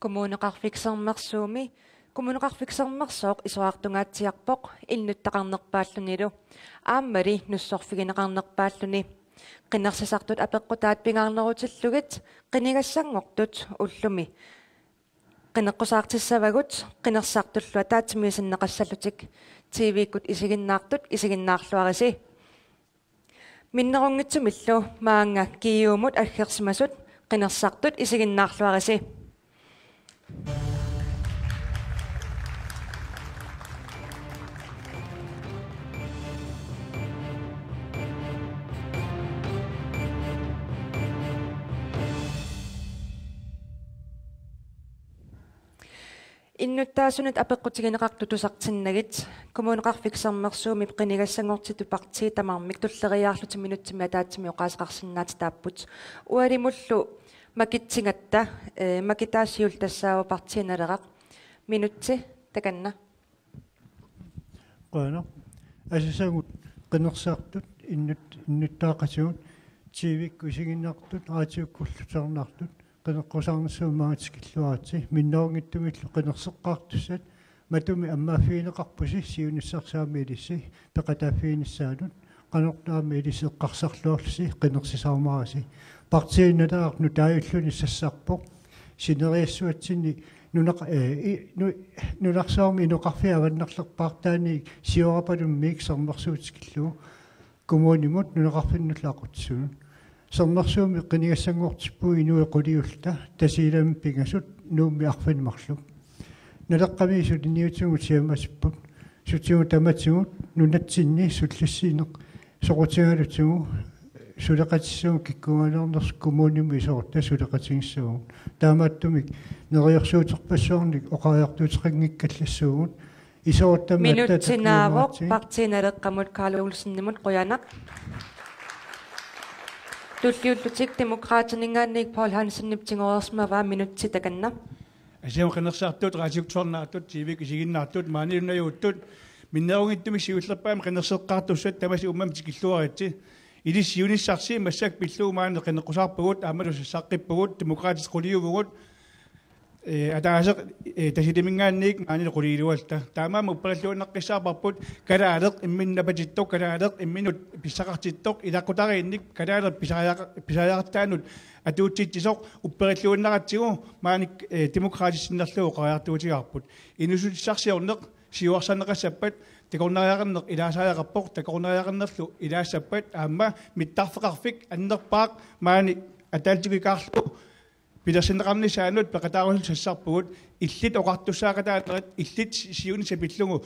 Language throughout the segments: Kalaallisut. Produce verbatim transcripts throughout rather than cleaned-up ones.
Kommuneqarfik Sermersuumi, Kommuneqarfik Sermersooq isorartungaatsiarpoq innuttaqarnerpaallunilu aammali nussorfigineqarnerpaalluni. Qinersisartut apeqqutaat pingaarnerutillugit qinigassanngortut ullumi qineqqusaartissavagut qinersisartullu ataatsimiisinneqassallutik. T V-kkut isiginnaartut isiginnaarluarisi. Minnerunngitsumillu maanga G U-mut aggersimasut qinersisartut isiginnaarluarisi. Innuttaasunit apeqqutigineqartut tusartinnagit, Kommuneqarfik Sermersuumi qinigassanngortitut partiit tamarmik tulleriiaarlutik minutsimik ataatsimik oqaaseqarsinnaatitaapput. Ualimullu makitsigatta, eh, makitaat siulittassaagut Partii Naleraq. Minutsi takanna. Qujanaq. Asasagut qinersisartut innut-, innuttaaqatigut, T V-kkut isiginnaartut, raatiukkullu tusarnaartut, qineqqusaarnissamut maanga tikilluaritsi. Minnerunngitsumillu qinerseqqaartussat matumi ammaaffigineqarpusi siunissarsi aamma ilissi peqataaffiginissaanut, qanortaami ilissi eqqarsarluarlusi qinersisaarumaarisi. Partii Naleraq nutaajulluni sassarpoq sineriassuatsinni nunaq-, eh, i-, nu-, nunarsuarmi inoqarfiit avannarlerpaartaanni siorapalummiik Sermersuut tikillugu kommunimut nunaqarfinnullu aqutsisunut. Sermersuumi qinigassanngortippugut inuit quliulluta, Tasiilami pingasut, Nuummi arfineq-marluk. Naleqqami suliniutigut siamasipput, sutigut tamatigut nunatsinni sullissineq soqutigalutigu suleqatissagut kikkuugaluarnersut kommunimut isorutta suleqatigissavagut. Taamaattumik neriorsuuterpassuarnik oqariartuuteqanngikkallassuugut. Isorutta Minutsi naavoq, Partii Naleqqamut Karl Olsenimut, qujanaq. Tulliullutik Demokraatininngaanniit Poul Hansenip tigoreersimavaa, minutsi takanna. Asasagut qinersisartut, raatiukkullu tusarnaartut, T V-kkut isiginnaartut, maanilu najuuttut, minnerunngitsumik siullerpaamik qinerseqqaartussat tamassi uummamik tikilluaritsi. Ilissi siunissarsi massakkut pillugu maani qineqqusaarpugut, aammalu sassaqqippugut, Demokraatit quliuvugut, eh, ataaseq, eh, Tasiilaminngaanniit maanilu quliilualluta. Taamaammat upperilluinnaqqissaarparput kalaaleq imminnut napatittoq, kalaaleq imminnut pissaqartittoq, ilaqutariinnik kalaaleq pisariaqa-, pisariaqartaanut atuutsitsisoq upperilluinnaratsigu maani, eh, Demokraatit sinnerlugu oqariartuutigaarput. Inuussutissarsiorneq siuarsarneqassappat takornariaqarneq ilaasariaqarpoq, takornariaqarnerlu ilaassappat aamma mittarfeqarfik annerpaaq maani ataallitikkaarlugu pilersinneqarnissaanut peqataarusulluta sassarpugut, illit oqartussaaqataanerit, illit si-, siunissaq pillugu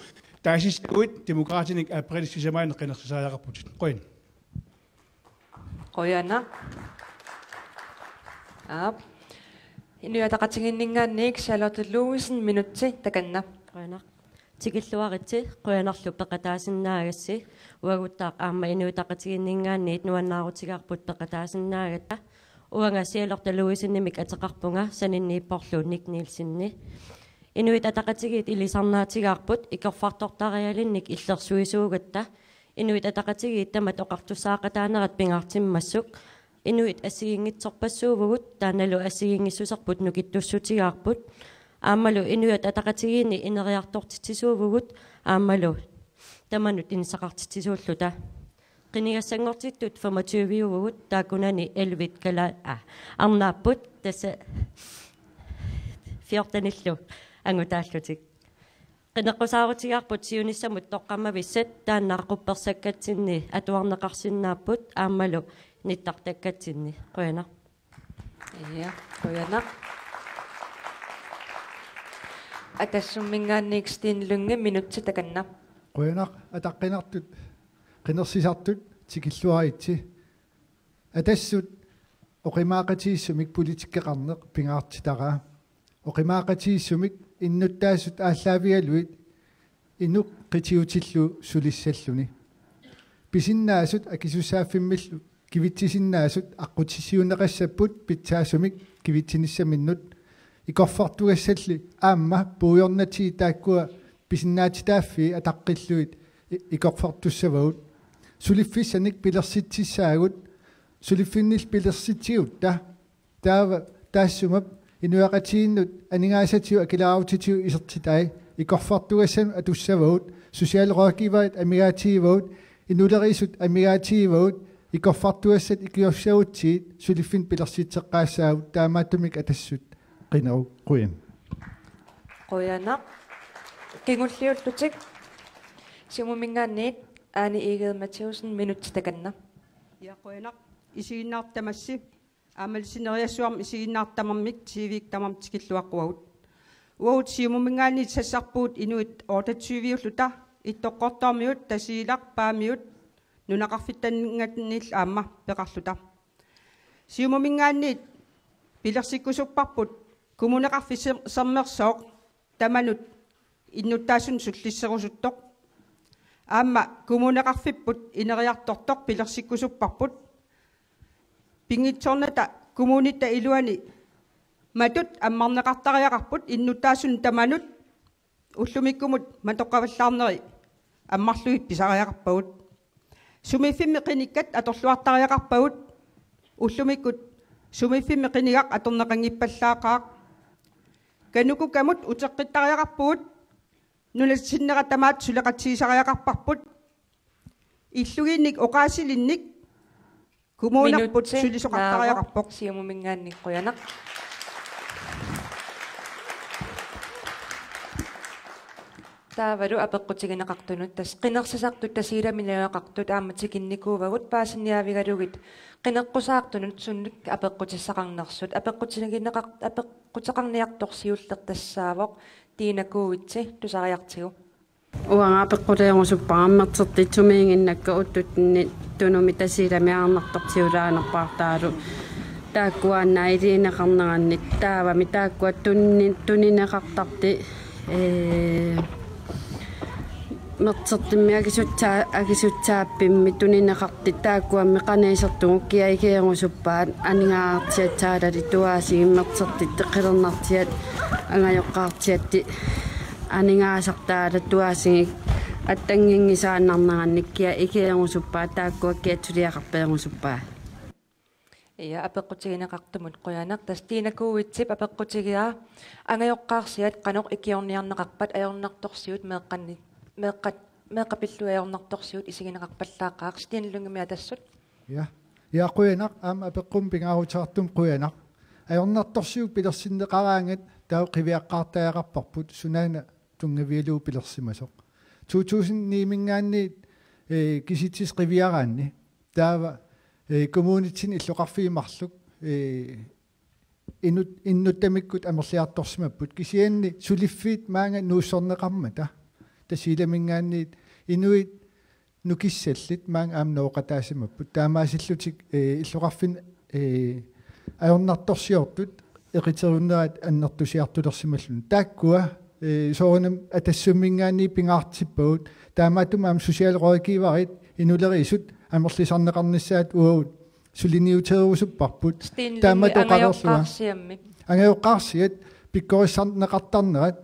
taasissaguit Demokraatinik aprilip sisamaanni qinersisariaqarputit. Qujan. Qujanaq. Aap. Inuit Ataqatigiinninngaanniit Charlotte Louisen, minutsi takanna. Qujanaq. Tikilluaritsi, qujanarlu peqataasinnaagassi, uaguttaaq aamma Inuit Ataqatigiinninngaanniit nuannaarutigaarput peqataasinnaagatta. Uanga Charlotte Louisenimik ateqarpunga, saninniipporlu Nick Nielsenimi. Inuit Ataqatigiit ilisarnaatigaarput ikorfartortarialinnik illersuisuugatta. Inuit Ataqatigiit tamat oqartussaaqataanerat pingaartimmassuk. Inuit assigiinngitsorpassuuvugut, taannalu assigiinngissuserput nukittussutigaarput. Aammalu Inuit Ataqatigiinni ineriartortitsisuuvugut, aammalu tamanut inissaqartitsisuulluta. Qinigassanngortitut femogtyve-uvugut, taakkunani elleve kala-, ah, arnaapput, tassa fjortenillu angutaallutik. Qineqqusaarutigaarput siunissamut toqqammavissat, taanna quppersakkatsinni atuarneqarsinnaapput aammalu nittartakkatsinni. Qujanaq. Ja, qujanaq. Atassumminngaanniit Steen Lynge, minutsi takanna. Qujanaq. Ataqqinartut qinersisartut tikilluaritsi. Atassut oqimaaqatigiissumik politikkeqarneq pingaartitaraa. Oqimaaqatigiissumik innuttaasut aallaavigalugit inuk qitiutillugu sulissalluni. Pisinnaasut akisussaaffimmillu kivitsisinnaasut aqqutissiuunneqassapput pitsaasumik kivitsinissaminnut. Ikorfartugassalli aamma puigornatigit taakkua pisinnaatitaaffii ataqqillugit i-, ikorfartussavagut. Suliffissanik pilersitsissaagut, suliffinnillu pilersitsigutta. Taava taassuma Inuiaqatigiinnut aningaasatigut akilaarutitigut isertitai ikorfartugassanut atussavagut, socialrådgiverit amigaatigivagut, inulerisut amigaatigivagut, ikorfartugassat ikiussagutsigit suliffinnut pilersitseqqaassaagut, taamaattumik Atassut qinerup qujan. Qujanaq. Kingulliullutik Siumuminngaanniit Ane Egede Mathæussen, minutsit takanna. Ja, qujanaq. Isiginnaartut tamassi. Aammalu sineriassuarmi isiginnaartut tamarmik T V-kkut tamarmik tikilluaqquagut. Uagut Siumuminngaanniit sassarpugut inuit otteogtyve-ulluta, Ittoqqortoormiut, Tasiilaq, Paamiut, nunaqarfittannganiillu aamma peqarluta. Siumuminngaanniit pilersikkusupparput Kommuneqarfik Ser-, Sermersooq tamanut innuttaasunut sullisserusuttoq. Aamma kommuneqarfipput ineriartortoq pilersikkusupparput. Pinngitsoornata kommunitta iluani matut ammarneqartariaqarput innuttaasunut tamanut, ullumikkumut matoqqavallaarneri ammarlugit pisariaqarpagut. Sumiiffimmi qinikkat atorluartariaqarpagut, ullumikkut sumiiffimmi qinigaq atorneqanngippallaaqaaq. KANUKOKA-mut uteqqittariaqarpugut, nunasinnera tamaat suleqatigisariaqarparput. Illugiinnik oqaasilinnik kommunerput sulisoqartariaqarpoq. Siumuminngaanniit qujanaq. Taavalu apeqqutigineqartunut, tassa qinersisartut Tasiilami najugaqartut aamma tikinnikuuvagut, paasiniaavigalugit qineqqusaartunut sunnut apeqqutissaqarnersut. Apeqqutigineqar-, apeqquteqarniartorsiulleq tassaavoq Tina Kuitse, tusariartigu. Uanga apeqquteerusuppara mertertitsumik inginnakka uttuttunni Tunumi Tasiilami ajornartorsiulaanerpaartaalu. Taakkuaannaa ilineqarnerannik taavami taakkua tunni-, tunineqartarti, ee, mertertimmi akisutsaa-, akisutsaappimmi tunineqarti taakkuammi qaniisertugut kia ikiorusuppaat aningaasartiatsaalali tuaasigi mertertitti qilernartiat angajoqqaartiatti aningaasartaala tuaasigi attannginngisaannarnerannik kia ikiorusuppaat taakkua kiatsuliaqarpiarusuppaat. Ja, apeqqutigineqartumut qujanaq. Tassa Tina Kuitsep apeqqutigiaa angajoqqaarsiat qanoq ikiorniarneqarpat ajornartorsiut meeqqanni-, meeqqat-, meeqqat pillugit ajornartorsiut isigineqarpallaaqaaq. Steen Lyngemi Atassut. Ja. Ja, qujanaq, aamma apeqqummut pingaaruteqartumut qujanaq. Ajornartorsiut pilersinneqaraangat taava qiviaqqaartariaqarparput sunaana tunngavigalugu pilersimasoq. To tusind ni-minngaanniit, eh, kisitsisut qiviaraanni. Taava, eh, kommunitsinni illoqarfiit marluk, eh, inut-, innuttamikkut amerliartorsimapput. Kisianni suliffiit maanga nuussorneqarmata. Tasiilaminngaanniit inuit nukissallit maanga aamma nooqataasimapput. Taamaasillutik, eh, illoqarfinni, eh, ajornartorsiortut eqiterunnerat annertusiartulersimalluni. Taakkua, eh, soorunami Atassumminngaanniit pingaartippagut. Taamaattumik aamma socialrådgiverit inulerisut amerlisarneqarnissaat uagut suliniuteerusupparput. Sten Lyngemi, taamaattoqalerlua. Angajoqqaarsiammi. Angajoqqaarsiat pikkorissarneqartarnerat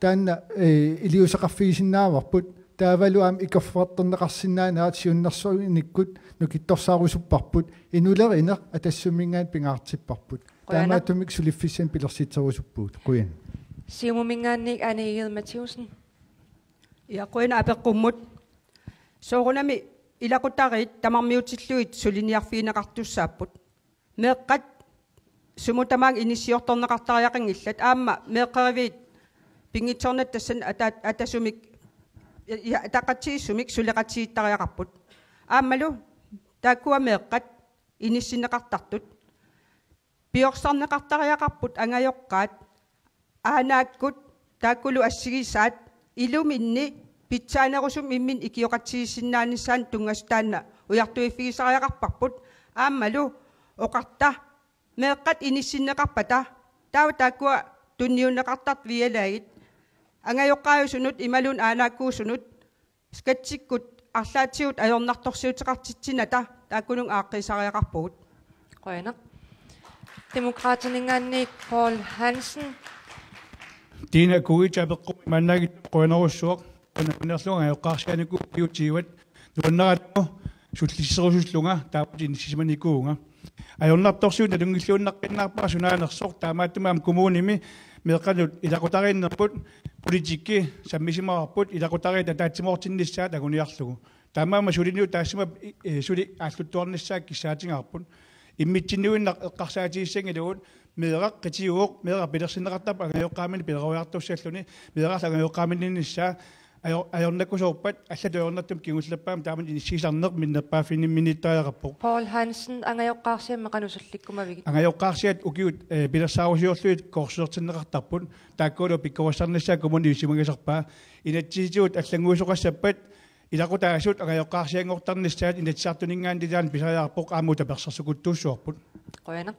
taanna, eh, iliuuseqarfigisinnaavarput. Taavalu aamma ikorfartorneqarsinnaanerat siunnersuinikkut nukittorsarusupparput. Inulerineq Atassumminngaanniit pingaartipparput. Qujanaq. Taamaattumik suliffissanik pilersitserusuppugut. Qujan. Siumuminngaanniit Ane Egede Mathæussen. Ja, qujanaq apeqqummut. Soorunami ilaqutariit tamarmiutillugit suliniarfigineqartussaapput. Meeqqat sumut tamaanga inissiortorneqartariaqanngillat, aamma meeqqeriviit pinngitsoornata tassani ata-, atasumik, ja, ataqatigiissumik suleqatigiittariaqarput. Aammalu taakkua meeqqat inissinneqartartut piorsarneqartariaqarput angajoqqaat, aanaakkut taakkulu assigisaat iluminni pitsaanerusumik imminni ikioqatigiissinnaanissaannut tunngasut taanna ujartuiffigisariaqarparput. Aammalu oqarta, meeqqat inissinneqarpata taava taakkua tunniunneqartartut vialaagit, angajoqqaajusunut imaluunniit aanaakkuusunut skatsikkut arlaatigut ajornartorsiuteqartitsinata taakkununnga aaqqiisariaqarpugut. Qujanaq. Demokraatininngaanniit Poul Hansen. Tina Kuitse apeqqut maannakkut qujanarsuaq. Qujanarsuaq angajoqqaarsianikuuvugut. Nuannaarlugu sullisserusullunga taama inissisimanikuuvunga. Ajornartorsiut nalunngilluinnaqqinnaarpara sunaanersoq, taamaattumik aamma kommunimi meeqqanut ilaqutariinnerput politikki sammisimavarput ilaqutariit ataatsimoortinnissaat anguniarlugu. Taamaammat suliniut taassuma, eh, suli aalluttuarnissaat kissaatigaarput. Immitsinnut eqqarsaatigissanngilaq, meeraq qitiuvoq, meeraq pilersinneqartarpoq angajoqqaaminik pileruartussalluni, meeraq angajoqqaaminnginnissaa ajo-, ajornakusoorpat allatut ajornartumik kingullerpaamik taama inissiisarneq minnerpaaffigimminittariaqarpoq. Poul Hansen, angajoqqaarsiammi qanoq sullikkumavigit? Angajoqqaarsiat ukiut, eh, pilersaarusiorlugit kursusertinneqartarput. Taakkualu pikkorissarnissaat kommuni isumagisarpaa. Inatsisitigut allannguisoqassappat ilaqutaasut angajoqqaarsianngortarnissaat Inatsisartuninngaanniit taanna pisariaqarpoq, aamma tapersersuuttorsuarput. Qujanaq.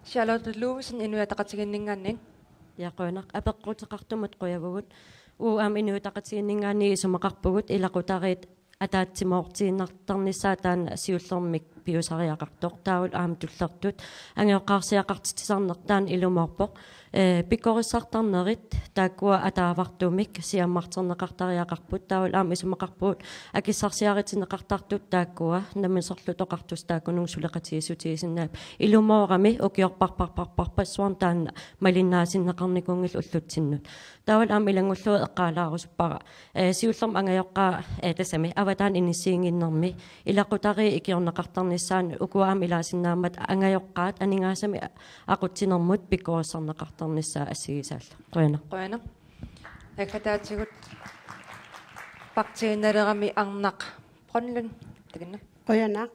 Charlotte Ludvigsen, Inuit Ataqatigiinninngaanniit. Ja, qujanaq. Apeqquteqartumut qujavugut. Uagut aamma Inuit Ataqatigiinninngaanniit isumaqarpugut ilaqutariit ataatsimoortiinnartarnissaat taanna siullermik piusariaqartoq. Taavalu aamma tullertut angajoqqaarsiaqartitsisarneq taanna ilumoorpoq. Eh, pikkorissartarnerit taakkua ataavartumik siammarterneqartariaqarput. Taavalu aamma isumaqarpugut akissarsiaritinneqartartut taakkua namminersorlutik oqartussat taakkununnga suleqatigiissutigisinnaasut. Ilumoorami ukiorparparparparpassuarni taanna malinnaatinneqarnikuunngilaq ullutsinnut. Taavalu aamma ilanngullugu eqqaalaarusuppara, eh, siullermik angajoqqaat, eh, tassami avataani inissiinnginnermi ilaqutariit ikiorneqartarnissaannut, ukua aamma ilaasinnaammat angajoqqaat aningaasanik aqutsinermut pikkorissarneqartarnissaat assigisaallu. Qujanaq. Qujanaq. Naggataatigut Partii Nalerami Arnaq Brønlund. Takanna. Qujanaq.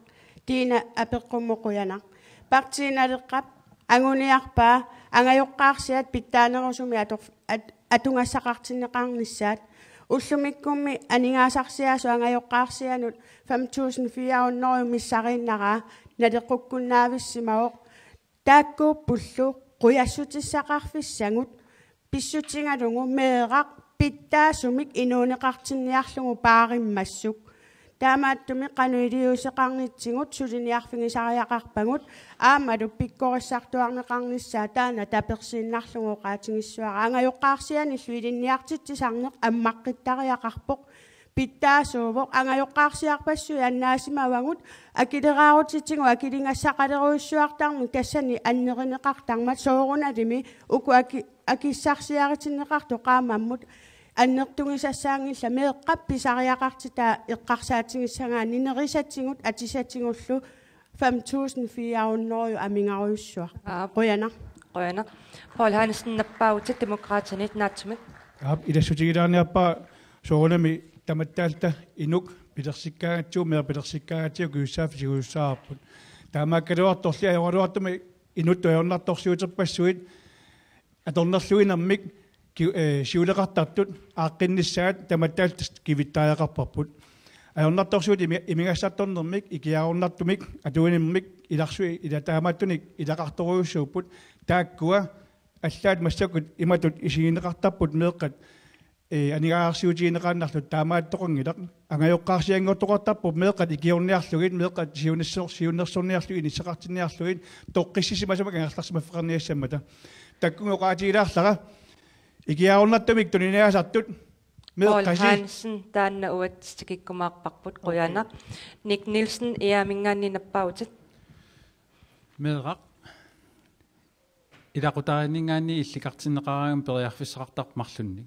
Tina apeqqummut qujanaq. Partii Naleqqap anguniarpaa angajoqqaarsiat pitsaanerusumik ator-, at-, atugassaqartinneqarnissaat. Ullumikkummi aningaasarsiaasut angajoqqaarsianut fem tusind fire hundrede missariinnaraa naleqqukkunnaavissimavoq. Taakkuuppullu qujassutissaqarfissagut pissutigalugu meeraq pitsaasumik inuuneqartinniarlugu paarimmassuk. Taamaattumik qanoq iliuuseqarnitsigut suliniarfigisariaqarpagut aammalu pikkorissartuarneqarnissaa taanna tapersiinnarlugu oqaatigissavara. Angajoqqaarsianillu ilinniartitsisarneq ammaqqittariaqarpoq. Pitsaasuuvoq, angajoqqaarsiarpassuit annaasimavagut, akileraarutitigut akiligassaqalerujussuartarmik tassani annerineqartarmat, soorunalimi uku aki-, akissarsiaritinneqartut qaammammut annertugisassaanngillat. Meeqqap pisariaqartitaa eqqarsaatigissagaanni nerisatigut atisatigullu fem tusind fire hundrede amigarujussuaq. Aap. Qujanaq. Qujanaq. Poul Hansen, Nappaavutit, Demokraatinit, naatsumik. Aap, ilassutigilaarniarpara soorunami tamatta alta inuk pilersikkaangatsigu, meeqqat pilersikkaangatsigu, kujussaaffisigussaarput. Taamaakkaluartorli ajoraluartumik inuttut ajornartorsiuterpassuit atornerluinermik ki-, eh, siuleqartartut aaqqinnissaat tamatta alta kivittariaqarparput. Ajornartorsiut imi-, imigassartornermik, ikiaroornartumik, atuinermik, ilarsui, ila taamaattunik ilaqartorujussuupput, taakkua allaat massakkut imatut isigineqartarput meeqqat, eh, aningaasarsiutigineqaannarlutik, taamaattoqanngilaq. Angajoqqaarsianngortoqartarput meeqqat ikiorniarlugit, meeqqat siunnerso-, siunnersorniarlugit, inisseqartinniarlugit, toqqissisimasumik angerlarsimaffeqarniassammata. Takkunnga oqaatigilaarlara, ikiaroornartumik tuniniaasartut, Poul meeqqasi. Hansen, taanna uagut tikikkumaarparput, qujanaq. Okay. Nick Nielsen, IA-minngaanniit, Nappaavutit. Meeraq ilaqutariinninngaanniit illikartinneqaraangami periarfissaqartarpoq marlunnik.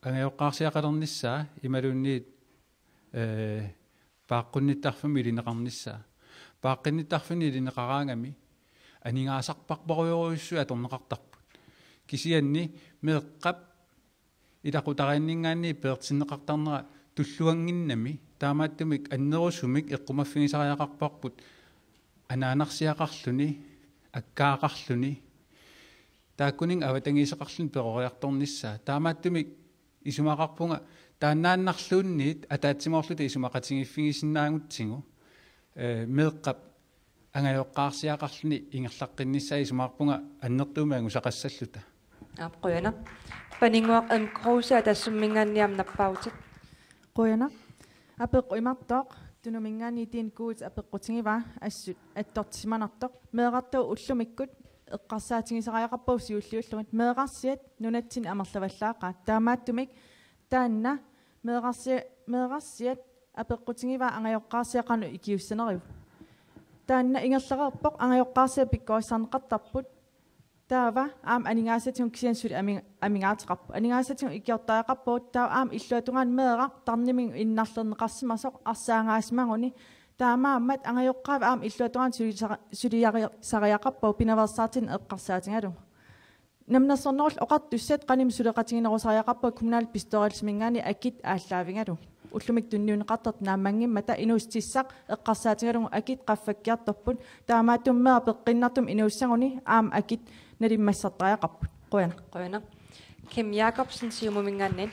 Angajoqqaarsiaqalernissaa imaluunniit, eh, paaqqunnittarfimmik ilineqarnissaa. Paaqqinnittarfinnut ilineqaraangami aningaasarparparujorujussuit atorneqartarput. Kisianni meeqqap ilaqutariinninngaanniit peertinneqartarnera tulluannginnami, taamaattumik annerusumik eqqumaffigisariaqarparput anaanarsiaqarluni, akkaaqarluni, taakkuninnga avatangiiseqarluni peroriartornissaa. Taamaattumik isumaqarpunga taannaannarluunniit ataatsimoorluta isumaqatigiiffigisinnaangutsigu, eh, meeqqap angajoqqaarsiaqarluni ingerlaqqinnissaa isumaqarpunga annertuumik angusaqassalluta. Aap, qujanaq. Paninnguaq M. Kruse, Atassumminngaanniit, Nappaavutit. Qujanaq. Apeqqut imartoq, Tunuminngaanniit Tine Kuuts apeqqutigivaa assut attortissimanartoq. Meerartagut ullumikkut eqqarsaatigisariaqarpagut siulliullugit meerarsiat nunatsinni amerlavallaaqaat. Taamaattumik taanna meerarsi-, meerarsiat apeqqutigivaa angajoqqaarsiat qanoq ikiussanerigut. Taanna ingerlareerpoq angajoqqaarsiat pikkorissarneqartarput. Taava aamma aningaasatigut kisianni suli ami-, amigaateqarput. Aningaasatigut ikiortariaqarpugut taava aamma illuatungaani meeraq tarnimigut innarlerneqarsimasoq arsaangaasimaguni. Taamaammat angajoqqaavi aamma illuatungaani sulisara-, suliarisariaqarpagut pinaveersaartinnut eqqarsaatigalugu. Namminersornerullutik Oqartussat qanimut suleqatiginerusariaqarpagut kommunalbestyrelsiminngaanniit akit aallaavigalugu. Ullumikkut tunniunneqartartut naammanngimmata inuussutissaq eqqarsaatigalugu akit qaffakkiartorput. Taamaattumik meeraq peqqinnartumik inuussaguni aamma akit nalimmassartariaqarput. Qujanaq. Qujanaq. Kim Jakobsen, Siumuminngaanniit.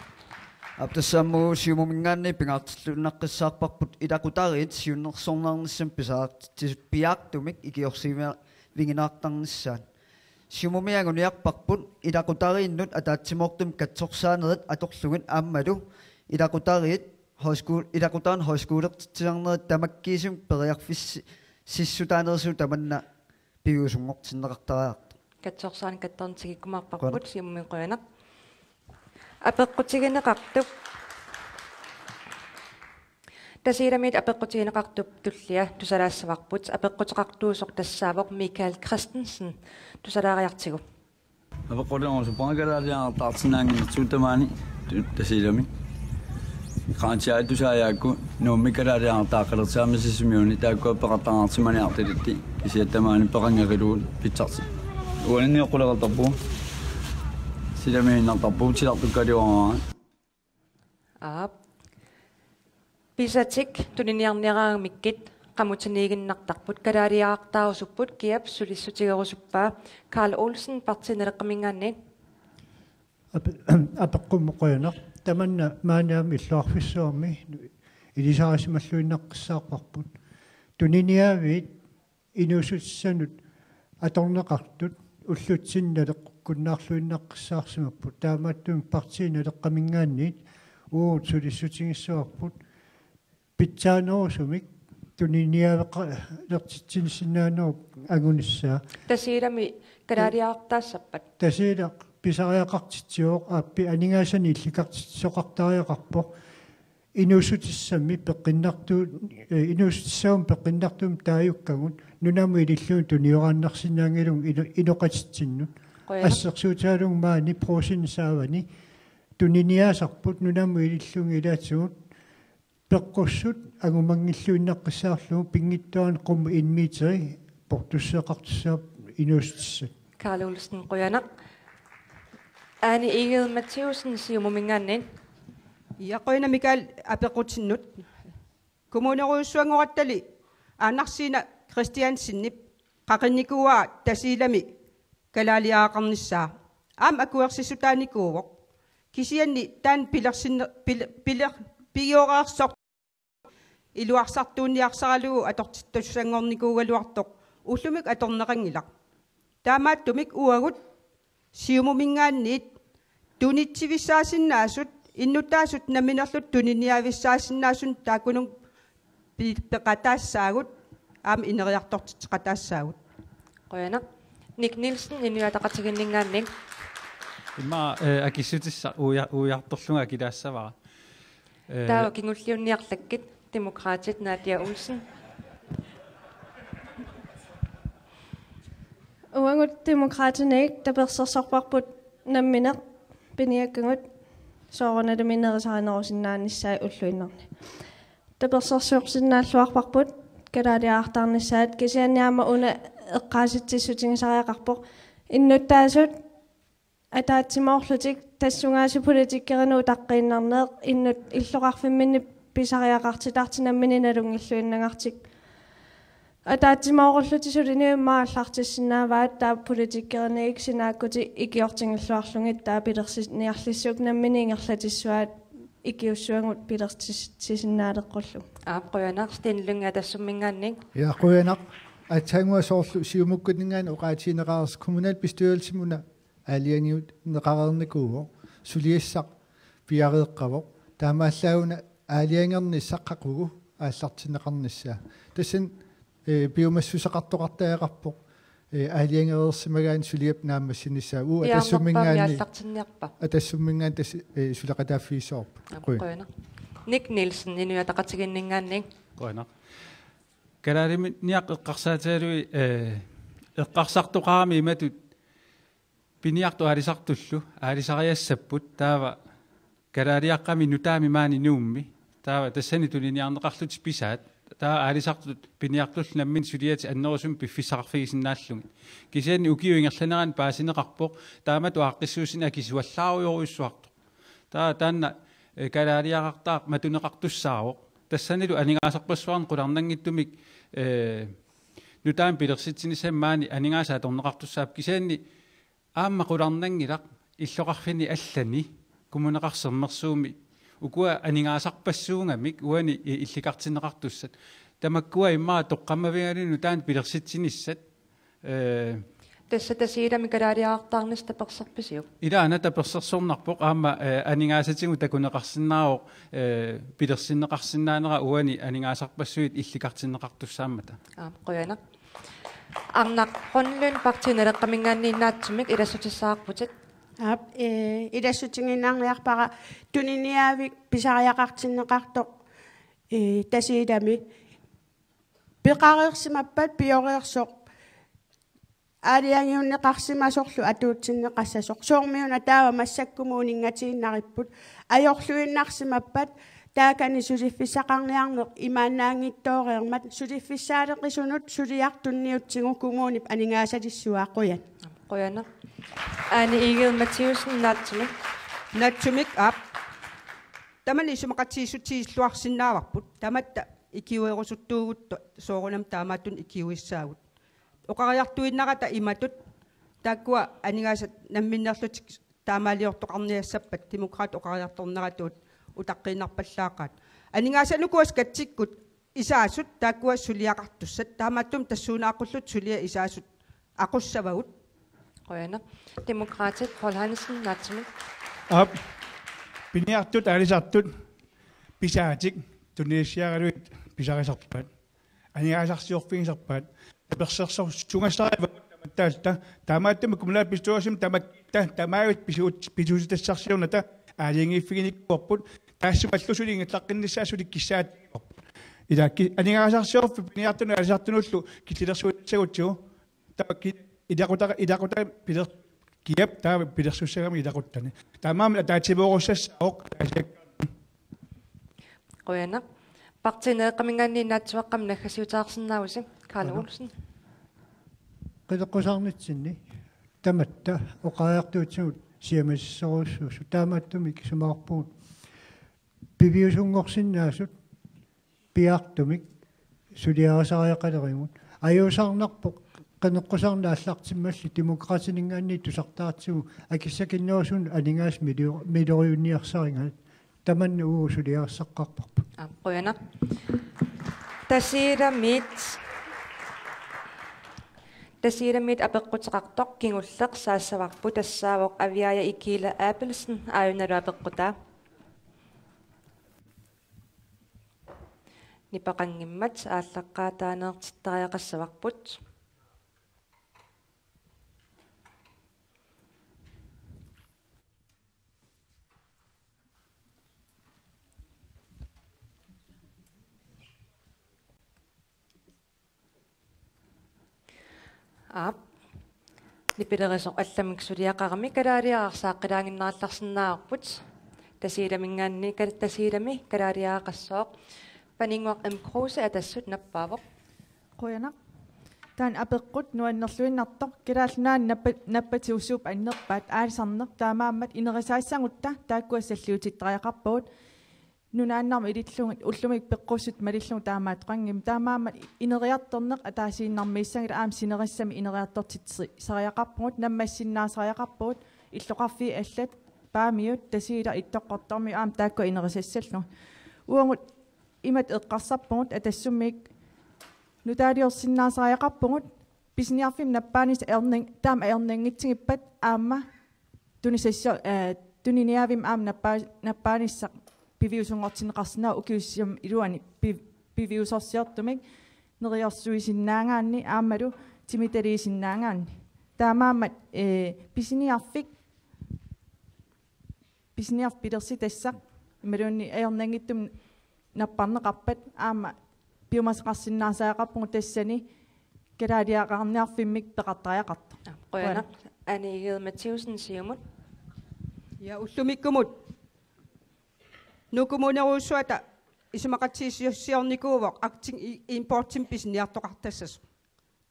Aap, tassaammat Siumuminngaanniit pingaartilluinnaqqissaarparput ilaqutariit siunnersorneqarnissamut pisariaqartitsisut piaartumik ikiorsiivigineqartarnissaat. Siumumi anguniarparput ilaqutariinnut ataatsimoortumik katsorsaanerit atorlugit aammalu ilaqutariit højskole-, ilaqutariinnut højskolertitsisarnerit tamakkiisumik periarfississutaanersut tamanna piviusunngortinneqartariaqartoq. Katsorsaaneq kattorneq tikikkumaarparput. Qujanaq. Siumumi qujanaq. Apeqqutigineqartup. Tasiilamiit apeqqutigineqartup tullia tusalaassavarput. Apeqquteqartuusoq tassaavoq Michael Christensen. Tusalaariartigu. Apeqquteqartuusoq kalaaliaartaarsinnaanngitsoq tamaani tu-, Tasiilami. Qaansiaattusaajaakku Nuummi kalaaliaartaaqqalersaammi Sisimiuni taakkua peqartaqarsimaniartilitti kisianni tamaani peqanngeqilugu pitsarsi. Uaninni oqquleqartarpu. Silamiinnartarpu tilartukkaluaraat. Aap. Pisatik tuniniarniaraangamikkit qamutiniiginnartarput kalaaliaartaarusupput kiap sulissutigerusuppaa Karl Olsen Partii Naleqqaminngaanniit. Ape-, apeqqummut qujanaq. Tamanna maani aamma illoqarfissuarmi ilisarisimalluinnaqqissaarparput. Tuniniaaviit inuussutissanut atorneqartut ullutsinni naleqqukkunnaarluinnaqqissaarsimapput. Taamaattumik Partii Naleqqaminngaanniit uagut sulissutigissavarput pitsaanerusumik tuniniaaveqalertitsissinnaanerup angunissaa. Tasiilami kalaaliaartaassappat. Tasiilaq pisariaqartitsivoq aappi aningaasanik illikartitsisoqartariaqarpoq. Inuussutissammi peqqinnartu-, eh, inuussutissagummi peqqinnartumik taajukkagut nunamut ilillugu tunioraannarsinnaanngilagut ino-, inoqatitsinnut. Qujanaq. Assersuutigalugu maani Brugsenip saavani tuniniaasarput nunamut ilillugu ilaatigut peqqussut angumanngilluinnaqqissaarlugu pinngitsoorani qummut en meteri portussuseqartussaapput inuussutissat. Karl Olsen, qujanaq. Aani Egede Mathæussen, Siumuminngaanniit. Ja, qujanaq Michael apeqqutinnut. Kommunerujussuanngorattali Aanarsiina Kristiansenip qaqinnikuuaa Tasiilami kalaaliaaqarnissaa. Aamma akuersissutaanikuuvoq. Kisianni taanna pilersinne-, pil-, piler-, pioreersoq iluarsartuunniarsaralugu atortittussanngornikuugaluartoq ullumikkut atorneqanngilaq. Taamaattumik uagut Siumuminngaanniit tunitsivissaasinnaasunut, innuttaasut nammineerlutik tuniniaavissaasinnaasunik taakkununnga pi-, peqataassaagut, aamma ineriartortitseqataassaagut. Qujanaq. Nick Nielsen, Inuit Ataqatigiinninngaanniit. Immaqa, eh, akissutissaq uia-, uiartorlunga akilaassavara. Eh, taava kingulliunniarlakkit, Demokraatit, Nadia Olsen. Uagut Demokraatiniit tapersersorparput nammineq piniakkagut soorunalimi nerisarinerusinnaanissaat ulluinnarni. Tapersersorsinnaalluarparput kalaaliaartaarnissaat, kisianni aamma una eqqaasitsissutigisariaqarpoq. Innuttaasut ataatsimoorlutik tassungaasiit politikerinut utaqqiinnarneq, innut illoqarfimminni pisariaqartitartik namminneq nalunngilluinnagartik. Ataatsimoorullutik suliniut immaqa aallartissinnaavaat, taava politikerinit sinaakkutit ikiortigilluarlugit, taava pilersiniarlissuk nammineq ingerlatissuaat ikiussavagut pilersisinnaaleqqullugu. Aap, qujanaq. Steen Lynge, Atassumminngaanniit. Ja, qujanaq. Aatsaannguaq soorlu Siumukkunninngaanniit oqaatigineqareersoq kommunalbestyrelsimut una aalajangiunneqareernikuuvoq, suliassaq piareeqqavoq. Taamaallaat una aalajangernissaq qaqugu aallartinneqarnissaa. Tassani, eh, piumassuseqartoqartariaqarpoq, eh, aalajangereersimagaanni suliap naammassinissaa. Uagut Piaarnerpaamik Atassumminngaanniit, aallartinniarpa? Atassumminngaanniit tassa, eh, suleqataaffigissavarput. Aap, qujan-, qujanaq. Nick Nielsen, Inuit Ataqatigiinninngaanniit. Qujanaq. Kalaalimiinniaq eqqarsaatigalugit, eh, eqqarsartoqarami imatut piniartut aalisartullu aalisariassapput, taava kalaaliaqqami nutaami maani Nuummi, taava tassani tuniniarneqarlutik pisaat, taava aalisartut piniartullu namminneq suliatik annerusumik piffissaqarfigisinnaallugit. Kisianni ukiup ingerlanerani paasineqarpoq taamatut aaqqissuussineq akisuallaarujorujussuartoq. Taava taanna, eh, kalaaliaqartaaq matuneqartussaavoq. Tassanilu aningaasarpassuarnik qularnanngitsumik, eh, nutaamik pilersitsinissamik maani aningaasat atorneqartussaapput, kisianni aamma qularnanngilaq illoqarfinni allani Kommuneqarfik Sermersuumi ukua aningaasarpassuugamik uani i-, illikartinneqartussat. Tamakkua immaqa toqqammavigalugit nutaanik pilersitsinissat. Eh, Tassa Tasiilami kalaaliaqartaarnissaq taperserpisiuk? Ilaana tapersersornarpoq aamma, eh, aningaasatigut takuneqarsinnaavoq, eh, pilersinneqarsinnaanera uani aningaasarpassuit illikartinneqartussaammata. Aap, qujanaq. Arnaq Rønlund, Partii Naleqqaminngaanniit naatsumik, ilassutissaqarputit. Aap, eh, ilassutigiinnarniarpara tuniniaavik pisariaqartinneqartoq, eh, Tasiilami. Peqareersimappat pioreersoq aalajangiunneqarsimasorlu atuutsinneqassasoq. Soormiuna taava massakkut kommuninngatiinnaripput. Ajorluinnarsimappat taakani suliffissaqarniarneq imaannaanngitsooreermat suliffissaaleqisunut suliaq tunniutsigu kommunip aningaasalissuaa. Qujan. Qujanaq. Aani Egede Mathæussen, naatsumik. Naatsumik, aap. Tamanna isumaqatigiissutigiilluarsinnaavarput. Tamatta ikiuerusuttuugutta soorunami taamaattunik ikiuissaagut. Oqariartuinnarata imatut, taakkua aningaasat namminneerlutik taamaaliortoqarniassappat Demokraatit oqariartorneratuut utaqqiinnarpallaaqaat. Aningaasanukua skatsikkut isaasut taakkua suliaqartussat, taamaattumik tassuunaaqqullutik suliat isaasut aqussavagut. Qujanaq. Demokraatit, Poul Hansen, naatsumik. Aap, piniartut aalisartut pisaatik tunniussiaralugit pisarisarpaat. Aningaasarsiorfigisarpaat. Tapersersorsugassarivagut tamattaalta. Taamaattumik kommunalbestyrelsimi tamakkitta tamaavik pisuut-, pisuussutassarsiornata aalajangiiffiginikuuarput. Taassumalu suli ingerlaqqinnissaa suli kissaatigivarput. Ila ki-, aningaasarsiorfiit piniartunut aalisartunullu killilersuutassagutsigu. Taava ki-, ilaquta-, ilaquta piler-, kiap taava pilersussagami ilaquttani. Taamaammat ataatsimoorussaaq ataasiakkaarluni. Qujanaq. Partii Naleqqaminngaanniit naatsuaqqamik naggasiuteqarsinnaavusi, Karl Qujanaq. Olsen. Qineqqusaarnitsinni tamatta oqariartuutsigut siammasissorujussuussooq, taamaattumik isumaqarpugut piviusunngorsinnaasut piaartumik suliarisariaqalerigut. Ajuusaarnarpoq qineqqusaarneq aallartimmalli Demokraatininngaanniit tusartaatigut akissakinnerusunut aningaasat milio-, miloriunniarsarigaat. Tamanna uagut suliarissaqqaarparput. Aap, qujanaq. Tasiilamiit, Tasiilamiit apeqquteqartoq kingulleq saassavarput, tassaavoq Aviaja Ikiila Abelsen, aajunalu apeqqutaa. Nipaqanngimmat aallaqqaataaneertittariaqassavarput. Aap. Nipilerisoq allamik suliaqarami kalaaliaqqat saaqqilaaginnarallarsinnaavarput. Tasiilaminngaanniit kal-, Tasiilami kalaaliaqqassooq Paninnguaq M. Kruse Atassut nappaavoq. Qujanaq. Taanna apeqqut nuannerluinnartoq. Kalaallit Nunaanni nappa-, nappatigussuup annerpaat aalisarneq, taamaammat ineriartortissagutta taakkua salliutittariaqarpagut. Nunaannarmi ilillugit ullumikkut peqqussut malillugu taamaattoqanngimmat, taamaammat ineriartorneq ataasiinnarmissagit aamma sinerissami ineriartortitsisariaqarpugut, nammassinnaasariaqarpugut, illoqarfiit allat, Paamiut, Tasiilaq, Ittoqqortoormiut aamma taakkua ineriartortissallugit. Uagut imatut eqqarsarpugut Atassummiit nutaaliorsinnaasariaqarpugut, pisiniarfimmi nappaanissaq ajornan-, taama ajornanngitsigippat aamma tunisassio-, eh, tuniniaavimmi aamma nappaa-, nappaanissaq piviusunngortinneqarsinnaavoq ukiup sisamat iluanni pi-, piviusorsiortumik neriorsuisinnaagaanni aammalu timitaliisinnaagaanni. Taamaammat, eh, pisiniarfik, pisiniarfik pilersitassaq imaluunniit ajornanngitsumik napparneqarpat aamma piumasaqarsinnaassariaqarpugut tassani kalaaliaqarniarfimmik peqartariaqartoq. Qujanaq. Ane Egede Mathæussen, Siumut. Ja, ullumikkumut Nuuk Kommunerujussuata isumaqatigiissiornikuuvoq Arctic Importimi pisiniartoqartassasoq.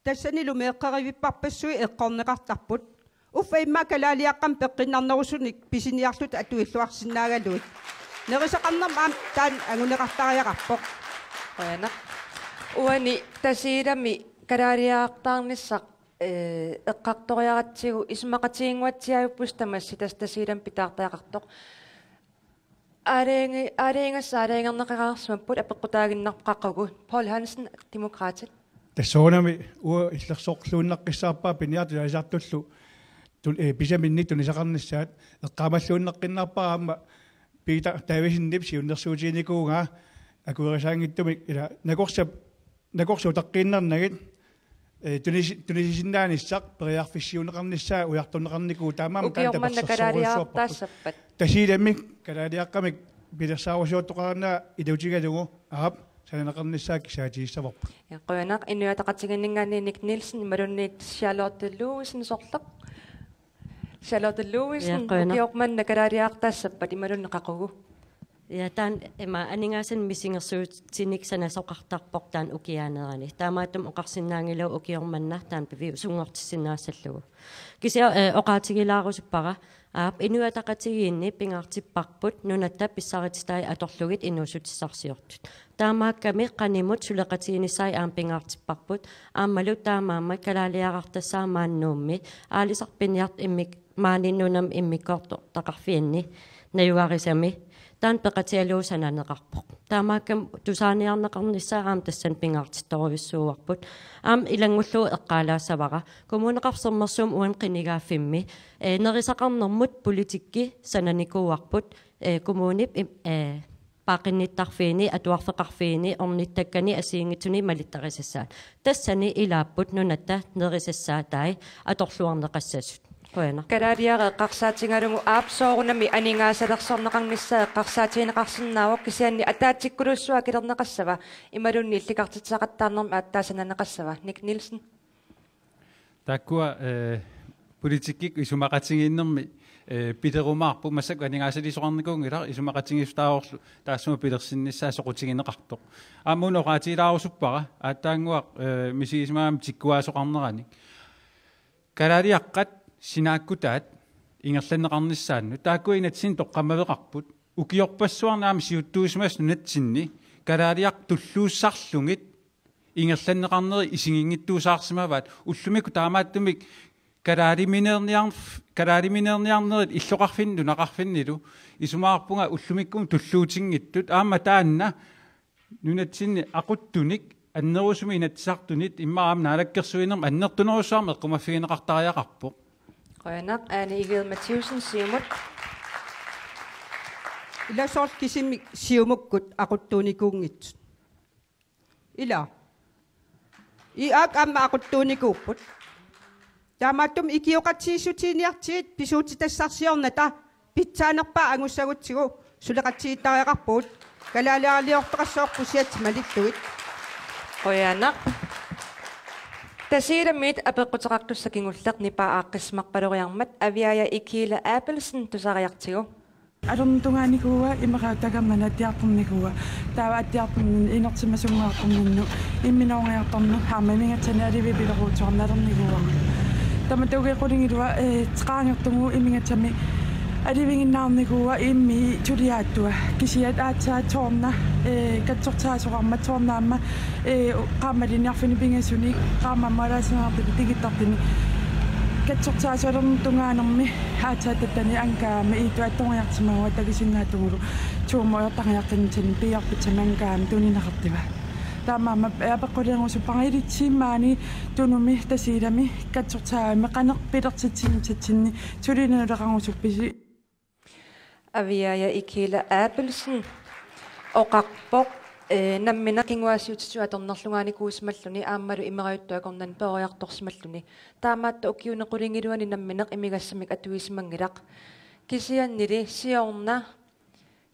Tassanilu meeqqerivipparpassuit eqqorneqartarput. Uffa immaqa kalaaliaqqamik peqqinnarnerusunik pisiniarluta atuilluarsinnaagaluit. Nerisaqarnermut aamma taanna anguneqartariaqarpoq. Qujanaq. Uani Tasiilami kalaaliaartaarnissaq, ee, eqqartoriaratsigu isumaqatiginnguatsiaajupput tamassi, tassa Tasiilami pitaartariaqartoq. Aalajangi-, aalajangassat aalajangerneqareersimapput, apeqqutaaginnarpoq qaqugu. Poul Hansen, Demokraatit. Tassuunami uanga illersorluinnaqqissaarpara piniartut aalisartullu tun-, eh, pisaminnik tunisaqarnissaat, eqqaamalluinnaqqinnaarpara aamma Peter Davidsenip siunnersuutiginikuugaa akuerisaanngitsumik ila nakorsap, nakorsat utaqqiinnarnagit, eh, tunisi-, tunisisinnaanissaq periarfissiuunneqarnissaa ujartorneqarnikuuvoq, taamaammat taanna tapersersorujussuarparput. Ukiormanna kalaaliaartaassappat. Tasiilami kalaaliaqqamik pilersaarusiortoqarnera ilutigalugu, aap, sananeqarnissaa kissaatigissavarput. Ja, qujanaq. Inuit Ataqatigiinninngaanniit Nick Nielsen imaluunniit Charlotte Louisen sorleq. Charlotte Louisen, ja, qujanaq. Ukiormanna kalaaliaartaassappat imaluunniit qaqugu? Ja, taanna ima aningaasanik misigersuutinik sanasoqartarpoq taanna ukiaanerani. Taamaattumik oqarsinnaanngilagut ukiormanna taanna piviusunngortissinnaassallugu. Kisianni, eh, oqaatigilaarusuppara, aap, Inuit Ataqatigiinni pingaartipparput nunatta pissarititai atorlugit inuussutissarsiortut. Taamaakkami qanimut suleqatiginissaat aamma pingaartipparput, aammalu taamaammat kalaaliaarartassaat maani Nuummi, aalisartut piniartut immik-, maani nunami immikkoortortaqarfianni, najugarisami, taanna peqatigalugu sananeqarpoq. Taamaakkami tusaaniarneqarnissaa aamma tassani pingaartittorujussuuarput. Aamma ilanngullugu eqqaalaassavara: Kommuneqarfik Sermersuumi uani qinigaaffimmi, eh, nerisaqarnermut politikki sananikuuarput, eh, kommunip im-, eh, paaqqinnittarfiini, atuarfeqarfiini, ornittakkani assigiinngitsunik malittarisassaat. Tassani ilaapput nunatta nerisassaatai atorluarneqassasut. Qujanaq. Kalaaliarit eqqarsaatigalugu, aap, soorunami aningaasalersorneqarnissaa eqqarsaatigineqarsinnaavoq, kisianni ataatsikkulussuaq akilerneqassava imaluunniit illikartitsisaqattaarnermik aatsaat sananeqassava? Nick Nielsen. Taakkua, eh, politikkikkut isumaqatigiinnermi, eh, pilerumaarput, massakkut aningaasaliisoqarnikuunngilaq, isumaqatigiissutaavorlu taassuma pilersinnissaa soqutigineqartoq. Aamma una oqaatigilaarusuppara, aatsaannguaq, eh, misigisimagama tikkuaasoqarneranik. Kalaaliaqqat sinaakkutaat ingerlanneqarnissaannut. Taakku inatsisinni toqqammaveqarput. Ukiorpassuarni aamma siuttuusimasut nunatsinni kalaaliaqqat tulluussarlugit ingerlanneqarneri isiginngitsuusaarsimavaat. Ullumikkut taamaattumik kalaalimineerniar-, kalaalimineerniarnerit illoqarfinni nunaqarfinnilu isumaqarpunga ullumikkumut tulluutinngitsut. Aamma taanna nunatsinni aquttunik annerusumik Inatsisartunit immaqa aamma naalakkersuinermut annertunerusumik eqqumaffigineqartariaqarpoq. Qujanaq. Ane Egede Mathæussen, Siumut. Ila soorlu kisimik Siumukkut aquttuunikuunngitsut. Ila. I aak aamma aquttuunikuupput. Taamaattumik ikioqatigiissutiginiartigit pisuutitassarsiornata pitsaanerpaaq angussagutsigu suleqatigiittariaqarpugut. Kalaaliaraliortoqassaaq pusiat malillugit. Qujanaq. Tasiilamiit apeqquteqartussaq kingulleq nipaa aaqqissumarpaloriarmat, Aviaja Ikiila Abelsen tusariartigu. Atorneq tungaanikuua, immaqa takamani atsiartornikuua. Taava atsiartorninni inersimasunngortorninni imminoriartorneq aamma imigassani alivipileruutsuarnalernikuua. Tamatuma qulingiluat, eh, qaangertugu imigassami aliviginnaarnikuua immi tuliaattua. Kisianni aatsaat soorna, eh, katsorsaasoqarmat soorna aamma, eh, qaammaliniarfini pingasunik qaammammut alaasinnaasartuni tikittartuni. Katsorsaasoq atorneq tungaanermi aatsaat tassani angaami iittup attoriarsimagutta takusinnaassagulu Tuumut ujartariaqqinnitsinni piiarpassuarni angaami tunineqartiga. Taamaammat apeqquleerusuppara ilitsi maani Tunumi Tasiilami katsorsaagami qanoq pilersitsinissatsinni sulineruleqarusuppisi. Aviaja Ikiila Abelsen oqarpoq, eh, nammineq kinguaassiuutitigut atornerlugaanikuusimalluni aammalu imerajuttup akornanni peroriartorsimalluni. Taamaattoq ukiuni qulingiluani nammineq imigassamik atuisimanngilaq. Kisiannili siorna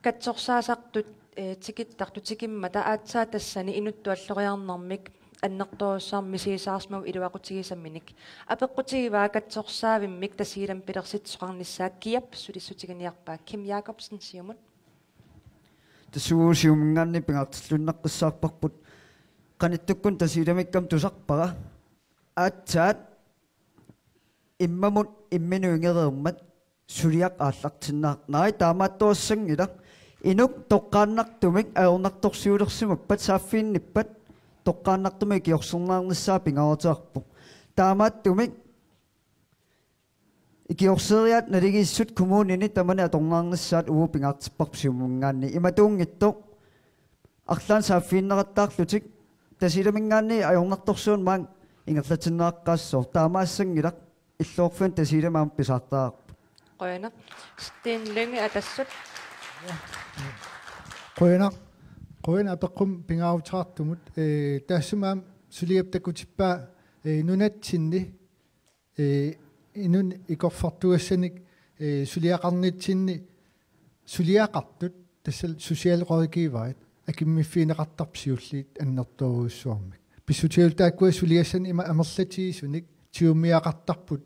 katsorsaasartut, ee, tikittartut tikimmata aatsaat tassani inuttut alloriarnermik annertoorujussuarmik misigisaarsimavoq iluaqutigisaminik. Apeqqutigivaa katsorsaavimmik Tasiilami pilersitsisoqarnissaa kiap sulissutiginiarpaa. Kim Jakobsen, Siumut. Tassuugu Siumuminngaanniit pingaartilluinnaqqissaarparput. Qanittukkut Tasiilamikkami tusarpara. Aatsaat immamut imminut ingereermat suliaq aallartinnaaq. Naak taamaattuassanngilaq. Inuk toqqaannartumik ajornartorsiulersimappat saaffiginnippat toqqaannartumik ikiorserneqarnissaa pingaaruteqarpoq. Taamaattumik ikiorseeriaat naligiissut kommunini tamani atorneqarnissaat uagut pingaartipparput Siumuminngaanniit. Imatuunngitsoq arlaannik saaffiginneqattaarlutik Tasiilaminngaanniit ajornartorsiutit maani ingerlatinneqaqqaassooq. Taamaassanngilaq, illoqarfiup Tasiilami aamma pisaartariaqarpoq. Qujanaq. Steen Lynge, Atassut. Qujanaq. Qujanaq apeqqummut pingaaruteqartumut. Ee, taassuma aamma suliap takutippaa, ee, nunatsinni, ee, inunnik ikorfartugassanik, ee, suliaqarnitsinni suliaqartut, tassa socialrådgiverit, akimmiffigineqartarput siulliit annertoorujussuarmik. Pissutigalugu taakkua suliassanik ima amerlatigisunik tigummiaqartarput,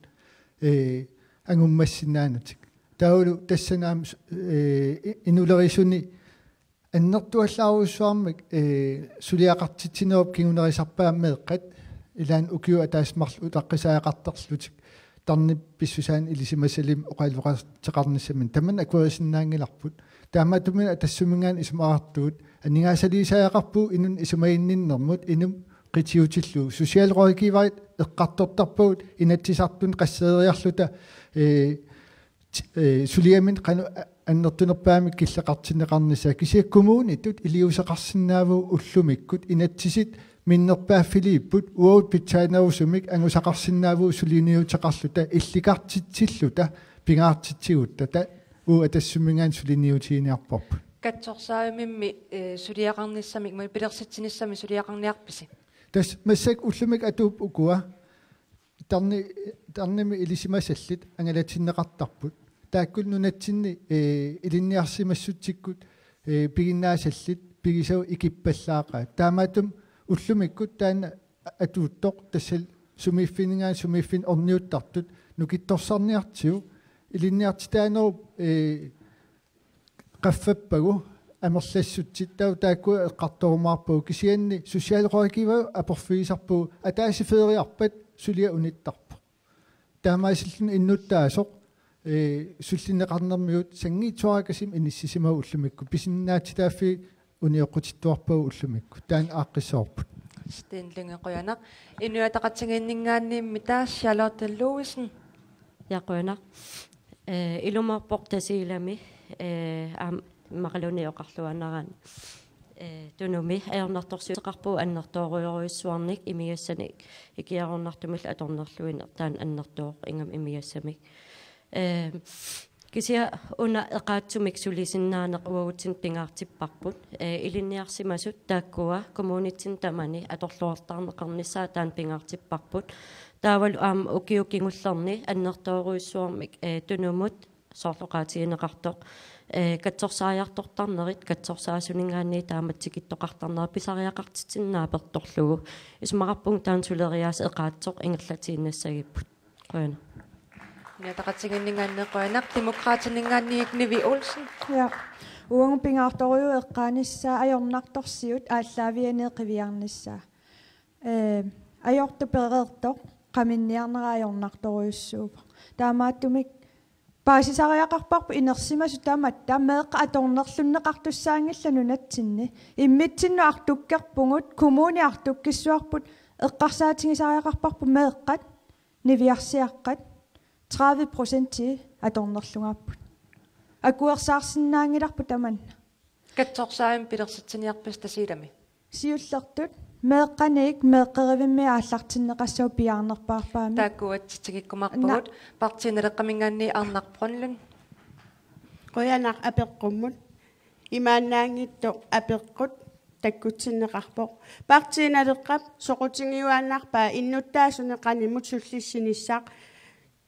ee, angummassinnaanatik. Taavalu tassani aamma su-, ee, i-, inulerisuni annertuallaarujussuarmik, ee, suliaqartitsinerup kingunerisarpaa meeqqat, ilaanni ukiut ataaseq marluk utaqqisariaqartarlutik, tarnip pissusaanik ilisimasalimmik oqaloqateqarnissaminnik. Tamanna akuerisinnaanngilarput. Taamaattumik Atassuminngaanniit isumaqartugut, aningaasaliisariaqarpugut inunnik isumaginninnermut, inuk qitiutillugu. Socialrådgiverit eqqartortarpagut Inatsisartuni qasseeriarluta, ee, ti-, ee, suliaminnik qanoq a-, annertunerpaamik killeqartinneqarnissaa. Kisianni kommunitut iliuuseqarsinnaavagut ullumikkut, inatsisit minnerpaaffiliipput, uagut pitsaanerusumik angusaqarsinnaavagut suliniuteqarluta, illikartitsilluta, pingaartitsigutta, taava uagut Atassuminngaanniit suliniutiginiarparput. Katsorsaavimmi, ee, suliaqarnissamik, imaluunniit pilersitsinissami suliaqarniarpisi? Tassa massakkut ullumikkut atuupput ukua. Tarni-, tarnimi ilisimasallit angalatinneqartarput. Taakkulu nunatsinni, ee, ilinniarsimassutsikkut, ee, piginnaasallit pigisavut ikippallaaqaat. Taamaattumik ullumikkut taanna atuuttoq, tassa sumiiffinninngaanniit sumiiffinni orniuttartut nukittorsarniartigu, ilinniartitaanerup, ee, qaffappagu amerlassutsitut, taava taakkua eqqartorumaarpagut, kisianni socialrådgiverit aporfigisarpagut, ataaseq feeriarpat suliaq unittarpoq. Taamaasilluni innuttaasoq, ee, sullinneqarnermigut sanngiitsuarakasimmik inissisimavoq ullumikkut, pisinnaatitaaffii unioqqutittuarpagut ullumikkut. Taanna aaqqissoorput. Steen Lynge, qujanaq. Inuiaqatigiinninngaanniit taava Charlotte Louisen. Ja, qujanaq. Ee, ilumoorpoq Tasiilami, ee, aamma immaqaluunniit oqarluaannaraanni, ee, Tunumi ajornartorsiuteqarpugut annertoorujorujussuarnik imigassanik ikiaroornartumillu atornerluineq, taanna annertooq ingammik imigassamik. Ee, kisianni una eqaatsumik sulisinnaaneq uagutsinnut pingaartipparput. Ee, ilinniarsimasut taakkua kommunitsinni tamani atorluartaarneqarnissaat taanna pingaartipparput. Taavalu aamma ukiut kingullerni annertoorujussuarmik, ee, Tunumut soorlu oqaatigineqartoq, ee, katsorsaariartortarnerit, katsorsaasuninngaanniit taamatut tikittoqartarnerit pisariaqartitsineq naapertorlugu. Isumaqarpunga taanna suleriaaseq eqaatsoq ingerlatiinnassagipput. Qujanaq. Inuiaqatigiinninngaanniit qujanaq. Demokraatininngaanniit Nivi Olsen. Ja. Uagut pingaartorujuuvoq eqqaanissaa ajornartorsiut aallaavianit qiviarnissaa. Ee, ajortut pereersoq qaminniarnera ajornartorujussuuvoq. Taamaattumik paasisariaqarparput inersimasut tamatta, meeqqat atornerlunneqartussaanngillat nunatsinni. Immitsinnut artukkerpugut, kommuni artukkissuarput, eqqarsaatigisariaqarparput meeqqat, niviarsiaqqat, tredive procenti atornerlugaapput. Akuersaarsinnaanngilarput tamanna. Katsorsaavimmik pilersitsiniarpisi Tasiilami? Siullertut meeqqaniit meeqqerivimmiit aallartinneqassaaq piaarnerpaarpaamik. Taakku atsitsigikkumaarpagut. Na- Partii Naleqqaminngaanniit Arnaq Brønlund. Qujanaq apeqqummut. Imaannaanngitsoq apeqqut takkutsinneqarpoq. Partii Naleqqap soqutigiuaannarpaa innuttaasunik qanimut sullissinissaq.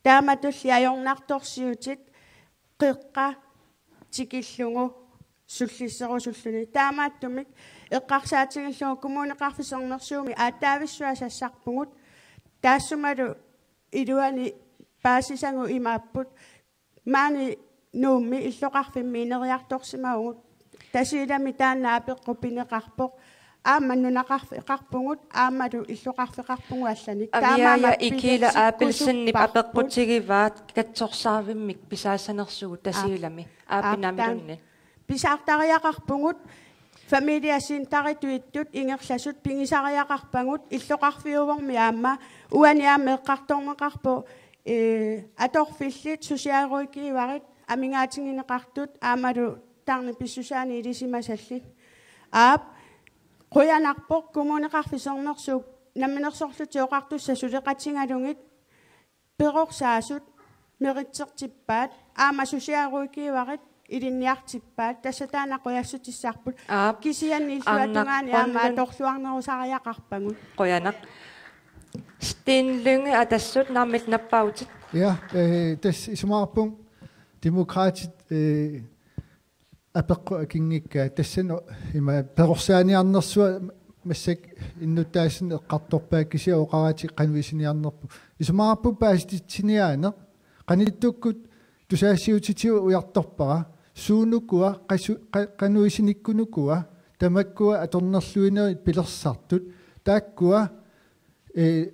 Taamatulli ajornartorsiutit qeqqa tikillugu sullisserusulluni. Taamaattumik eqqarsaatiginngillugu Kommuneqarfik Sermersuumi aatsaavissuaq sassarpugut, taassumalu iluani paasisagut imaapput: maani Nuummi illoqarfimmi ineriartorsimavugut. Tasiilami taanna apeqqut pineqarpoq. Aamma nunaqarfeqarpugut aammalu illoqarfeqarpugut allanik. Aviaja, taamaammat Ikila Aapelsenip pilersikkusupparput. Apeqqutigivaa katsorsaavimmik pisaassanersugut Tasiilami. Aap-, Aapinaamiluunniit. Pisaartariaqarpugut, familiecenteritut ittut ingerlasut pigisariaqarpagut, illoqarfiuvormi aamma. Uani aamma eqqartorneqarpoq, ee, atorfillit, socialrådgiverit, amigaatigineqartut aammalu tarnip pissusaani ilisimasallit. Aap, qujanarpoq Kommuneqarfik Sermersuup Namminersorlutik Oqartussat suleqatigalugit perorsaasut meritsertippaat, aamma socialrådgiverit ilinniartippaat, tassa taanna qujassutissarput. Aap. Kisianni illuatungaani aamma Arnaq Grønlund. Atorluarnerusariaqarpagut. Qujanaq. Steen Lynge, Atassut, naamik nappaavutit. Ja, øh, tassa isumaqarpunga Demokraatit, øh, apeqqut akinngikkaa, tassani ima perorsaaniarnersuaq massakkut innuttaasut eqqartorpaat, kisianni oqaratik qanoq isiniarnerput. Isumaqarpunga paasititsiniaaneq, qanittukkut tusagassiuutitigut ujartorpara, suunukua, qasu-, qa-, qanoq isinikkunukua, tamakkua atornerluinerit pilersartut, taakkua, ee,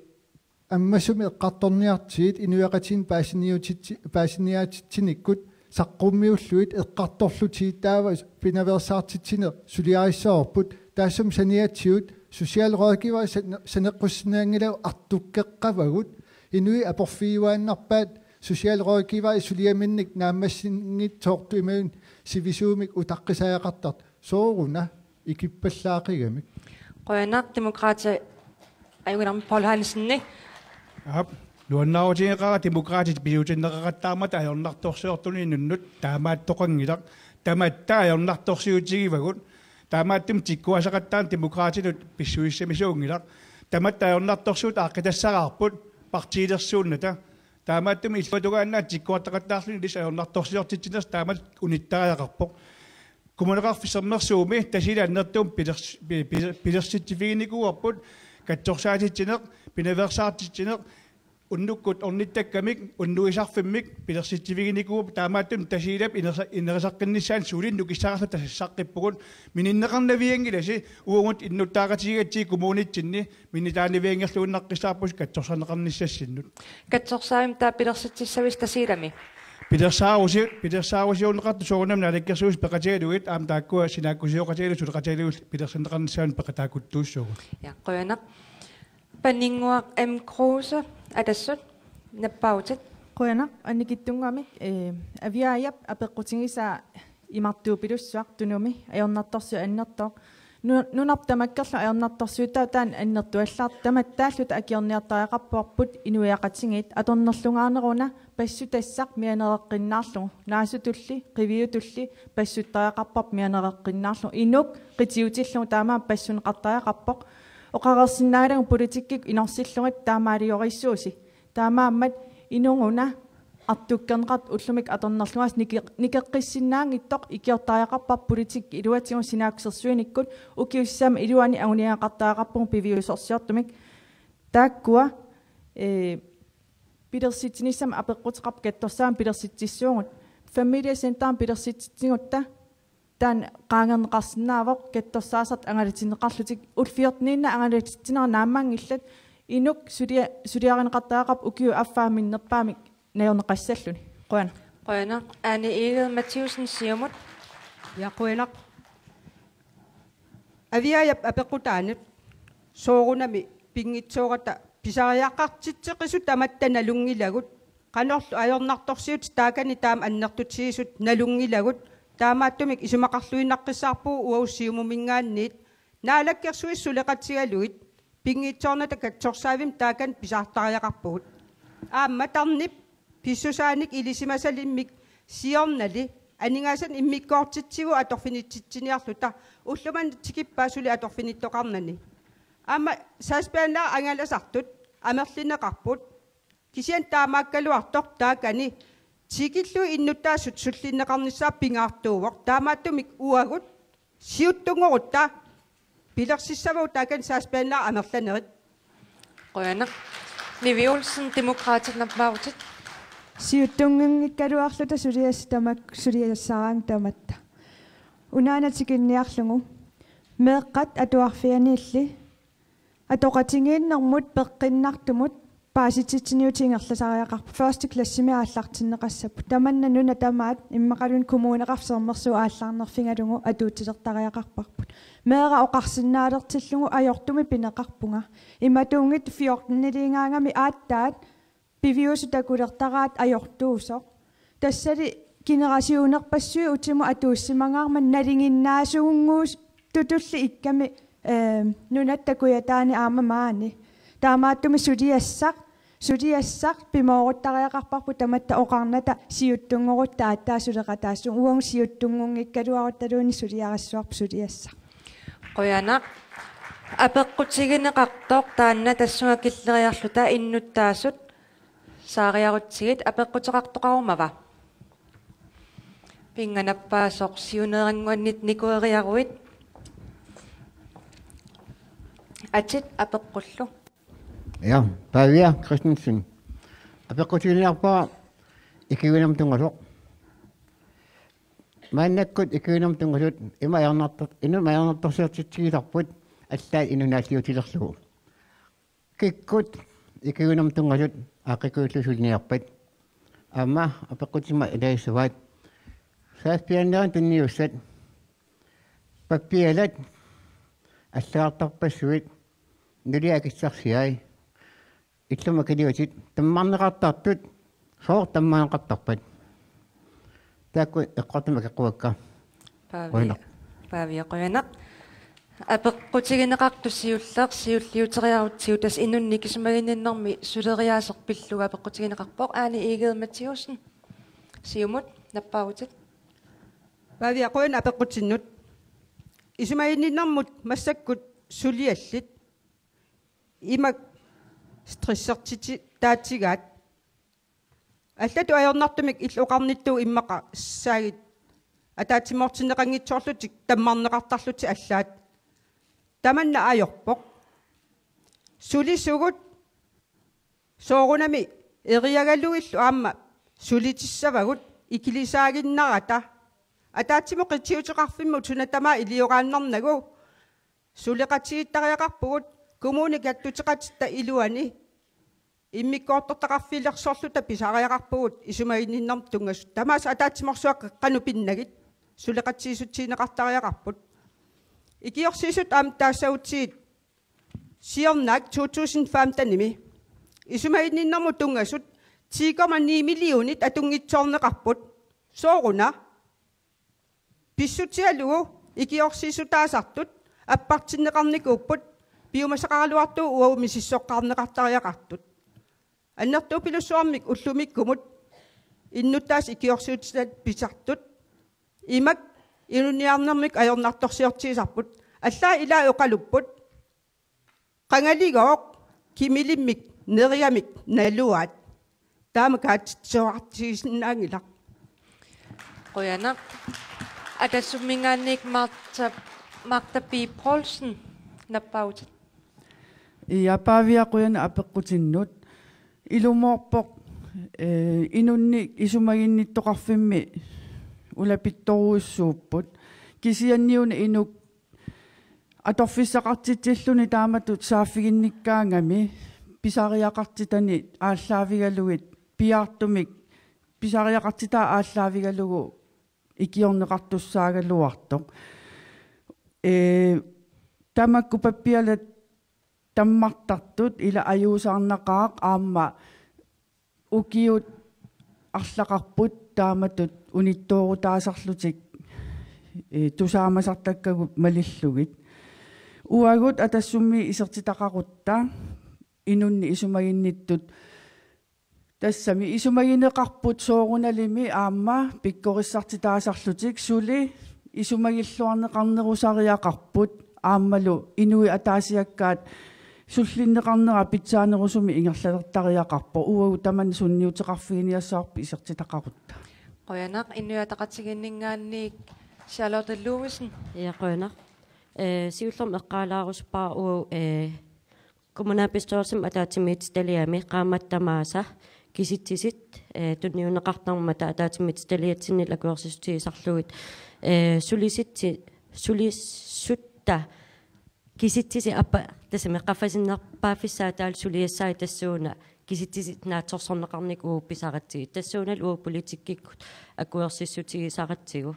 ammasumik eqqartorniartigit, inuiaqatigiinni paasiniutitsi-, paasiniaatitsinikkut saqqummiullugit eqqartorlutigit, taava pinaveersaartitsineq suliarissavarput. Taassuma saniatigut socialrådgiverit sane-, saneqqussinnaanngilagut, artukkeqqavagut. Inuit aporfigiuaannarpaat socialrådgiverit suliaminnik naammassinngitsoortut imaluunniit sivisuumik utaqqisariaqartartut. Sooruna ikippallaaqigamik. Qujanaq. Demokraatit, ajunngilarmi Poul Hansen. Aap, nuannaarutigeqaara Demokraatit pisuutinneqaqattaarmata ajornartorsiortuni inunnut, taamaattoqanngilaq. Tamatta ajornartorsiutigivagut. Taamaattumik tikkuassaqattaarneq Demokraatinut pissusissamisuunngilaq. Tamatta ajornartorsiutit aaqqitassaraarput partiilersuunnata. Taamaattumik illuatungaannaat tikkuartaqattaarluni ilissi ajornartorsiortitsinersi taamatut unittariaqarpoq. Kommuneqarfik Sermersuumi Tasiilap annertuumik pilers-, pi-, pi-, pilersitsiffiginikuuarput katsorsaatitsineq, pinaveersaartitsineq, unnukkut ornittakkamik, unnuisarfimmik pilersitsiffiginikuuarput, taamaattumik Tasiilap inersa-, ineriartornissaanut sulinnut nukissaqarluta tassaqqippugut. Mininneqarnavianngilasi, uagut innuttaaqatigigatsigit kommunitsinni, minitaanaviangerluinnaqqissaarpusi katsorsarneqarnissassinnut. Katsorsaavimmik taava pilersitsissavisi Tasiilami? Pilersaarusi-, pilersaarusiorneqartut soorunami Naalakkersuisut peqatigalugit, aamma taakkua sinaakkusioqatigalugit suleqatigalugit pilersinneqarnissaanut peqataakkuttuussuugut. Ja, qujanaq. Paninnguaq M. Kruse, Atassut, nappaavutit. Qujanaq, annikitsunnguamik, ee, Aviaajap apeqqutigisaa imartuupilussuaq Tunumi ajornartorsiut annertooq. Nu-, nunarput tamakkerlugu ajornartorsiutaavoq, taanna annertuallaartoq. Tamattaalluta akiorniartariaqarparput inuiaqatigiit, atornerlugaaneruna passutassaq mianereqqinnaarlugu. Naasutulli, qiviutulli passuttariaqarparput mianereqqinnaarlugu. Inuk qitiutillugu taamaammat passuneqartariaqarpoq. Oqareersinnaallunga politikkikkut inorsillugit taamaaliorsuusi. Taamaammat inuguna artukkerneqartoq ullumikkut atornerlugaasa nike-, nikeqqissinnaanngitsoq ikiortariaqarparput politikki iluatigut sinaakkusersuinikkut. Ukiut sisamat iluanni anguniagaqartariaqarpugut piviusorsiortumik. Taakkua, ee, pilersitsinissamut apeqquteqarput katsorsaammik pilersitsissuugut. Familiecenterimi pilersitsissigutta taanna qaangerneqarsinnaavoq, katsorsaasartut angalatinneqarlutik. Ullut fjorteniinnaq angalatitsinera naammanngillat. Inuk sulia-, suliarineqartariaqarpoq ukiup affaa minnerpaamik najorneqassalluni. Qujanaq. Qujanaq. Ane Egede Mathæussen, Siumut. Ja, qujanaq. Aviaajap apeqqutaanut soorunami pinngitsoorata pisariaqartitseqisut tamatta nalunngilagut. Qanorlu ajornartorsiutit taakani taama annertutigisut nalunngilagut. Taamaattumik isumaqarluinnaqqissaarpugut uagut Siumuminngaanniit. Naalakkersuisut suleqatigalugit pinngitsoornata katsorsaavimmik taakani pisaartariaqarpugut. Aamma tarnip pissusaanik ilisimasalimmik siornali aningaasanik immikkoortitsivugut atorfinitsitsiniarluta, ullumimut tikippaat suli atorfinittoqarnani. Aamma sagsbehandlerit angalasartut amerlineqarput. Kisianni taamaakkaluartoq taakani Tikillugu innuttaasut sullinneqarnissaat pingaartuuvoq. Taamaattumik uagut siuttunngorutta pilersissavagut taakani sagsbehandlerit amerlanerit. Qujanaq. Nivi Olsen, Demokraatit, nappaavutit. Siuttunngunngikkaluarluta suliassaq tamakku suliassaraangat tamatta. Unaana tikinniarlugu. Meeqqat atuarfianniilli atoqatigiinnermut peqqinnartumut paasititsiniutit ingerlasariaqarput første klassimi aallartinneqassapput. Tamanna nuna tamaat immaqaluunniit Kommuneqarfik Sermersuup aallarnerfigalugu atuutilertariaqarparput. Meeraq oqarsinnaalertillugu ajortumik pineqarpunga. Imatuunngitsoq fjorteniliigaangami aatsaat piviusut takulertaraat ajortuusoq. Tassali generationerpassuit utimut atuussimagaarmata nalinginnaasuunnguuttutulli ikkami, eh, nunatta kujataani aamma maani. Taamaattumik suliassaq, suliassaq pimooruttariaqarparput tamatta oqarnata siuttunngorutta aatsaat suleqataassuunga, uagut siuttunngunngikkaluaruttaluunniit suliarissuarput suliassaq. Qujanaq. Apeqqutigineqartoq taanna tassunga killeriarluta innuttaasut saariarutsigit apeqquteqartoqarumava? Pingaarnerpaasoq siuneerannguanniit nikueriaruit. Atit apeqqullu. Ja, Pavia Christensen. Apeqqutiginiarpara ikiuinermut tunngasoq. Maannakkut ikiuinermut tunngasut ima ajornartor-, inuk ajornartorsiortitsigisarput allaat inuk naalliutilerlugu. Kikkut ikiuinermut tunngasut aaqqikkusullugu suliniarpat? Aamma apeqqutima ilagissuaat. Sagsbehandlerit tunniussat. Pappialat allagartarpassuit nuliat akissarsiai. Illumut akiliutit tammarneqartartut, sooq tammarneqartarpat? Taakku eqqortumik akeqquakka. Pavia. Qujanaq. Pavia, qujanaq. Apeqqutigineqartoq siulleq, siulliuteriarutsigu tassa inunnik isumaginninnermi suleriaaseq pillugu apeqqutigineqarpoq. Aani Egede Mathæussen, Siumut, nappaavutit. Pavia, qujanaq apeqqutinnut. Isumaginninnermut massakkut suliallit imak stressertitaatigaat. Allatut ajornartumik illit oqarnittut immaqa saagit ataatsimoortinneqanngitsoorlutik tammarneqartarlutik allaat. Tamanna ajorpoq. Sulisugut soorunami eriagalugillu aamma sulitissavagut ikilisaaginnarata. Ataatsimut qitiuteqarfimmut suna tamaat ilioraannarnagu suleqatigiittariaqarpugut kommunip kattuteqatitta iluani. Immikkoortortaqarfilersorluta pisariaqarpugut isumaginninnermut tunngasut. Tamaasa ataatsimoorsuaq qeqqanut pinnagit suleqatigiissutigineqartariaqarput. Ikiorsiisut aamma taassagutsigit siornaak to tusind femtenimi isumaginninnermut tunngasut ti komma ni millionit atunngitsoorneqarput. Sooruna? Pissutigalugu ikiorsiissutaasartut appartinneqarnikuupput piumasaqaraluartugut uagut misissoqqaarneqartariaqartut. Annertupilussuarmik ullumikkumut innuttaasut ikiorsiissutaat pisartut imak inunniarnermik ajornartorsiortigisarput. Allaat ilaat oqalupput: Qangaligooq kimilimmik nerigamik naluaat. Taama kaatsitsisoqartigisinnaanngilaq. Qujanaq. Atassumminngaanniit Martha, Martha P. Poulsen, nappaavutit. Ja, Pavia, qujanaq apeqqutinnut. Ilumoorpoq, eh, inunnik isumaginnittoqarfimmi ulapittorujussuupput. Kisianniuna inuk atorfissaqartitsilluni taamatut saaffiginnikkaangami pisariaqartitani aallaavigalugit piaartumik pisariaqartitaa aallaavigalugu ikiorneqartussaagaluartoq. Ee, tamakku pappialat tammartartut ila ajuusaarnaqaaq aamma ukiut arlaqarput taamatut unittoorutaasarlutik, eh, tusaamasartakkagut malillugit. Uagut Atassummi isertitaqarutta inunnik isumaginnittut, tassami isumagineqarput soorunalimi aamma pikkorissartitaasarlutik suli isumagilluarneqarnerusariaqarput aammalu inuit ataasiakkaat sullinneqarnera pitsaanerusumik ingerlalertariaqarpoq, uagut tamanna sunniuteqarfiginiassavarput isertitaqarutta. Qujanaq. Inuit Ataqatigiinninngaanniit Charlotte Ludvigsen. Ja, qujanaq. Eh, siullermik eqqaalaarusuppara uagut, eh, kommunalbestyrelsimi ataatsimiititaliami qaammatit tamaasa kisitsisit, eh, tunniunneqartarmata ataatsimiititaliatsinnillu akuersissutigisarlugit, eh, sulisitsi-, sulisutta kisitsisit appa-, tassami qaffasinnerpaaffissaataal suliassaat tassuuna kisitsisit naatsorsorneqarnikut uagut pisaratsigit. Tassuunalu uagut politikkikkut akuersissutigisaratsigu.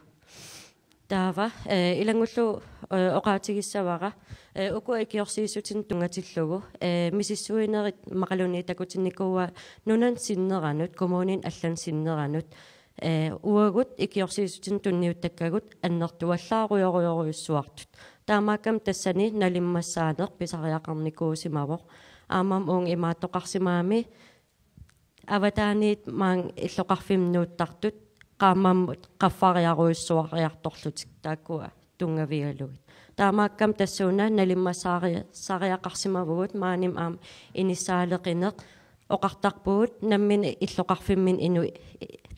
Taava, eh, ilanngullugu, eh, oqaatigissavara, eh, uku ikiorsiissutinik tunngatillugu, eh, misissuinerit imaluunniit takutinnikuuaat nunanut sinneranut, kommuninut allanut sinneranut, eh, uagut ikiorsiissutinik tunniuttakkagut annertuallaarujorujorujussuartut. Taamaakkami tassani nalimmassaaneq pisariaqarnikuusimavoq. Aammami uunga imaattoqarsimagami avataaniit maani illoqarfimmut nuuttartut qaammammut qaffariarujussuariartorlutik taakkua tunngavigalugit. Taamaakkami tassuuna nalimmassaari-, -sariaqarsimavugut, maanimi aamma inissaaleqineq oqartarpugut nammineq illoqarfimminni inuit,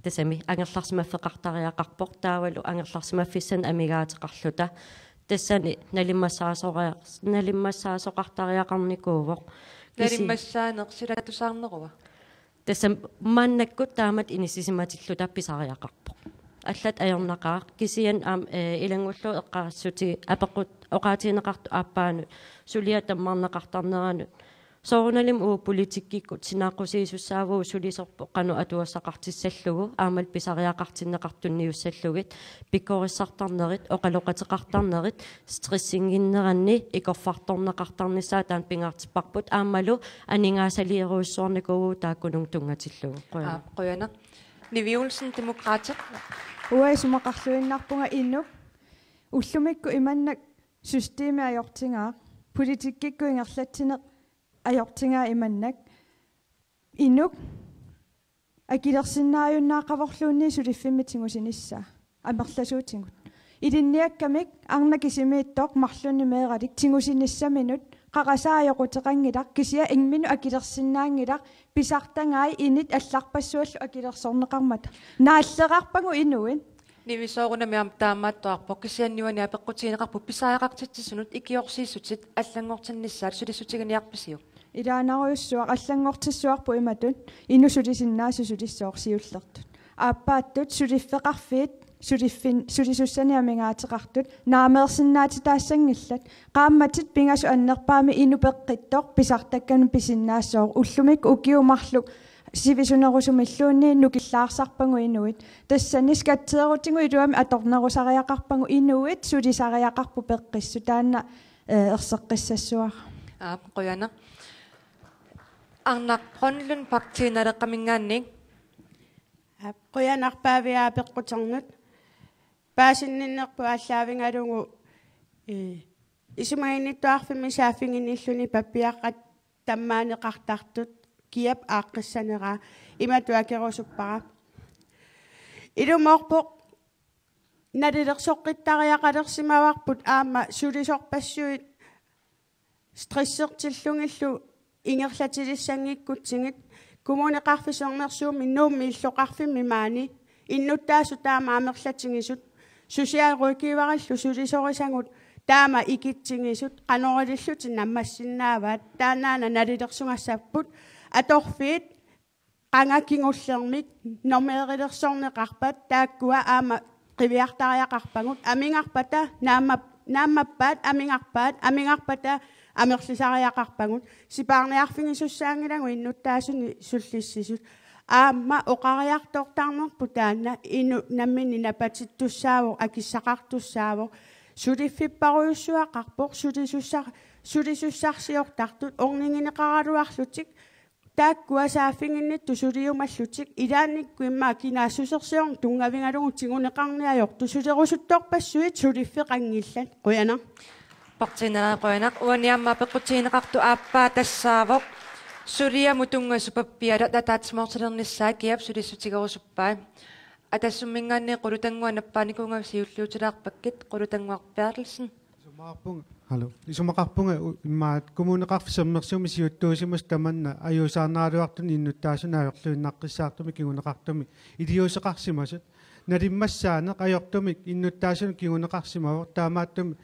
tassami angerlarsimaffeqartariaqarpoq, taavalu angerlarsimaffissanik amigaateqarluta. Tassani nalimmassaasoria-, nalimmassaasoqartariaqarnikuuvoq. Kisi- Nalimmassaaneq silattusaarnerua? Tassami maannakkut taamatut inissisimatilluta pisariaqarpoq. Allatut ajornaqaaq, kisianni aamma, eh, ilanngullugu eqqaassuti-, apeqqut-, oqaatigineqartut aappaanut suliaq tammarneqartarneranut. Soorunalimi uagut politikkikkut sinaaqqusiisussaavugut sulisorput qanoq atugassaqartissallugu, aammalu pisariaqartinneqartut tunniussallugit, pikkorissartarnerit, oqaloqateqartarnerit, stressinnginneranni ikorfartorneqartarnissaa taanna pingaartipparput, aammalu aningaasaliiorujussuarnikuuvugut taakkununnga tunngatillugu. Qujanaq. Aap, qujanaq. Nivi Olsen, Demokraatit. Uanga isumaqarluinnarpunga inuk. Ullumikkut imannak systemi ajortigaaq, politikkikkut ingerlatsineq ajortigaaq imannak. Inuk akilersinnaajunnaaqavorluunniit suliffimmik tigusinissaa amerlasuutigut. Ilinniakkamik arnat kisimiittoq marlunnik meeralik tigusinissaminut qarasaat ajoquteqanngilaq, kisianni imminut akilersinnaanngilaq, pisartagai init allarpassuallu akilersorneqarmata. Naallerarpagut inuit. Nivi, soorunami aamma taamaattoqarpoq, kisianni uani apeqqutigineqarpoq pisariaqartitsisunut ikiorsiissutit allanngortinnissaat, sulissutiginiarpisiuk? Ilaanarujussuaq, allanngortissuarput imatut inuk sulisinnaasut sulissooq siullertut. Aappaattut suliffeqarfiit suliffin-, sulisussanik amigaateqartut naameersinnaatitaassanngillat. Qaammatit pingasut annerpaamik inuk peqqittoq pisartakkanut pisinnaassaaq. Ullumikkut ukiut marluk sivisunerusumilluunniit nukillaarsarpagut inuit. Tassani skatteerutigut iluamik atornerusariaqarpagut, inuit sulisariaqarput peqqissut, taanna, eh, erseqqissassavara. Aap, qujanaq. Arnaq Brønlund, Partii Naleqqaminngaanniit. Aap, qujanaq Pavia apeqquternut. Paasinninnerput aallaavigalugu, eh, isumaginnittuarfimmi saaffiginnilluni pappiaqqat tammaaneqartartut kiap aaqqissaneraa imatut akerusuppara. Ilumoorpoq nalilersoqqittariaqalersimavarput aamma sulisorpassuit stressertillugillu ingerlatilissanngikkutsigu. Kommuneqarfik Sermersuumi Nuummi illoqarfimmi maani innuttaasut taama amerlatigisut, socialrådgiverillu sulisorisagut taama ikitsigisut, qanoq ilillutik nammassinnaavaat, taannaana nalilersugassapput. Atorfiit qanga kingullermik normeerilersorneqarpat, taakkua aamma qiviartariaqarpagut, amigarpata naamma-, naammappaat, amigarpaat, amigarpata amerlisariaqarpagut. Sipaarniarfigisussaanngilagut innuttaasunik sullissisut. Aamma oqariartortarnerput taanna inuk nammineq napatittussaavoq, akissaqartussaavoq. Suliffipparujussuaqarpoq, sulisussa-, sulisussarsiortartut ornigineqaraluarlutik, taakkua saaffiginnittut suliumallutik, ilaannikkut immaqa kinaassusersiorneq tunngavigalugu tiguneqarniartortut sulerusuttorpassuit suliffeqanngillat. Qujanaq. Partii Naleraq, qujanaq. Uani aamma apeqqutigineqartoq aappaa tassaavoq suliamut tunngasut pappialat ataatsimoortilernissaat, kiap sulissutigerusuppai? Atassumminngaanniit Qulutannguaq nappaanikuugavit siulliutilaarpakkit, Qulutannguaq Berthelsen. Isumaqarpunga. Hallo. Isumaqarpunga u-, immaqa Kommuneqarfik Sermersuumi siuttuusimasut tamanna ajuusaarneraluartuni innuttaasunik ajorluinnaqqissaartumik kinguneqartumik iliuuseqarsimasut. Nalimmassaaneq ajortumik innuttaasunik kinguneqarsimavoq, taamaattumik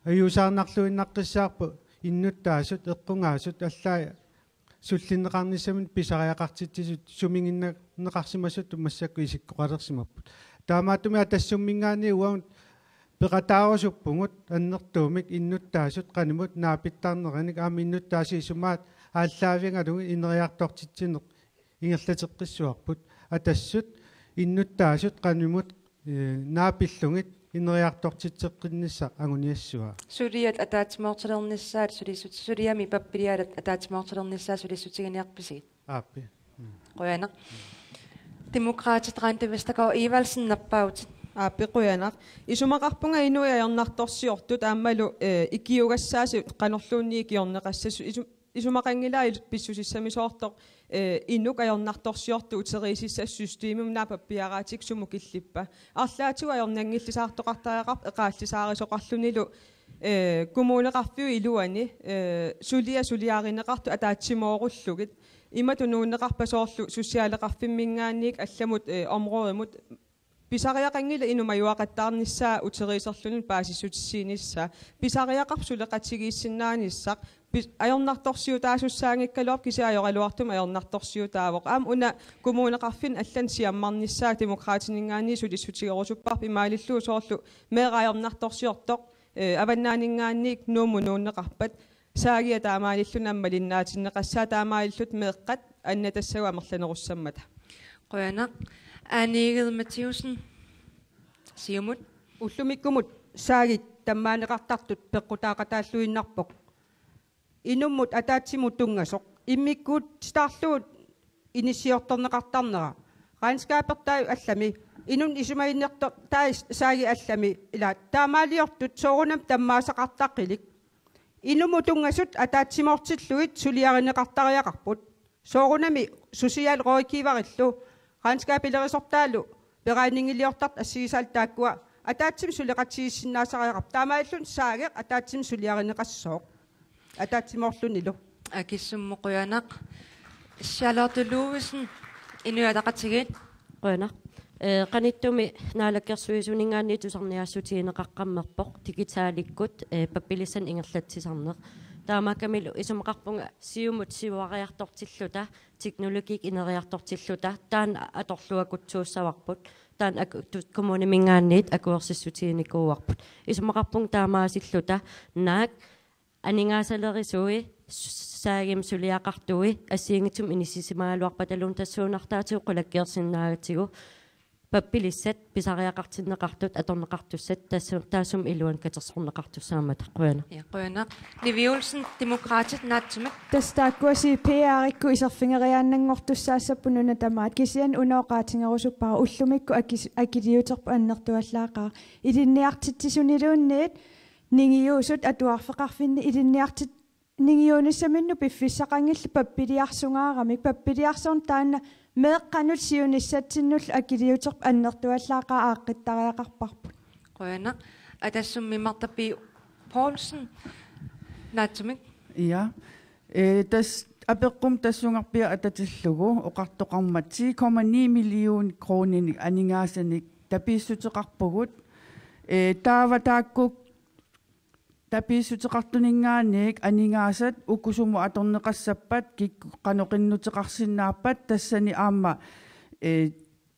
ajuusaarnarluinnaqqissaarput innuttaasut, eqqugaasut, allaat sullinneqarnissaminnik pisariaqartitsisut sumiginnarneqarsimasut massakkut isikkoqalersimapput. Taamaattumik Atassumminngaanniit uagut peqataarusuppugut annertuumik innuttaasut qanimut naapittarnerinik, aamma innuttaasut isumaat aallaavigalugit ineriartortitsineq ingerlateqqissavarput. Atassut innuttaasut qanimut, eh, naapillugit ineriartortitseqqinnissaq anguniassavaa. Suliat ataatsimoortilernissaat sulissut-, suliami pappiliaat ataatsimoortilernissaat sulissutiginiarpisigit? Aappi. Mm. Qujanaq. Demokraatit Randi Vestergaard Evaldsen, nappaavutit. Aappi, qujanaq. Isumaqarpunga inuit ajornartorsiortut aammalu, eh, ikiugassaasut qanorluunniit ikiorneqassasut isu-, isumaqanngilaq il-, pissusissamisoortoq, eh, inuk ajornartorsiortut uteriisissasut systemimut naapappiaraatigut sumut killippa. Arlaatigut ajornanngillisaartoqartariaqarpoq eqaallisaarisoqarlunilu, eh, kommuneqarfiup iluani, eh, suliaq suliarineqartoq ataatsimoorullugit. Imatut nuunneqarpat soorlu socialeqarfimminngaanniit allamut, eh, områdemut pisariaqanngilaq inuk majuaqattaarnissaa uteriiserluni paasissutissiinissaa. Pisariaqarpoq suleqatigiissinnaanissaq. Pis-, ajornartorsiutaasussaanngikkaluarpoq, kisianni ajoraluartumik ajornartorsiutaavoq. Aamma una kommuneqarfinni allani siammarnissaa Demokraatininngaanniit sulissutigerusupparput, imaalillugu soorlu meeqqat ajornartorsiortoq, eh, Avannaaninngaanniit Nuummut nuunneqarpat. Saagia taamaalilluni aamma malinnaatinneqassaaq, taamaalillutik meeqqat annatassagut amerlanerussammata. Qujanaq. Aani Egede Mathæussen, Siumut. Ullumikkumut saagit tammaaneqartartut peqqutaaqataalluinnarpoq. Inummut ataatsimut tunngasoq. Immikkuutitaarlugu inissiortorneqartarnera. Regnskabertai allami. Inunnik isumaginnertortai saagit allami. Ila taamaaliortut soorunami tammaasaqartaqqilik. Inummut tunngasut ataatsimoortillugit suliarineqartariaqarput. Soorunami socialrådgiverillu, regnskabelerisortaalu, beregningiliortartut assigisaallu taakkua ataatsimik suleqatigiissinnaasariaqarput. Taamaalilluni saageq ataatsimik suliarineqassooq. Ataatsimoorlunilu. Akissummut qujanaq. Charlotte Ludvigsen, Inuit Ataqatigiit. Qujanaq. Eh, qanittumi Naalakkersuisuninngaanniit tusarniaassutigineqaqqammerpoq digitalikkut, eh, pappilissanik ingerlatsisarneq. Taamaakkamilu isumaqarpunga Siumut siuariartortilluta, teknologiik ineriartortilluta, taanna atorluakutsuussavarput, taanna aku-, tu-, kommuniminngaanniit akuersissutiginikuuarput. Isumaqarpunga taamaasilluta naak aningaasalerisui, saagimik suliaqartui assigiinngitsumik inissisimagaluarpataluunniit tassuunartaatigut qulakkeersinnaagatsigu pappilissat pisariaqartinneqartut atorneqartussat tassa-, taassuma iluani katersorneqartussaammata. Qujanaq. Ja, qujanaq. Nivi Olsen, Demokraatit, naatsumik. Tassa taakkua C P R-ikkut iserfigeriaannanngortussaassapput nuna tamaat. Kisianni una oqaatigerusuppara ullumikkut akis-, akiliuterput annertuallaaqaaq. Ilinniartitsisuniluunniit ningiuusut atuarfeqarfinni ilinniartit-, ningiuunissaminnut piffissaqanngillat pappiliarsugaaramik, pappiliarsorneq taanna meeqqanut siunissatsinnullu akiliuterput annertuallaaqaaq aaqqittariaqarparput. Qujanaq. Atassummi Martha P. Poulsen, naatsumik. Ja. Eh, tassa apeqqumi tassungarpiaq atatillugu oqartoqarmat ti komma ni million kroninik aningaasanik tapiissuteqarpugut. Eh, taava taakku tapiissuteqartuninngaanniit aningaasat uku sumut atorneqassappat, kikkut qanoq qinnuteqarsinnaappat, tassani aamma, eh,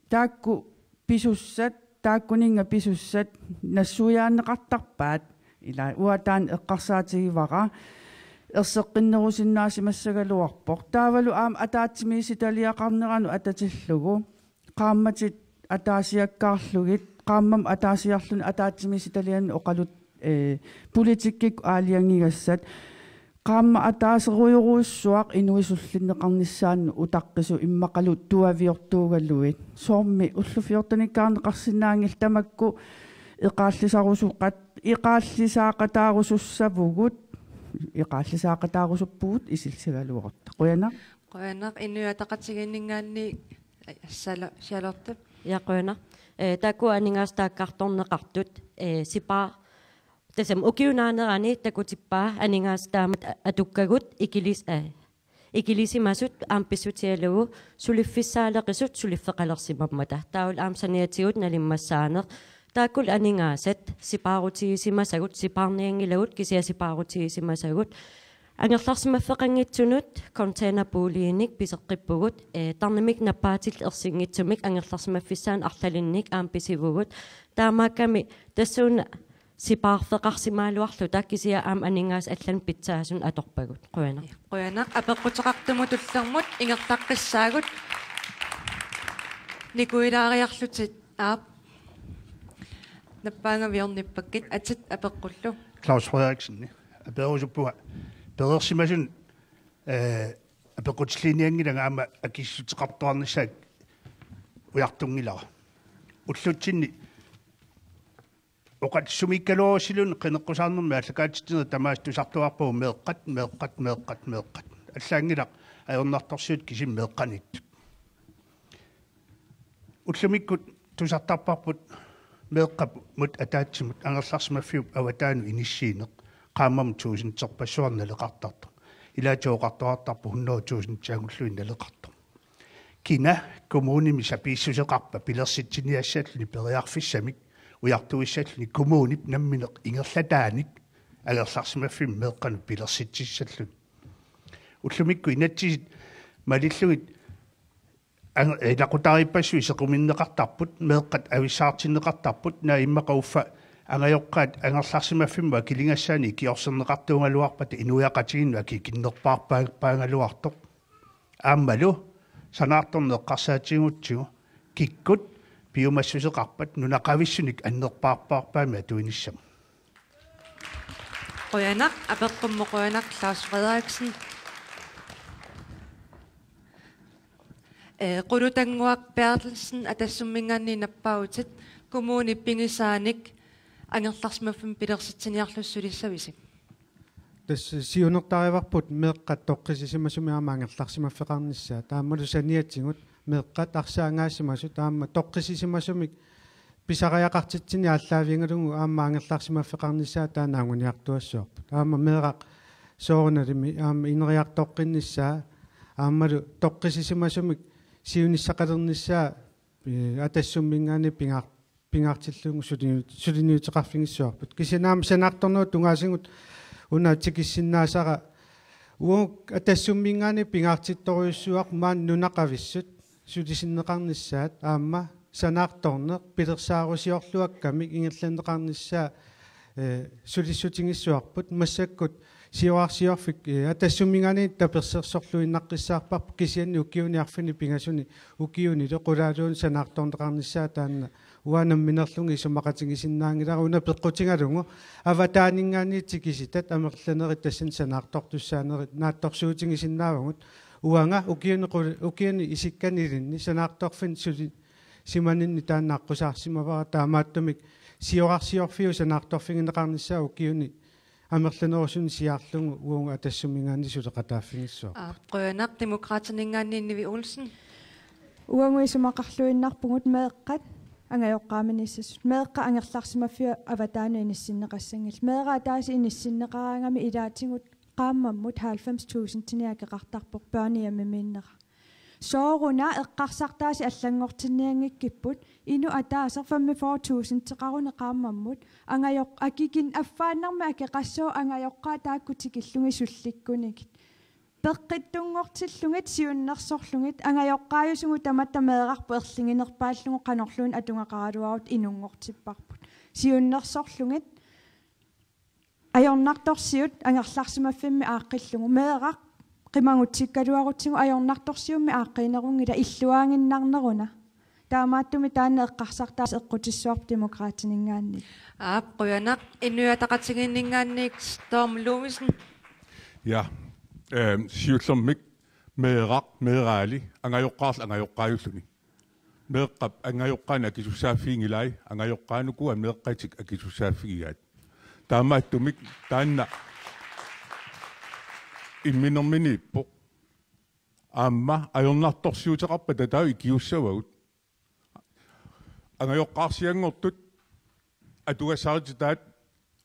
taakku pisussat, taakkuninnga pisussat nassuiaanneqartarpaat, ila uanga taanna eqqarsaatigivara, erseqqinnerusinnaasimassagaluarpoq. Taavalu aamma ataatsimiititaliaqarneranut atatillugu, qaammatit ataasiakkaarlugit, qaammammi ataasiarluni ataatsimiititaliani oqalut, eh, politikkikkut aalajangigassat. Qaammat ataaserujorujussuaq inuit sullinneqarnissaannut utaqqisut immaqalu tuaviortuugaluit. Soormi ullut fjortenikkaarneqarsinnaanngillat, tamakku eqaallisarusuqat-, eqaallisaaqataarusussavugut, eqaallisaaqataarusuppugut isilsagaluarutta. Qujanaq. Qujanaq. Inuit Ataqatigiinninngaanniit, eh, Charlo-, Charlotte. Ja, qujanaq. Eh, taakku aningaasat taakkartorneqartut, eh, sipaar Tassami ukiup naanerani takutippaa aningaasat taamatut atukkagut ikilis-, eh, ikilisimasut aamma pissutigalugu suliffissaaleqisut suliffeqalersimammata. Taavalu aamma saniatigut nalimmassaaneq. Taakkulu aningaasat sipaarutigisimasagut, sipaarnianngilagut kisianni sipaarutigisimasagut. Angerlarsimaffeqanngitsunut containerpooliinik piseqqippugut, eh, tarnimik nappaatillit ersinngitsumik angerlarsimaffissaannik arlalinnik aamma pisivugut. Taamaakkami tassuuna sipaarfeqarsimagaluarluta kisianni aamma aningaasat allanut pitsaasunut atorpagut. Qujanaq. Qujanaq. Apeqquteqartumut tullermut ingerlaqqissaagut. Nikuilaariarlutit aap. Nappaangaviornippakkit atit apeqqullu. Claus Frederiksen. Apeerusuppunga. Pereersimasunut, eh, apeqqutilliinianngilanga aamma akissuteqartuarnissaat ujartunngilara. Ullutsinni oqaluussumiikkaluarussiluunniit qineqqusaarnermi aallakaatitsinerit tamaasa tusartuarpagut meeqqat, meeqqat, meeqqat, meeqqat. Allaanngilaq ajornartorsiut kisimi meeqqaniittut. Ullumikkut tusartarparput meeqqamut ataatsimut angerlarsimaffiup avataanut inissiineq, qaammammut tuusinterpassuarnik naleqartartoq. Ilaatigut oqartuartarpoq hundrede tusindinngullugit naleqartoq. Kina kommunimi sapiissuseqarpa pilersitsiniassalluni periarfissamik ujartuissalluni kommunip nammineq ingerlataanik angerlarsimaffimmi meeqqanut pilersitsissalluni. Ullumikkut inatsisit malillugit ang-, ilaqutariippassuit sequminneqartarput, meeqqat avissaartinneqartarput, naak immaqa uffa angajoqqaat angerlarsimaffimmut akiligassaannik ikiorserneqartuugaluarpata inuiaqatigiinnut akikinnerpaarpaagaluartoq. Aammalu sanaartorneq eqqarsaatigigutsigu kikkut piumassuseqarpat nunaqavissunik annerpaarpaarpaamik atuinissamut. Qujanaq, apeqqummut qujanaq, Claus Frederiksen. Eh, Qulutannguaq Berthelsen, Atassumminngaanniit nappaavutit, kommunip pigisaanik angerlarsimaffimmik pilersitsiniarlusi sulissavisi? Tassa siunertarivarput meeqqat toqqissisimasumik aamma angerlarsimaffeqarnissaat. Taamalu saniatigut meeqqat arsaangaasimasut aamma toqqissisimasumik pisariaqartitsineq aallaavigalugu aamma angerlarsimaffeqarnissaat taanna anguniartuassavarput. Aamma meeraq soorunalimi aamma ineriartoqqinnissaa aammalu toqqissisimasumik siunissaqalernissaa, eh, Atassumminngaanniit pingaar-, pingaartillugu suliniut-, suliniuteqarfigissavarput. Kisianni aamma sanaartornerup tungaasigut una tikissinnaasara uagut Atassumminngaanniit pingaartittorujussuuarput maani nunaqavissut sulisinneqarnissaat aamma sanaartorneq pilersaarusiorluakkamik ingerlanneqarnissaa, eh, sulissutigissavarput. Massakkut Siorarsiorfik, eh, Atassumminngaanniit tapersersorluinnaqqissaarparput kisianni ukiuni arfineq-pingasuni ukiunilu qulaaluunniit sanaartorneqarnissaa taanna uanga nammineerlunga isumaqatigisinnaanngilara una peqqutigalugu avataaninngaanniit tikisitat amerlanerit tassani sanaartortussaanerit naatsorsuutigisinnaavagut. Uanga ukiuni qul-, ukiuni isikkanilinni sanaartorfinni sulisimaninni taanna aqqusaarsimavara, taamaattumik Siorarsiorfiup sanaartorfigineqarnissaa ukiuni amerlanerusunni siaarlugu uagut Atassumminngaanniit suleqataaffigissavarput. Aap, qujanaq. Demokraatininngaanniit Nivi Olsen. Uagut isumaqarluinnarpugut meeqqat angajoqqaaminissassut. Meeqqat angerlarsimaffiup avataanut inissinneqassanngillat. Meeraq ataaseq inissinneqaraangami ilaatigut qaammammut halvfems tusindinik akeqartarpoq børnehjemimiinnera. Sooruna eqqarsartaasa allanngortinnianngikkipput, inuk ataaseq femogfyrre tusindeqaruni qaammammut, angajoq-, akikinneq affaannarmik akeqassooq angajoqqaat taakku tikillugit sullikkunigit. Peqqittunngortillugit, siunnersorlugit, angajoqqaajusugut tamatta meerarput erliginerpaallugu qanorluunniit atugaqaraluarutta inunngortipparput. Siunnersorlugit, ajornartorsiut angerlarsimaffimmi aaqqillugu, meeraq qimagutsikkaluarutsigu ajornartorsiummi aaqqiinerunngilaq, illuaaginnarneruna. Taamaattumik taanna eqqarsartaaseq eqqutissavarput Demokraatininngaanniit. Aap, qujanaq. Inuit Ataqatigiinninngaanniit Storm Ludvigsen. Ja, ehm, siullermik meeraq, meeraali, angajoqqaarlu angajoqqaajulluni. Meeqqap angajoqqaanik akisussaaffiginngilai, angajoqqaat ukua meeqqatik akisussaaffigigaat. Taamaattumik taanna imminerminiippoq. Aamma ajornartorsiuteqarpata taava ikiussavagut. Angajoqqaarsianngortut atugassarititaat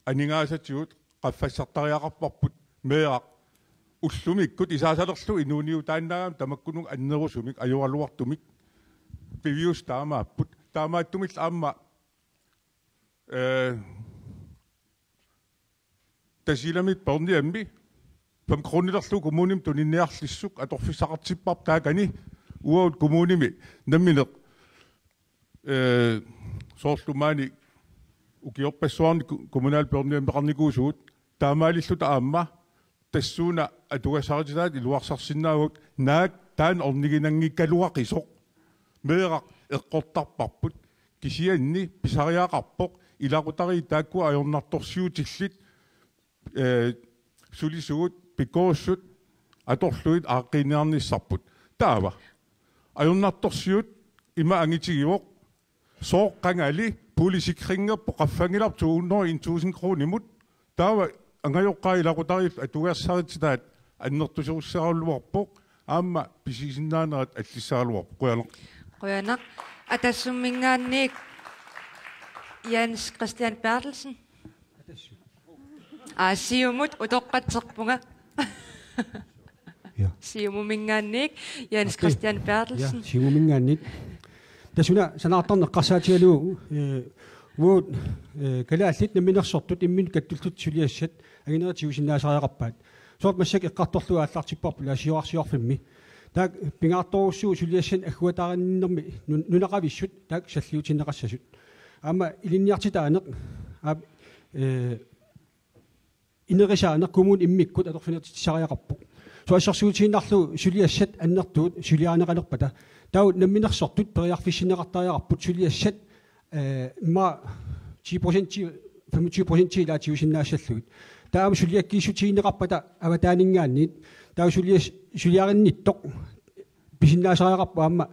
aningaasatigut qaffassartariaqarparput meeraq ullumikkut isaasalerlu inuuniutaannaagami tamakkununnga annerusumik ajoraluartumik piviusut taamaapput. Taamaattumillu aamma, eh, Tasiilami Børnehjemmi fem kronilerlu kommunimi tuniniarlissuk atorfissaqartipparput taakani uagut kommunimi nammineq, eh, soorlu maani ukiorpassuarni ku-, kommunal børnehjemmeqarnikuusugut taamaalilluta aamma tassuuna atugassarititaat iluarsarsinnaavagut naak taanna orniginanngikkaluaqisoq meeraq eqqortarparput kisianni pisariaqarpoq ilaqutariit taakkua ajornartorsiutillit eh, sulisugut, pikuussut, atorlugit aaqqiiniarnissarput. Taava. Ajornartorsiut ima angitigivoq. Sooq qangali boligsikringerput qaffanngilarput to hundrede en tusind kronimut. Taava angajoqqaat ilaqutariit atugassarititaat annertusiussagaluarpoq. Aamma pisisinnaanerat allissagaluarpoq. Qujanaq. Qujanaq. Atassumminngaanniit Jens Christian Berthelsen. Aa, Siumut utoqqatserpunga. Ja. Siumuminngaanniit Jens Christian Berthelsen. Ja, Siumuminngaanniit. Tassa una sanaartarneq eqqarsaatigalugu, eh, uagut, eh, kalaallit namminersortut imminnut kattullutik suliassat anginerit tigusinnaasariaqarpaat. Soorlu massakkut eqqartorlugu aallartipparput ila siorarsiorfimmi. Taakku pingaartorujussuuvoq suliassanik agguataarninnermi nun-, nunaqavissut taakku salliutinneqassasut. Aamma ilinniartitaaneq, aap, eh, inerisaaneq kommunit immikkut atorfinitsitsisariaqarpoq. Soorlu assersuutigiinnarlugu suliassat annertuut suliarineqalerpata. Taava namminersortut periarfissinneqartariaqarput suliassat, eh, immaqa ti procent, femogtyve procent ilaa tigusinnaassallugit. Taava suliakkiissutigineqarpata avataaninngaanniit. Taava sulias-, suliarinnittoq pisinnaasariaqarpoq aamma,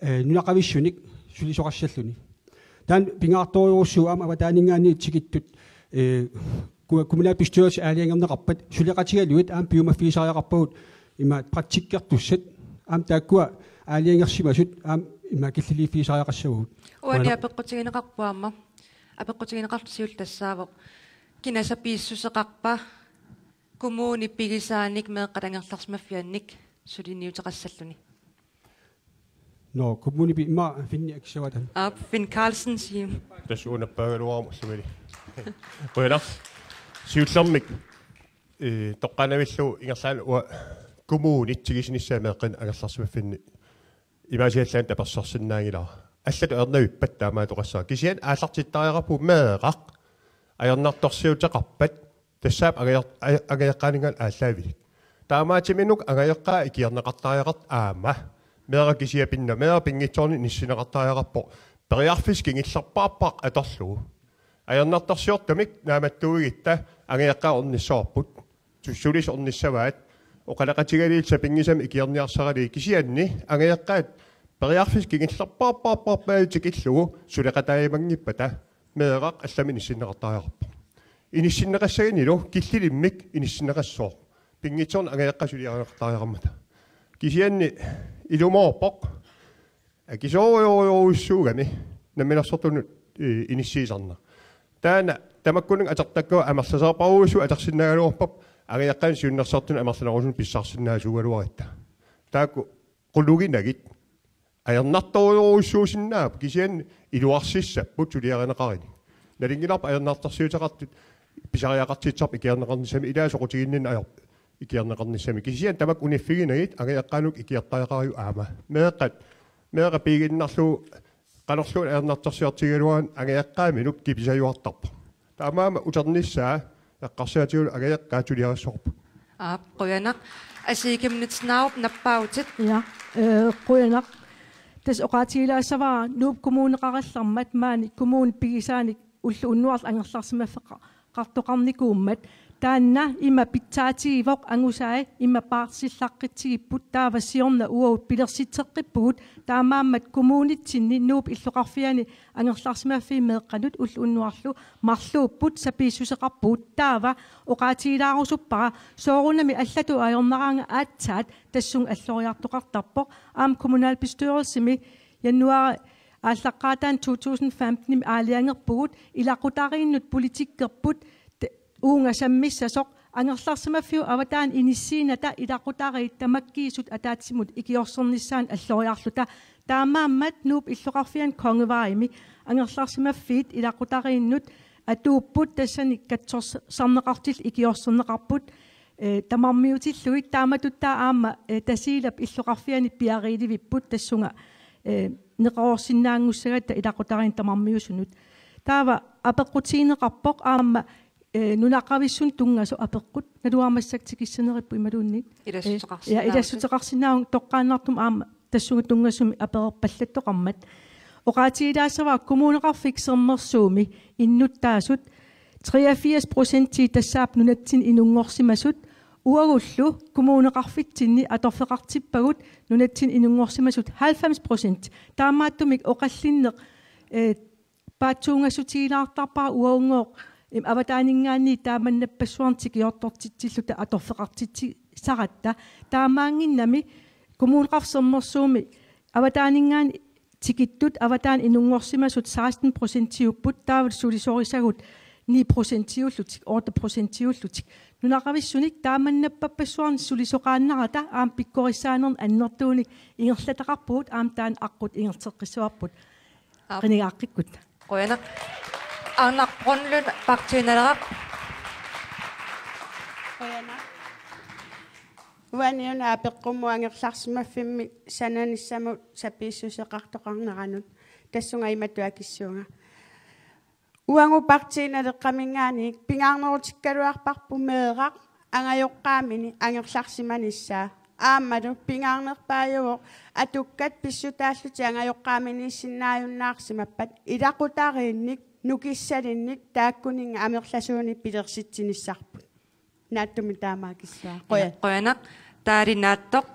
eh, nunaqavissunik sulisoqassalluni. Taanna pingaartorujussuuvoq aamma avataaninngaanniit tikittut, eh, ku-, kommunalbestyrelsip aalajangerneqarpat suleqatigalugit aamma piumaffigisariaqarpagut imaat praktikkertussat aamma taakkua aalajangersimasut aamma imaat killiliiffigisariaqassavagut. Uani apeqqutigineqarpoq aamma. Apeqqutigineqarlusiullu tassaavoq. Kina sapiissuseqarpa kommunip pigisaanik meeqqat angerlarsimaffiannik suliniuteqassalluni? Nå, kommunip pi-, immaqa Finni akissavaat. Aap, Finn Carlsen, Siumut. Tassa uunappaagaluarama ullumili. Qujanaq. Siullermik, eh, toqqaannavillugu ingerlaannaq uanga kommunit tigusiniassaat meeqqanik angerlarsimaffinnik imaasiallaannaq tapersersinnaanngilara. Allatut ajornavippat taamaattoqassaaq. Kisianni aallartittariaqarpugut meeraq ajornartorsiuteqarpat tassaapput angajoq-, a-, angajoqqaaninngaanniit aallaavilik. Taamaattumik angajoqqaat ikiorneqartariaqartut aamma. Meeraq kisiat pinna, meeraq pinngitsoorani inissinneqartariaqarpoq. Periarfissat kingullerpaarpaat atorlugu. Ajornartorsiortumik naammattuuigitta angajoqqaat ornissavarput. Tussulis ornissavaat. Oqaloqatigalugit sapinngisamik ikiorniarsaralugit kisianni angajoqqaat periarfissat kingullerpaarpaarpaat tikillugu suleqataajumanngippata meeraq allamik inissinneqartariaqarpoq. Inissinneqassagunilu killilimmik inissinneqassooq. Pinngitsoornak angajoqqaat suliarineqartariaqarmata. Kisianni ilumoorpoq. Akisoorujorujussuugami namminersortunut, eh, inissiisarneq. Taanna tamakkununnga atortakkavut amerlasoorparujussuit atorsinnaagaluarput angajoqqaanut siunnersortunut amerlanerusunut pissarsinnaasuugaluarutta. Taakku qulunngillat ajornartorujorujussuusinnaapput kisianni iluarsissapput suliarineqarani. Nalunngilarput ajornartorsiuteqartut pisariaqartitsisarput ikiorneqarnissamik ilaa soqutiginninneq ajorput ikiorneqarnissamik. Kisianni tamakku uniffiginagit angajoqqaanut ikiortariaqarigut aamma. Meeqqat, meeqqat piiginnarlugu qanorluunniit ajornartorsiortigigaluaruni angajoqqaaminut kipisajuartarpoq. Taamaammat uternissaa eqqarsaatigalugu angajoqqaat suliarissavarput. Aap, qujanaq. Asii Chemnitz Narup, nappaavutit. Ja, eh, qujanaq. Tassa oqaatigilaassavara Nuup Kommuneqarallarmat maani kommunip pigisaanik ulloq unnuarlu angerlarsimaffeqartoqarnikuummat. Taanna ima pitsaatigivoq angusai ima paarsillaqqittigipput taava siorna uagut pilersitseqqippugut taamaammat kommunitsinni Nuup illoqarfiani angerlarsimaffii meeqqanut ulloq unnuarlu marluupput sapiissuseqarpugut taava oqaatigilaarusuppara soorunami allatut ajornaraangat aatsaat tassunga alloriartoqartarpoq aamma kommunalbestyrelsimi januar aallaqqaataani to tusind femten aalajangerpugut ilaqutariinnut politikkerput uunga sammissasoq angerlarsimaffiup avataani inissiinata ilaqutariit tamakkiisut ataatsimut ikiorsernissaannut alloriarluta. Taamaammat Nuup illoqarfiani Kongevejimi angerlarsimaffiit ilaqutariinnut atuupput, tassani katsorsarneqartut ikiorserneqarput, eh, tamarmiutillugit. Taamatut taava aamma, eh, Tasiilap illoqarfiani piariilivipput tassunga, eh, neqeroorsinnaanngussagatta ilaqutariinnut tamarmiusunut. Taava apeqqutigineqarpoq aamma, eh, nunaqavissunut tunngasoq apeqqut, naluara massakkut tikissaneripput imaluunniit. Eh, ja, ilassuteqarsinnaavunga. Ilassuteqarsinnaavunga, toqqaannartumik aamma tassunga tunngasumik apererpallattoqarmat. Oqaatigilaassavara Kommuneqarfik Sermersuumi innuttaasut treogfirs procentii tassaapput nunatsinni inunngorsimasut, uagullu kommuneqarfitsinni atorfeqartippagut nunatsinni inunngorsimasut halvfems procent. Taamaattumik oqallinneq, eh, paatsuungassutigilaartarpara uagugooq, im, avataaninngaanniit taamannappassuarnik tikiortortitsilluta atorfeqartitsisaratta. Taamaannginnami Kommuneqarfik Sermersuumi avataaninngaanniit tikittut avataani inunngorsimasut seksten procentiupput, taavalu sulisorisagut ni procentiullutik, otte procentiullutik. Nunaqavissunik taamannappappassuarnik sulisoqaannarata aamma pikkorissaanernik annertuunik ingerlataqarpugut, aamma taanna aqqut ingerlateqqissavarput. Aap. Qinigaaqqikkukkit. Qujanaq. Arnaq Brønlund, Partii Naleraq. Qujanaq. Uani una apeqqummut angerlarsimaffimmik sananissamut sapiissuseqartoqarneranut. Tassunga imatut akissuunga. Uagut Partii Naleqqaminngaanniit pingaarnerutikkaluarparput meeraq angajoqqaamini angerlarsimanissaa. Aammalu pingaarnerpaajuvoq atukkat pissutaallutik angajoqqaaminiissinnaajunnaarsimappat ilaqutariinnik nukissalinnik taakkuninnga amerlasuunik pilersitsinissarput. Naatsumik taama akissuunga. Qujan. Qujanaq. Taali naatsoq.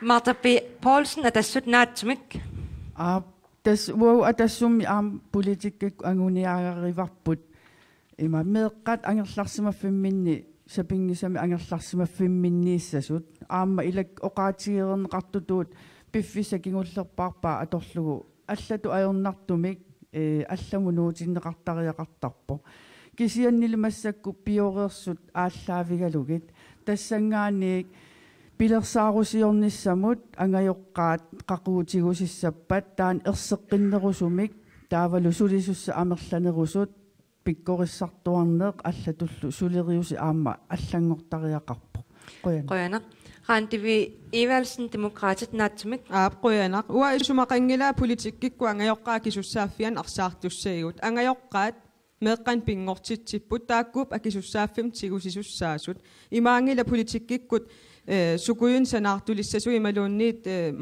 Martha P. Poulsen, Atassut, naatsumik. Aap, tassa uagut Atassummi aamma politikkikkut anguniagarivarput. Ima meeqqat angerlarsimaffimminni, sapinngisamik angerlarsimaffimminniissasut. Aamma ilakka oqaatigereerneqartutut piffissaq kingullerpaarpaa atorlugu allatut ajornartumik, eh, allamut nuutinneqartariaqartarpoq. Kisiannili massakkut pioreersut aallaavigalugit. Tassanngaanniit pilersaarusiornissamut angajoqqaat qaqugu tigusissappat taanna erseqqinnerusumik taavalu sulisussat amerlanerusut pikkorissartuarneq allatullu suleriuseq aamma allanngortariaqarpoq. Qujanaq. Qujanaq. Randi V. Evaldsen, Demokraatit, naatsumik. Aap, qujanaq. Uanga isumaqanngilanga politikkikkut angajoqqaat akisussaaffianni arsaartussaagut. Angajoqqaat meeqqanik pinngortitsipput, taakkuupput akisussaaffimmik tigusisussaasut. Imaanngilaq politikkikkut, eh, sukujuinnik sanaartulissasugut imaluunniit, eh,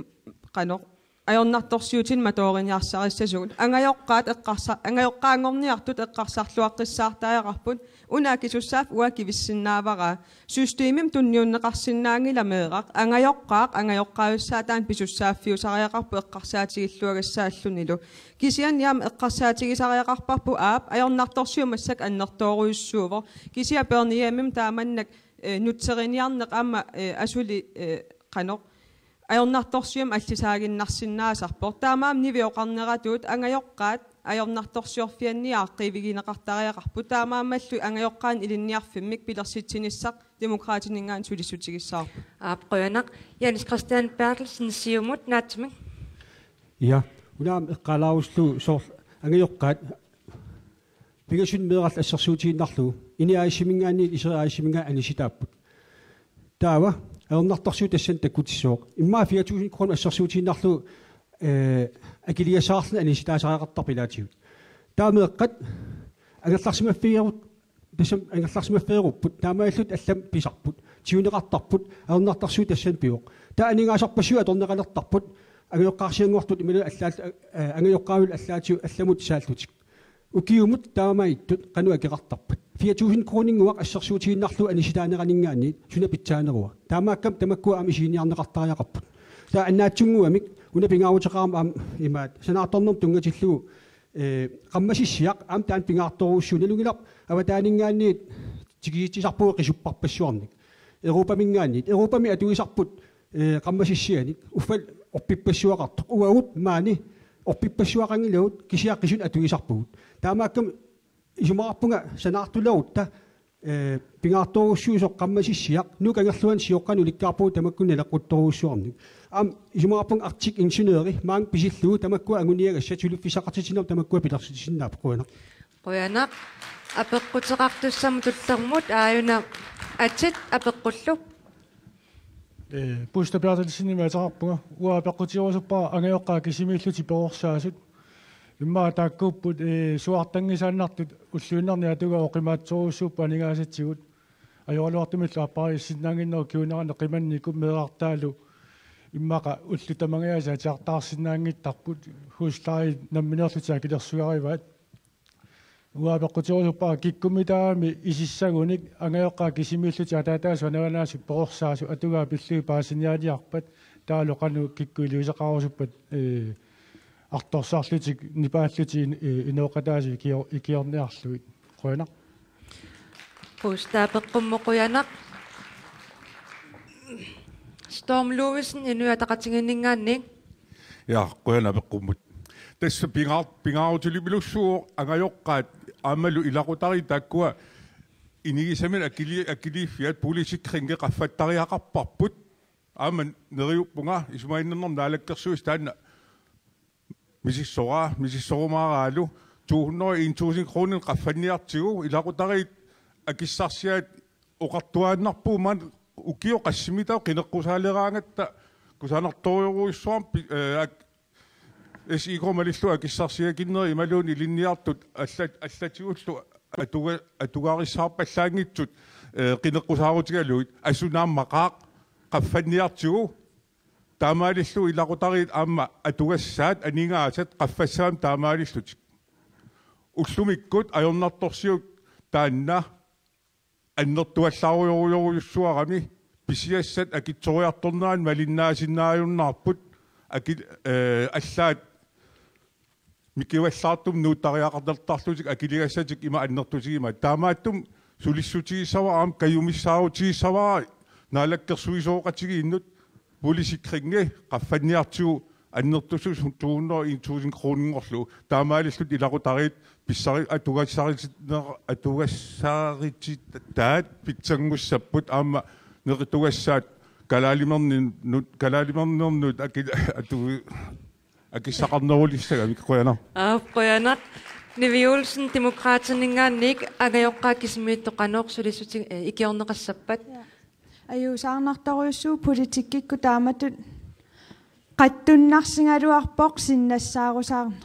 qanoq ajornartorsiutinik matooriniarsarissasugut. Angajoqqaat eqqarsa-, angajoqqaanngorniartut eqqarsarluaqqissaartariaqarput, una akisussaaffik uanga akivissinnaavara. Systemimik tunniunneqarsinnaanngilaq meeraq, angajoqqaaq angajoqqaajussaa taanna pisussaaffiusariaqarpoq eqqarsaatigilluagassaallunilu. Kisianni aamma eqqarsaatigisariaqarparput aap, ajornartorsiut massakkut annertoorujussuuvoq. Kisianni børnehjemimik taamannak, eh, nutseriniarneq aamma, eh, asuli, eh, qanoq ajornartorsiummik allisaaginnarsinnaasarpoq. Taamaammat Nivi oqarneratut angajoqqaat ajornartorsiorfianni aaqqiivigineqartariaqarput. Taamaammallu angajoqqaannik ilinniarfimmik pilersitsinissaq Demokraatininngaanniit sulissutigissavarput. Aap, qujanaq. Jens Christian Berthelsen, Siumut, naatsumik. Ja, una aamma eqqaalaarusullugu soorlu angajoqqaat pingasunut meerarlu assersuutigiinnarlugu INI A/S-iminngaanniit Iseri A/S-iminngaanniit anissitaapput. Taava ajornartorsiut tassani takkutissooq. Immaqa fire tusind kroner assersuutigiinnarlugu, eh, akiligassaqarluni anissitaasariaqartarput ilaatigut. Taava meeqqat angerlarsimaffigerut-, tassami angerlarsimaffigerupput, taamaalillutik allamik pisarput, tiguneqartarput, ajornartorsiut tassani pivoq. Taava aningaasarpassuit atorneqalertarput, angajoqqaarsianngortut imaluunniit allaat-, eh, angajoqqaavillu allaatigut allamut saallutik. Ukiumut taamaattut qanoq akeqartarpat? Fire tusind kroninnguaq assersuutigiinnarlugu anissitaaneraninngaanniit suna pitsaanerua? Taamaakkami tamakkua aamma isiginiarneqartariaqarput. Taava annaatsunnguamik una pingaaruteqarama aamma imaat sanaartornermut tunngatillugu, eh, qammasissiaq aamma taanna pingaartorujussuuvoq, nalunngilarput avataaninngaanniit tikisitsisarpugut qisupparpassuarnik. Europaminngaanniit. Europami atuisarput, eh, qammasissianik. Uffa orpippassuaqartoq. Uagut maani orpippassuaqanngilagut, kisianni qisunik atuisarpugut. Taamaakkami isumaqarpunga sanaartulerutta Ee, pingaartorujussuusoq qammasissiaq, Nuuk angerluanut sioqqanik ulikkaarpugut tamakkununnga naleqquttorujussuarnik. Aamma isumaqarpunga Arctic Ingeniøri maanga pisillugu tamakku anguniagassat suliffissaqartitsinerput tamakkua pilersitsisinnaappat. Qujanaq. Qujanaq. Apeqquteqartussamut tullermut aajuna Atit apeqqullu. Ee, Buster Berthelsenimik ateqarpunga. Uanga apeqqutigerusuppara angajoqqaat kisimiillutik perorsaasut. Immaqa taakkuupput, ee, suartanngisaannartut ulluinnarni atugaat oqimaatsorujussuupput aningaasatsigut. Ajoraluartumillu aappariissinnaannginnerup kingunerani qimannikut meerartaalu immaqa ullut tamangajaasa atiartaarsinnaanngittarput. Husleje nammineerlutik akilersugarivaat. Uanga apeqqutigerusuppara kikkummitaami isissagunik angajoqqaat kisimiillutik ataataasut anavanaasut perorsaasut atugaat pillugit paasiniaaliarpat, taavalu qanoq kikkut iliuuseqarusuppat, ee, artorsarlutik nipaallutik in-, ee, inooqataasut ikior-, ikiorniarlugit. Qujanaq. Buster apeqqummut qujanaq. Storm Louisen, Inuit Ataqatigiinninngaanniit. Ja, qujanaq apeqqummut. Tassa pingaar-, pingaarutilerujussuuvoq angajoqqaat aammalu ilaqutariit taakkua inigisaminnik akili-, akiliiffiat boligsikringi qaffattariaqarparput. Aamma neriuppunga isumaginninnermut naalakkersuisut taanna misissoraa, misissorumaaraalu to hundrede og en tusind kroner qaffanniartigu ilaqutariit akissarsiat oqartuaannarpugut maani ukiut qassimitaat qineqqusaaleraangatta kusanartorujussuarmik pi-, ee, ak-, S I K malillugu akissarsiakinnerit imaluunniit ilinniartut allat-, allatigullu atuga-, atugarissaarpallaanngitsut, ee, qineqqusaarutigalugit assut naammaqaaq qaffanniartigu taamaalillutik ilaqutariit aamma atugassaat aningaasat qaffassagamik taamaalillutik. Ullumikkut ajornartorsiut taanna annertuallaarujorujorujussuarami pisiassat akitsoriartornerannut malinnaasinnaajunnaarput aki-, ee, allaat mikivallaartumik nuuttariaqartarlutik akiligassatik ima annertutigimmassuk. Taamaattumik sulissutigissavara aamma kajumissaarutigissavara naalakkersuisooqatigiinnut boligsikringi qaffanniartigu annertussaq to hundrede og en tusind kroninngorlugu. Taamaalillutik ilaqutariit pissari-, atugassaritinner-, atugassarititaat pitsanngussapput aamma neqitugassaat kalaalimerninnut, kalaalimerninnut aki-, atu-, akissaqarnerulissagamik. Qujanaq. Aap, qujanaq. Nivi Olsen, Demokraatininngaanniit, angajoqqaat kisimiittut qanoq sulissuti-, ee, ikiorneqassappat? Ja. Ajuusaarnartorujussuuvoq politikkikkut taamatut qatsunnarsigaluarpoq sinnassaarusaarneq.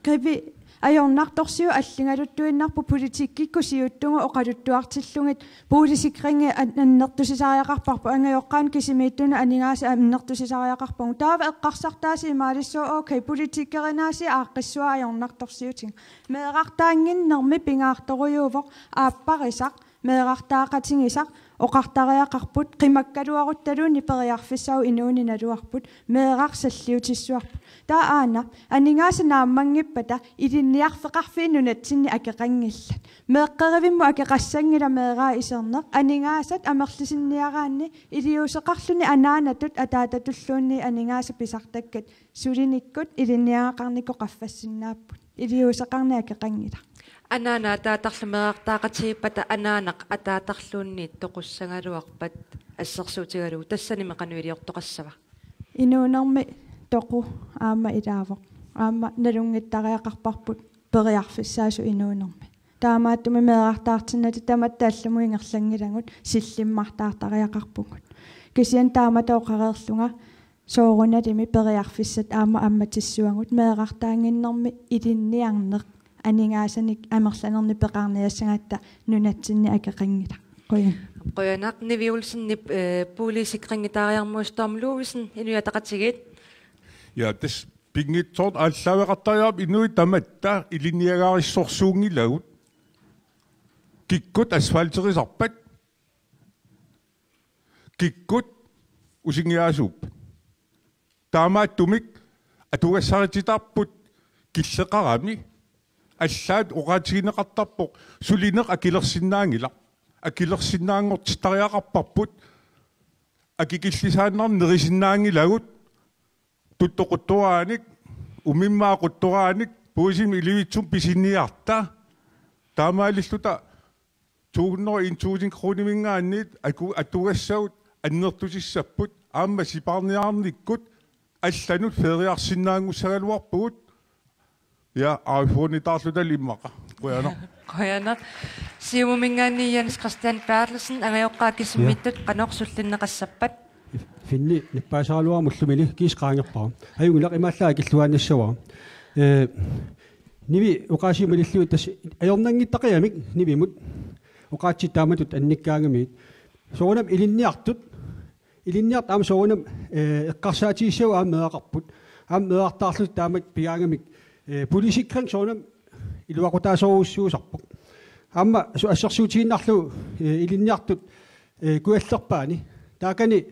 Qipi ajornartorsiut alligaluttuinnarput politikkikkut siuttugut oqaluttuartillugit boligsikringi an-, annertusisariaqarparput angajoqqaanut kisimiittunut aningaasat annertusisariaqarpagut. Taava eqqarsartaasiit imaalissaaq okay politikkerinaasiit aaqqissuaq ajornartorsiutigut. Meerartaannginnermi pingaartorujuuvoq aapparisaq meerartaaqatigisaq oqartariaqarput qimakkaluaruttaluunniit periarfissaagut inuuneq naluarput meeraq salliutissuarput. Taava aana aningaasat naammanngippata ilinniarfeqarfiit nunatsinni akeqanngillat. Meeqqerivimmut akeqassanngilaq meeraa iserneq aningaasat amerlisinniaraanni iliuuseqarluni anaanatut ataatatulluunniit aningaasat pisartakkat sulinikkut ilinniagaqarnikkut qaffassinnaapput. Iliuuseqarneq akeqanngilaq. Anaana ataatarlu meerartaaqatigiippata anaanaq ataatarluunniit toqussagaluarpat assersuutigalugu tassanimi qanoq iliortoqassava? Inuunermi toqu aamma ilaavoq. Aamma nalunngittariaqarparput periarfissaasut inuunermi. Taamaattumik meerartaartinnata tamatta allamut ingerlanngilagut sillimmartaartariaqarpugut. Kisianni taamatut oqareerlunga soorunalimi periarfissat aamma ammatissuagut meerartaannginnermi ilinniarneq aningaasanik amerlanernik peqarniassagatta nunatsinni akeqanngilaq. Qujan. Qujanaq Nivi Olsenip, eh, boligsikringitaariarmut Storm Louisen, Inuit Ataqatigiit. Ja, tassa pinngitsoorn aallaaveqartariaqarpoq inuit tamatta ilinniagarissorsuunngilagut. Kikkut asfalterisarpat. Kikkut usingiaasuuppat. Taamaattumik atugassarititaarput killeqarami. Allaat oqaatigineqartarpoq sulineq akilersinnaanngilaq. Akilersinnaanngortittariaqarparput. Akikillisaannarneq nerisinnaanngilagut. Tuttoquttoraanik, umimmaaquttoraanik, puisimik ilivitsumik pisiniarta. Taamaalilluta to hundrede en tusind kroniminngaanniit aku atugassagut annertutissapput, aamma sipaarniarnikkut allanut feriarsinnaanngussagaluarpugut. Ja, iPhone-itaarluta immaqa. Qujanaq. Qujanaq. Siumuminngaanniit Jens Christian Berthelsen, angajoqqaat kisimiittut qanoq sullinneqassappat? Finni nappaasaraluarama ullumini kiisa qaangerpara. Ajunngilaq, imaallaat akilluaannassavara. Ee, Nivi oqaasii malillugit tassa ajornanngittaqigamik Nivimut oqaatsit taamatut annikkaangamigit. Soorunami ilinniartut, ilinniartut aamma soorunami, ee, eqqarsaatigissagut aamma meeraqarput. Aamma meerartaarlutik taamatut pigaangamik, ee, boligsikring soorunami iluaqutaasorujussuusarpoq. Aamma su-, assersuutigiinnarlugu, ee, ilinniartut, ee, Kujallerpaani. Taakani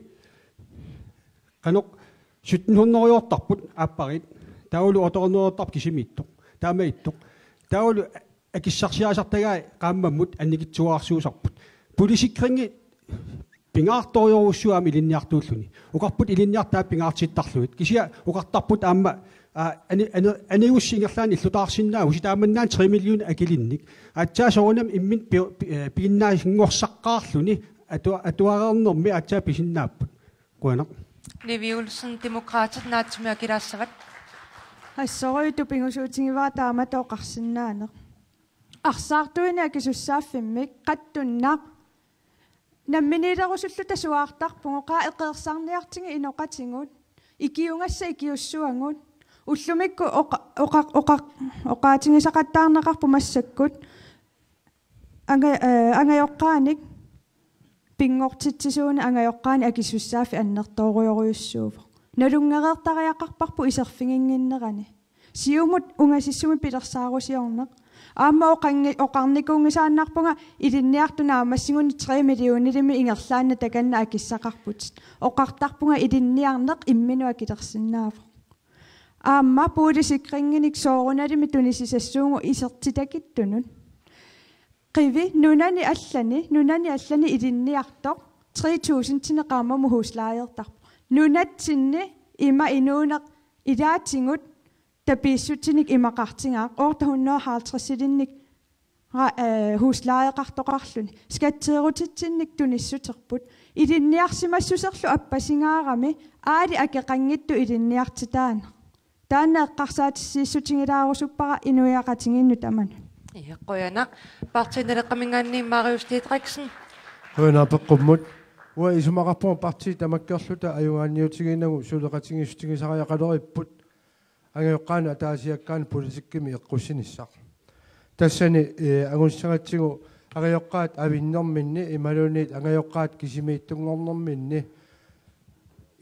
qanoq sytten hundrede-ortarput aappariit. Taavalu otte hundrede-ortarput kisimiittoq. Taamaattoq. Taavalu akissarsiarisartagai qaammammut annikitsuararsuusarput. Boligsikringi pingaartorujussuuvoq aamma ilinniartuulluni. Oqarput ilinniartut taakku pingaartittarlugit. Kisianni oqartarput aamma, aa, ani-, ani-, anigussi ingerlaannaq illutaarsinnaavusi, taamannaana tre millionit akilinnik. Aatsaat soorunami imminut pi-, pi-, ee, piginnaanngorsaqqaarluni atua-, atuareernermi aatsaat pisinnaapput. Qujanaq. Nivi Olsen, Demokraatit, naatsumik akilaassavat. Assorujuk, tupigusuutigivara taamatut oqarsinnaaneq. Arsaartuineq akisussaaffimmik qattunnaq namminiilerusulluta suaartarpugut, qaa eqeersarniartigit inoqatigut, ikiugassat ikiussavagut, ullumikkut oqa-, oqa-, oqa-, oqaatigisaqattaarneqarpoq massakkut, anga-, ee, angajoqqaanik pinngortitsisuuneq angajoqqaanik akisussaaffik annertoorujorujussuuvoq. Nalunngereertariaqarparput iserfiginnginnerani. Siumut ungasissumik pilersaarusiorneq. Aamma oqanngi-, oqarnikuunngisaannarpunga ilinniartut naammassigunik tre millionilimmik ingerlaannaq takanna akissaqarputit. Oqartarpunga ilinniarneq imminut akilersinnaavoq. Aamma boligsikringinik soorunalimi tunisisassuugut isertitakittunut. Qivi nunani allani, nunani allani ilinniartoq tre tusindinik qaammammut huslejertarpoq. Nunatsinni ima inuuneq ilaatigut tapiissutinik imaqartigaaq, otte hundrede og halvtredsilinnik ra-, ee, huslejeqartoqarluni. Skatteerutitsinnik tunissuterput. Ilinniarsimassuserlu appasingaarami aali akeqanngitsoq ilinniartitaaneq. Taanna eqqarsaatissiissutigilaarusupparput inuiaqatigiinnut tamanut. Ja, qujanaq. Partii Naleqqaminngaanniit Marius Didriksen. Qujanaq apeqqummut. Uanga isumaqarpunga partiit tamakkerluta ajugaanniutigiinnagu suleqatigiissutigisariaqaleripput angajoqqaanut ataasiakkaanut politikkimi eqqussinissaq. Tassani, ee, angussagatsigu angajoqqaat avinnerminni imaluunniit angajoqqaat kisimiittunngornerminni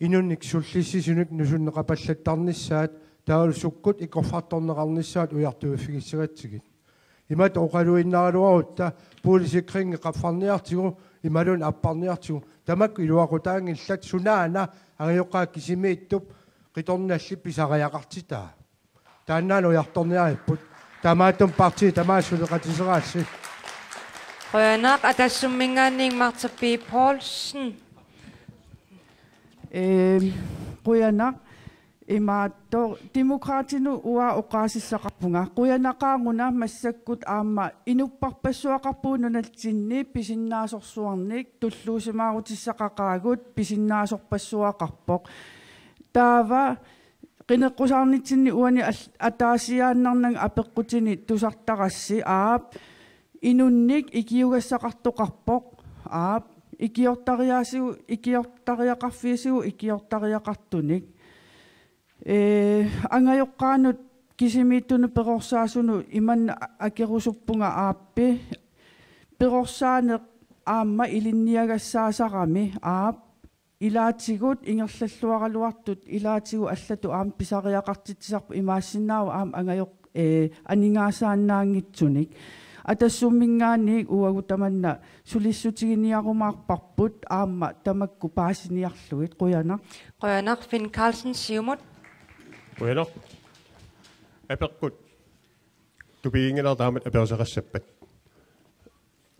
inunnik sullissisunik nusunneqapallattarnissaat taavalu sukkut ikorfartorneqarnissaat ujartuiffigissagatsigit. Imatut oqaluinnaraluarutta boligsikringi qaffarniartigu imaluunniit apparniartigu, tamakku iluaqutaanngillat, sunaana angajoqqaat kisimiittup qitornalli pisariaqartitaa. Taannaana ujartorniaripput. Taamaattumik partiit tamaasa suleqatiseraassi. Qujanaq. Atassumminngaanniit Martha P. Poulsen. Ehm, qujanaq. Imaattoq, Demokraatinut uanga oqaasissaqarpunga. Qujanaqaaq una massakkut aamma inuppassuaqarpugut nunatsinni pisinnaasorsuarnik, tulluusimaarutissaqaqaagut pisinnaasorpassuaqarpoq. Taava qineqqusaarnitsinni uani al-, ataasiaannarnanga apeqqutini tusartarassi, aap, inunnik ikiugassaqartoqarpoq, aap, ikiortariaasigu-, ikiortariaqarfiisigut ikiortariaqartunik. Ee, angajoqqaanut kisimiittunut perorsaasunut imanna akerusuppunga, aappi, perorsaaneq aamma ilinniagassaasarami, aap, ilaatigut ingerlalluaraluartut, ilaatigut allatut aamma pisariaqartitsisarput, imaassinnaavoq aamma angajoq-, ee, aningaasaannaanngitsunik. Atassumminngaanniit uagut tamanna sulissutiginiarumaarparput aamma tamakku paasiniarlugit. Qujanaq. Qujanaq. Finn Carlsen, Siumut. Qujanaq. Apeqqut tupiginngilara taamatut aperisaqassappat.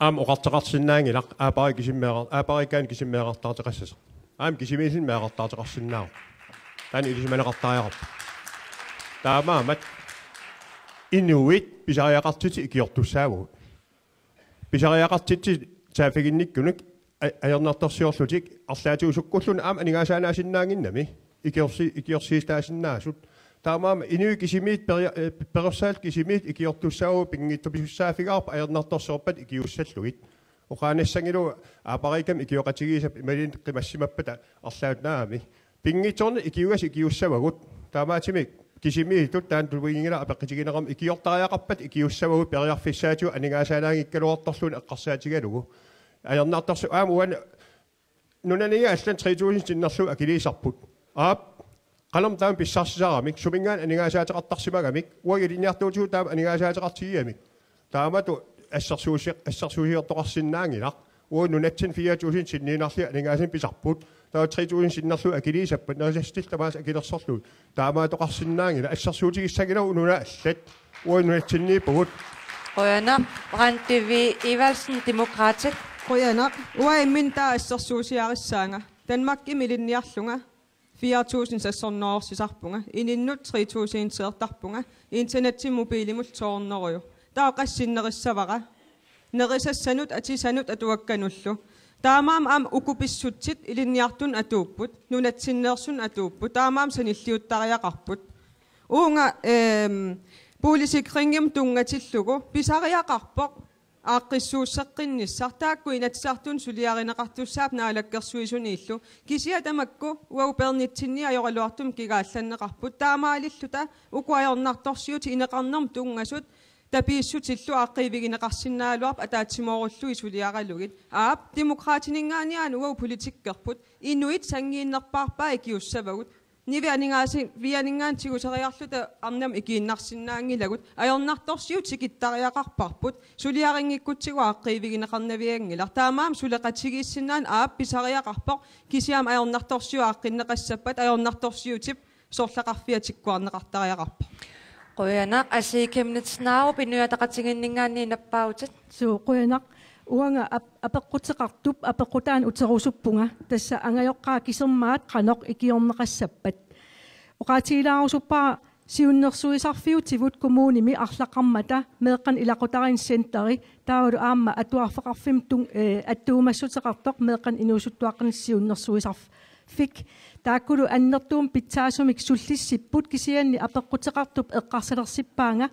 Aamma oqartoqarsinnaanngilaq, aappariit kisimi meeqqar-, aappariikkaanni kisimi meeqqartaartoqassasoq. Aamma kisimiilluni meeqqartaartoqarsinnaavoq. Taanna ilisimaneqartariaqarpoq. Taamaammat inuit pisariaqartitat ikiortussaavagut. Pisariaqartitsineq saaffiginnikkunik a-, ajornartorsiorlutik arlaatigut sukkulluunniit aamma aningaasaanaasinnaannginnami ikiorsi-, ikiorsiisitaasinnaasut. Taamaammat inuit kisimiit peria-, eh, perorsaallu kisimiit ikiortussaavagut pinngitsoorpassuarnik saaffigaarput ajornartorsiorpat ikiussallugit. Oqaannassanngilaq aappariikkami ikioqatigiissap imaluunniit qimassimappata arlaannaami. Pinngitsoornani ikiugassat ikiussavagut. Taamaattumik kisimiittut taanna tuluinngilara apeqqutigineqarmat ikiortariaqarpat ikiussavagut periarfissaatigut aningaasaanaaginngikkaluartorluunniit eqqarsaatigalugu. Ajornartorsiut aamma uani nunani allanni tre tusind sinnerlugit akiliisarput. Aap, qanormi taama pissarsisaramik, suminngaanniit aningaasaateqartarsimagamik, uagut ilinniartuutigut taama aningaasaateqartigigamik. Taamatut assersuusi-, assersuusiortoqarsinnaanngilaq. Uagut nunatsinni fire tusind sinniinnarlugit aningaasanik pisarput. Taava tre tusind sinnerlugit akiliisappat, nerisassatillu tamaasa akilersorlugit. Taamaattoqarsinnaanngilaq, assersuutigissanngilaq nunat allat. Uagut nunatsinniippugut. Qujanaq. Brandt V. Iversen, Demokraatit. Qujanaq. Uanga imminut taava assersuusiarissaanga. Danmarkimi ilinniarlunga fire tusind seks hundrede-orsisarpunga. Ininnut tre tusind-ertarpunga. Internetsimut mobiilimullu to hundrede. Taava qassit nerissavara? Nerisassanut, atisanut, atuakkanullu. Taamaammat aamma uku pissutsit ilinniartunut atuupput, nunatsinneersunut atuupput, taamaammat sanilliuttariaqarput. Uunga, ehm, boligsikringimut tunngatillugu pisariaqarpoq aaqqissuusseqqinnissaq, taakku Inatsisartuni suliarineqartussaapput Naalakkersuisuniillu. Kisianni tamakku uagut peernitsinniit ajoraluartumik kigaallanneqarput. Taamaalilluta uku ajornartorsiutit ineqarnermut tunngasut tapiissutillu aaqqiivigineqarsinnaagaluarput ataatsimoorlugit suliaralugit. Aap, Demokraatininngaanniit aamma uagut politikkerput. Inuit sanngiinnerpaarpaat ikiussavagut. Nivi aningaasivimminngaanniit tiguseriarluta arnamut ikiinnarsinnaanngilagut. Ajornartorsiut tikittariaqarparput. Suliarinngikkutsigooq aaqqiivigineqarnavianngilaq. Taamaammat suleqatigiissinnaaneq aap pisariaqarpoq. Kisianni ajornartorsiut aaqqinneqassappat ajornartorsiutip sorleqarfia tikkuarneqartariaqarpoq. Qujanaq. Asii Chemnitz Narup Inuit Ataqatigiinninngaanniit nappaavutit. Suu, qujanaq. Uanga ap-, apeqquteqartup apeqqutaanik uterusuppunga. Tassa angajoqqaat kisermaat qanoq ikiorneqassappat. Oqaatigilaarusuppara siunnersuisarfiutivut kommunimi arlaqarmata meeqqanik ilaqutariinni centeri taavalu aamma atuarfeqarfimmut tun-, eh, attuumassuteqartoq meeqqanik inuusuttuaqqanik siunnersuisarfik. Taakkulu annertuumik pitsaasumik sullissipput, kisianni apeqquteqartup eqqarsalersippaanga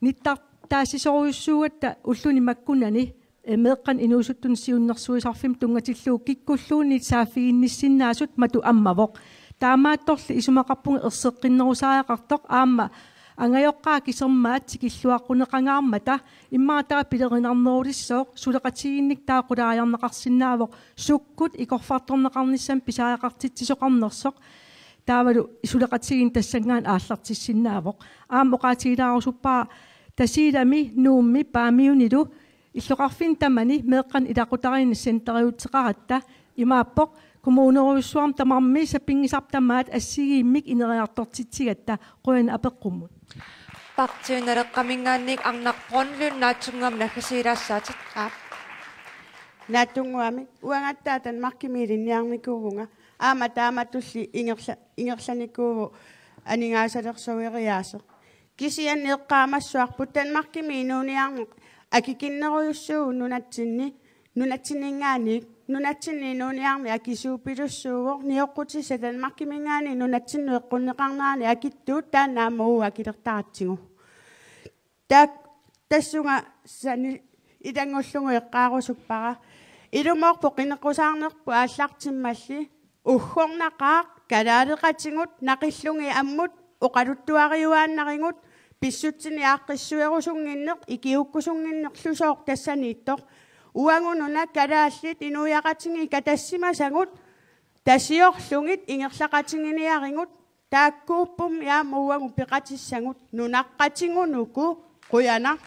nittartaassisorujussuugatta ulluni makkunani, eh, meeqqanik inuusuttunik siunnersuisarfimmut tunngatillugu kikkulluunniit saaffiginnissinnaasut matu ammavoq. Taamaattorli isumaqarpunga erseqqinnerusariaqartoq aamma angajoqqaat kisermaat tikilluaqquneqangaarmata immaqa taava pilerinarnerulissooq, suleqatigiinnik taava qulaajarneqarsinnaavoq sukkut ikorfartorneqarnissamik pisariaqartitsisoqarnersoq. Taavalu suleqatigiinneq tassanngaanniit aallartissinnaavoq. Aamma oqaatigilaarusuppara Tasiilami, Nuummi, Paamiunilu illoqarfinni tamani meeqqanik ilaqutariinni centeriuteqaratta. Imaappoq kommunerujussuarmi tamarmik sapinngisarput tamaat assigiimmik ineriartortitsigatta. Qujanaq apeqqummut. Partii Naleqqaminngaanniit Arnaq Brønlund, naatsunnguamik naggasiilaassaatit. Aap. Naatsunnguamik, uangattaaq Danmarkimi ilinniarnikuuvunga. Aamma taamatulli ingerla-, ingerlanikuuvoq aningaasalersoreeriaaseq. Kisianni eqqaamassavarput Danmarkimi inuuniarneq akikinnerujussuuvoq nunatsinni, nunatsinninngaanniit, nunatsinni inuuniarneq akisuupilussuuvoq, nioqqutissat Danmarkiminngaanniit nunatsinnut eqqunneqarneranni akitsuut, taanna aamma uagut akilertaratsigu. Taak-, tassunga sani ilanngullugu eqqaarusuppara. Ilumoorpoq qineqqusaarnerput aallartimmalli. Uggornaqaaq kalaaleqatigut naqillugit ammut oqaluttuariuaannarigut, pissutsinik aaqqissuerusunnginneq ikiuukkusunnginnerlusooq tassaniittoq. Uagut una kalaallit inuiaqatigiit katassimasagut tasiorlugit ingerlaqatiginiarigut, taakkuuppummi aamma uagut peqatissagut nunaqqatigut uku. Qujanaq.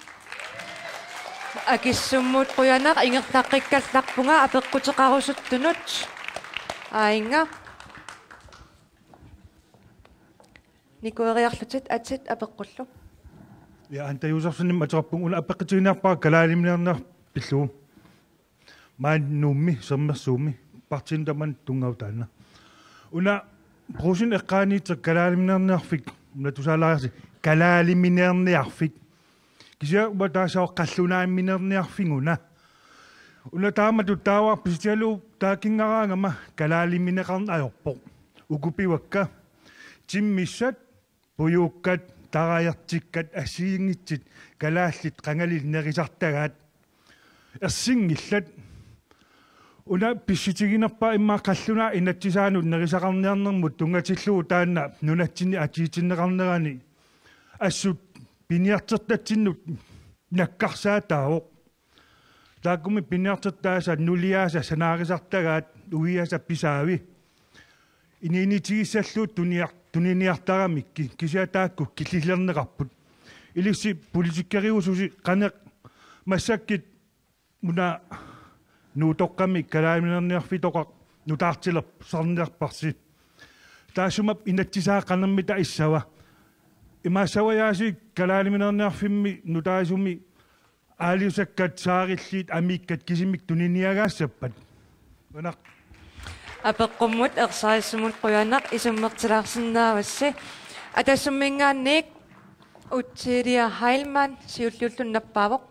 Akissummut qujanaq, ingerlaqqikkallarpunga apeqquteqarusuttunut. Aajuna. Nikueriarlutit atit apeqqullu. Ja, Anda Josefsenimik ateqarpunga, una apeqqutiginiarpara kalaalimineerniarfik pillugu. Maani Nuummi, Sermersuumi, partiinit tamanit tunngavoq taanna. Una Brugsenip eqqaaniittoq kalaalimineerniarfik, una tusaalaariarsi, kalaalimineerniarfik. Kisianni uanga taassuma qallunaaminerniarfik una. Una taamatut taava pisitigalugu taakkunaraangama kalaalimineqarneq ajorpoq. Uku pivakka: timmissat, pujuukkat, tarajertikkat assigiinngitsut kalaallit qangali nerisartagaat. Ersinngillat. Una pissutiginerpaaq immaqa qallunaat inatsisaanut nerisaqarniarnermut tunngatillugu taanna nunatsinni atuutsinneqarnerani assut piniartortatsinnut nakkarsaataavoq. Taakkumi piniartortaasa nuliaasa sanaarisartagaat uiasa pisaavi. Inuunitigissallugu tuniar-, tuniniartaramikku, kisianni taakku killilerneqarput. Ilissi politikkeriususi qanoq massakkut una Nuutoqqami kalaaliminerniarfitoqaq nutaartilersarniarparsi. Taassuma inatsisaa qanermita issava? Imaassavajaasiit kalaaliminerniarfimmi nutaasumi aalisakkat, saarilliit, amikkat kisimik tuniniagaassappat? Qujanaq. Apeqqummut ersarissamut qujanaq, isummertilaarsinnaavassi. Atassumminngaanniit Ottilia Heilmann siulliulluni nappaavoq.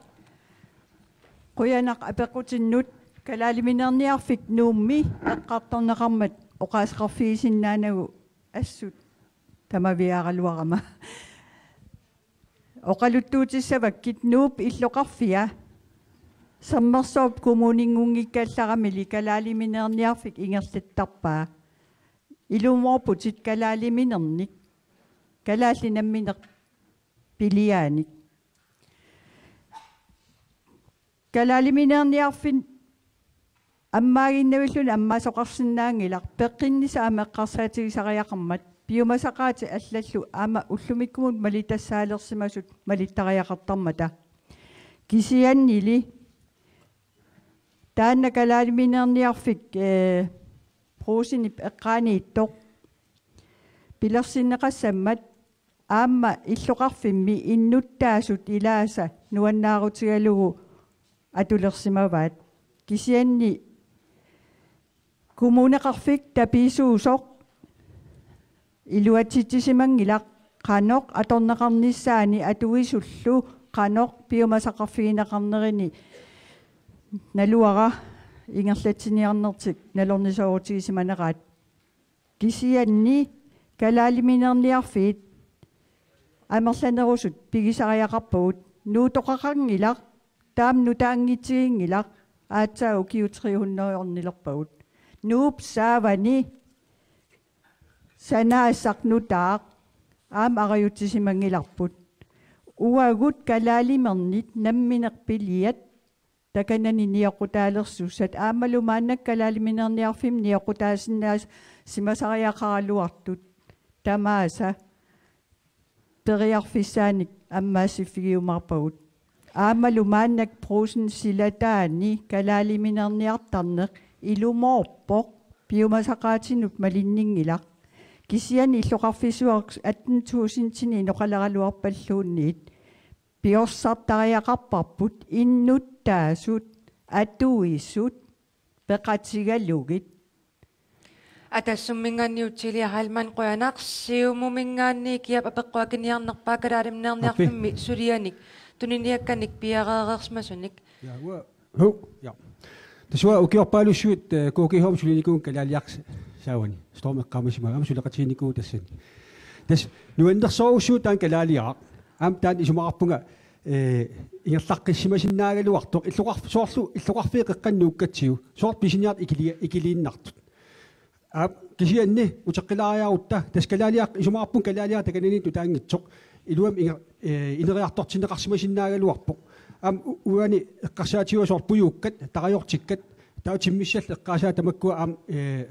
Qujanaq apeqqutinnut. Kalaaliminerniarfik Nuummi eqqartorneqarmat oqaaseqarfigisinnaanagu assut tamaviaaraluarama. Oqaluttuutissavakkit Nuup illoqarfia Sermersuup kommuninngunngikkallaramili kalaaliminerniarfik ingerlattarpaa. Ilumoorputit kalaaliminernik, kalaallit nammineq piliaanik. Kalaaliminerniarfik ammaaginnavilluni ammaasoqarsinnaanngilaq peqqinnissaq aamma eqqarsaatigisariaqarmat, piumasaqaatit allallu aamma ullumikkumut malitassaalersimasut malittariaqartarmata. Kisiannili taanna kalaaliminerniarfik, eh, Brugsenip eqqaaniittoq pilersinneqassammat aamma illoqarfimmi innuttaasut ilaasa nuannaarutigalugu atulersimavaat. Kisianni kommuneqarfik tapiissuusoq iluatsitsisimanngilaq qanoq atorneqarnissaannik atuisullu qanoq piumasaqarfigineqarnerini. Naluara ingerlatsiniarnertik nalornisoorutigisimaneraat. Kisianni kalaaliminerniarfiit amerlanerusut pigisariaqarpagut. Nuutoqaqanngilaq, taama nutaanngitsiginngilaq, aatsaat ukiut tre hundrede ornilerpagut. Nuup saavani sanaassaq nutaaq aamma arajutsisimanngilarput. Uagut kalaalimernit nammineq piliat takanani nioqqutaalersussat aammalu maannakkut kalaaliminerniarfimmi nioqqutaasinnaasimasariaqaraluartut tamaasa periarfissaanik ammaassiffigiumaarpagut. Aammalu maannakkut Brugsen silataani kalaaliminerniartarneq ilumoorpoq, piumasaqaatinut malinninngilaq. Kisianni illoqarfissuaq atten tusindinik inoqaleraluarpalluunniit piorsartariaqarparput innuttaasut atuisut peqatigalugit. Atassumminngaanniit Ottilia Heilmann qujanaq. Siumuminngaanniit kiap apeqqut akiniarnerpaaq kalaaliminerniarfimmi sulianik tuniniakkanik piareereersimasunik? Ja, uanga. Hov. Ja. Tassa uanga ukiorpaalussuit, eh, K G H-mi sulinikuuvunga kalaaliarsaavani. Storm eqqaamasimavoq, aamma suleqatiginikuuvugut tassani. Tassa nuannersorujussuuvoq taanna kalaaliaraq. Aamma taanna isumaqarpunga, eh, ingerlaqqissimasinnaagaluartoq. Illoqarf-, soorlu illoqarfiit qeqqanut nuukkatsigu. Soorlu pisiniartut ikili-, ikiliinnartut. Aap, kisianni uteqqilaariarutta, tassa kalaaliaq, isumaqarpunga kalaaliaq takanani nutaanngitsoq, iluamik inger-, eh, ineriartortinneqarsimasinnaagaluarpoq. Aamma u-, uani eqqarsaatigaara soorlu pujuukkat, tarajortikkat, taava timmissallu eqqaasaat tamakkua aamma, eh,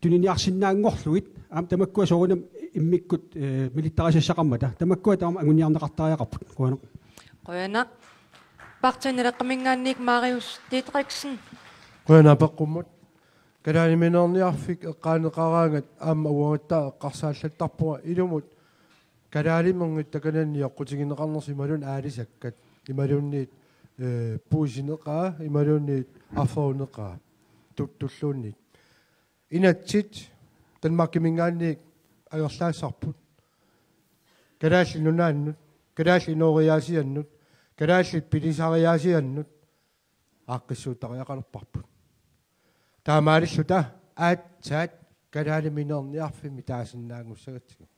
tuniniarsinnaanngorlugit, aamma tamakkua soorunami immikkut, eh, malittarisassaqarmata. Tamakkua taama anguniarneqartariaqarput. Qujanaq. Qujanaq. Partii Naleqqaminngaanniit Marius Didriksen. Qujanaq apeqqummut. Kalaaliminerniarfik eqqaaneqaraangat aamma uaguttaaq eqqarsaallattarpunga ilumut kalaalimernit takanani nioqqutigineqarnersut imaluunniit aalisakkat, imaluunniit, eh, puisineqaat, imaluunniit arferuneqaat, tuttulluunniit. Inatsit Danmarkiminngaanniit angerlaassarput. Kalaallit Nunaannut, kalaallit inooriaasiannut, Kalaallit pilisariaasiannut aaqqissuuttariaqalerparput. Taamaalilluta aatsaat kalaalimineerniarfimmi taasinnaanngussagatsigit.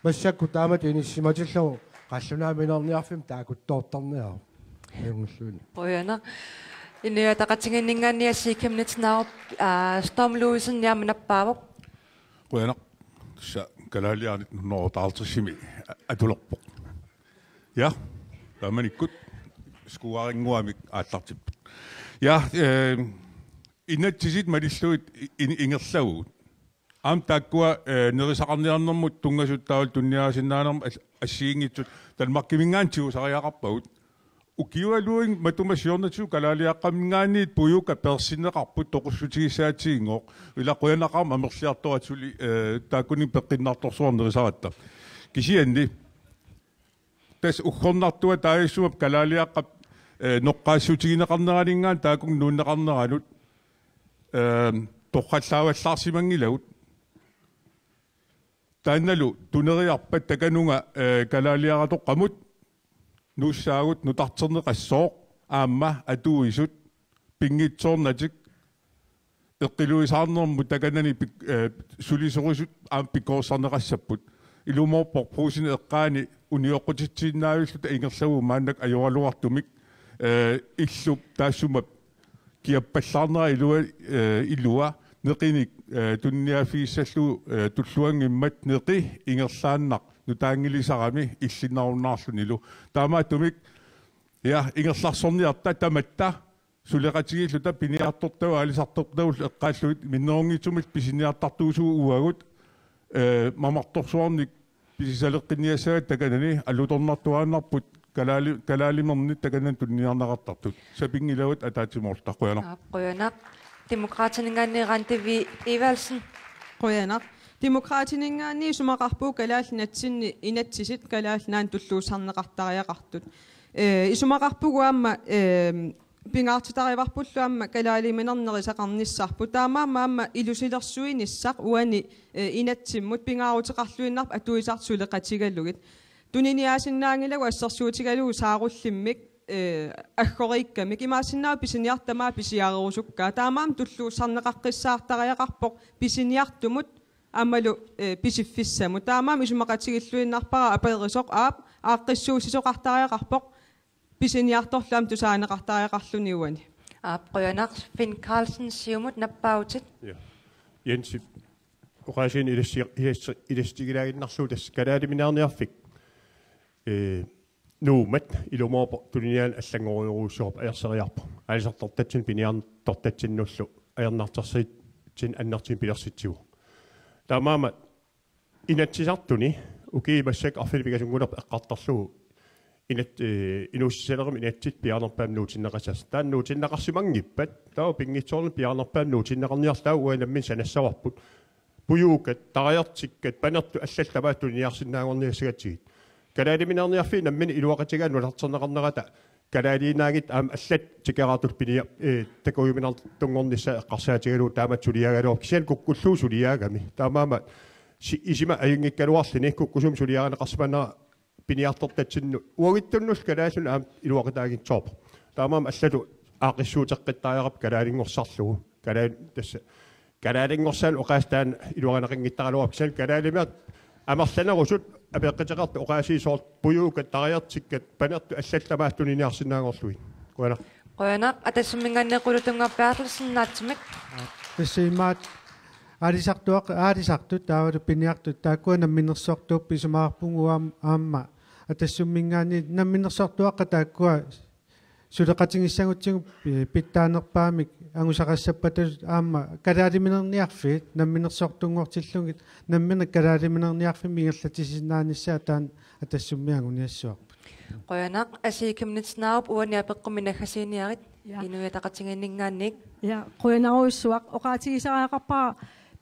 Massakkut taamatut inissisimatillugu qallunaamineerniarfimmi taakuttoortarniaruk. Ajunngilluinnaq. Qujanaq. Inuit Ataqatigiinninngaanniit Asii Chemnitz Narup, aa, Storm Louisen aamma nappaavoq. Qujanaq. Tassa kalaaliaani nitten hundrede og halvtredsimi atulerpoq. Ja, taamanikkut skuarinnguamik aallartipput. Ja, eh, inatsisit malillugit i-, in-, ingerlavugut. Aamma taakkua, eh, nerisaqarniarnermut tunngasut taavalu tuniniaasinnaanermut al-, assigiinngitsut Danmarkiminngaanniit tigusariaqarpagut. Ukiualuunniit matuma siornatigut kalaaliaqqaminngaanniit pujuukkat peersinneqarput toqussutigissaatiginngooq. Ila qujanaqaaq amerliartoratta suli, eh, taakkununnga peqqinnartorsuarnik nerisaratta. Kisianni tassa uggornartua taajussuup kalaaliaqqap, eh, noqqaassutigineqarneraninngaanniit taakkununnga nuunneqarneranut, eh, torrallaavallaarsimanngilagut. Taannalu tuneriarpat takanunga, eh, kalaaliaratoqqamut nuussaagut nutarterneqassooq aamma atuisut pinngitsoornatik eqqiluisaarnermut takanani pik-, eh, sulisorisut aamma pikkorissarneqassapput. Ilumoorpoq Brugsenip eqqaani unioqqutitsiinnaavilluta ingerlavugut maannakkut ajoraluartumik, eh, illup taassuma kiappallaarnera ilua, eh, ilua neqinik, eh, tuniniaaffigissallugu, eh, tulluanngimmat neqi ingerlaannaq nutaanngilisarami illinnarunnaarlunilu. Taamaattumik, ja, ingerlarsorniarta tamatta suleqatigiilluta piniartortavut aalisartortavullu eqqaallugit minnerunngitsumillu pisiniartartuusugut uagut, eh, mamartorsuarnik pisisaleqqinniassagatta takanani alutornartuaannarput kalaali-, kalaalimerni takanani tuniniarneqartartut. Sapinngilagut ataatsimoorluta. Qujanaq. Aap, qujanaq. Demokraatininngaanniit Randi Evaldsen. Qujanaq. Demokraatininngaanniit isumaqarpugut Kalaallit Nunatsinni inatsisit Kalaallit Nunaannut tulluussarneqartariaqartut. Eh, isumaqarpugut aamma, eh, pingaartitarivarpullu aamma kalaaliminernik nerisaqarnissarput. Taamaammat aamma ilusilersuinissaq uani, eh, inatsimmut pingaaruteqarluinnarpoq atuisartut suleqatigalugit. Tuniniaasinnaanngilagut assersuutigalugu saarullimmik, eh, aggoriikkamik. Imaassinnaavoq pisiniartut tamaat pisiarerusukkaat. Taamaammat tulluussarneqaqqissaartariaqarpoq pisiniartumut aammalu, eh, pisiffissamut. Taamaammat isumaqatigilluinnarpara aperisoq aap aaqqissuussisoqartariaqarpoq pisiniartorlu aamma tusaaneqartariaqarluni uani. Aap, qujanaq. Finn Karlsen, Siumut, nappaavutit. Ja. Jensip oqaasiinik ilassi-, ilassi-, ilassitigilaaginnarlugu tassa kalaalimineerniarfik, eh, Nuummat ilumoorpoq tuniniaaneq allanngorujorujussuarpoq ajorseriarpoq. Aalisartortatsinnut piniartortatsinnullu ajornartorsiutinut annertuumik pilersitsivoq. Taamaammat Inatsisartuni ukiut massakkut arfineq-pingasunngulerput eqqartorlugu inat-, eh, inuussutissalerup inatsit piaarnerpaamik nuutinneqassasoq. Taanna nuutinneqarsimanngippat, taava pinngitsoorani piaarnerpaamik nuutinneqarniarlugu taava uagut nammineq sanassavarput. Pujuukkat, tarajartikkat, panertut allallu tamaasa tuniniarsinnaanngorniassagatsigit. Kalaalimineerniarfiit namminneq iluaqutigaat nutarterneqarnerata kalaaliinnaanngitsut aamma allat tikeraartut pinia-, eh, takujuminartunngornissaat eqqarsaatigalugu taamatut suliaagaluarpoq, kisianni kukkullugu suliaagami. Taamaammat si-, isima ajunngikkaluarluni kukkusumik suliarineqarsimanera piniartortatsinnut uagutsinnullu kalaallinut aamma iluaqutaanngitsoorpoq. Taamaammat allatut aaqqissuuteqqittariaqarpoq kalaalinngorsaarlugu. Kalaal-, tassa kalaalinngorsaanut oqaaseq taanna iluarineqanngittaraluarpoq, kisianni kalaalimineq amerlanerusut apeqquteqartut oqaasii soorlu pujuukkat, tarajartikkat, panertut allallu tamaasa tuniniarsinnaanngorlugit. Qujanaq. Qujanaq. Atassumminngaanniit Qulitunngap Berthelsen, naatsumik. Tassa imaattoq aalisartuaq-, aalisartut taavalu piniartut taakkua namminersortuupput, isumaqarpunga aam-, aamma Atassumminngaanniit namminersortuaqqat taakkua suleqatigissagutsigu pi-, pitsaanerpaamik angusaqassappata aamma kalaalimineerniarfiit namminersortunngortillugit nammineq kalaalimineerniarfimmi ingerlatissinnaanissaa taanna Atassummi anguniassavarput. Qujanaq. Asii Chemnitz Narup, uani apeqqummi naggasiiniarit. Ja. Inuit Ataqatigiinninngaanniit. Ja, qujanarujussuaq. Oqaatigisariaqarpara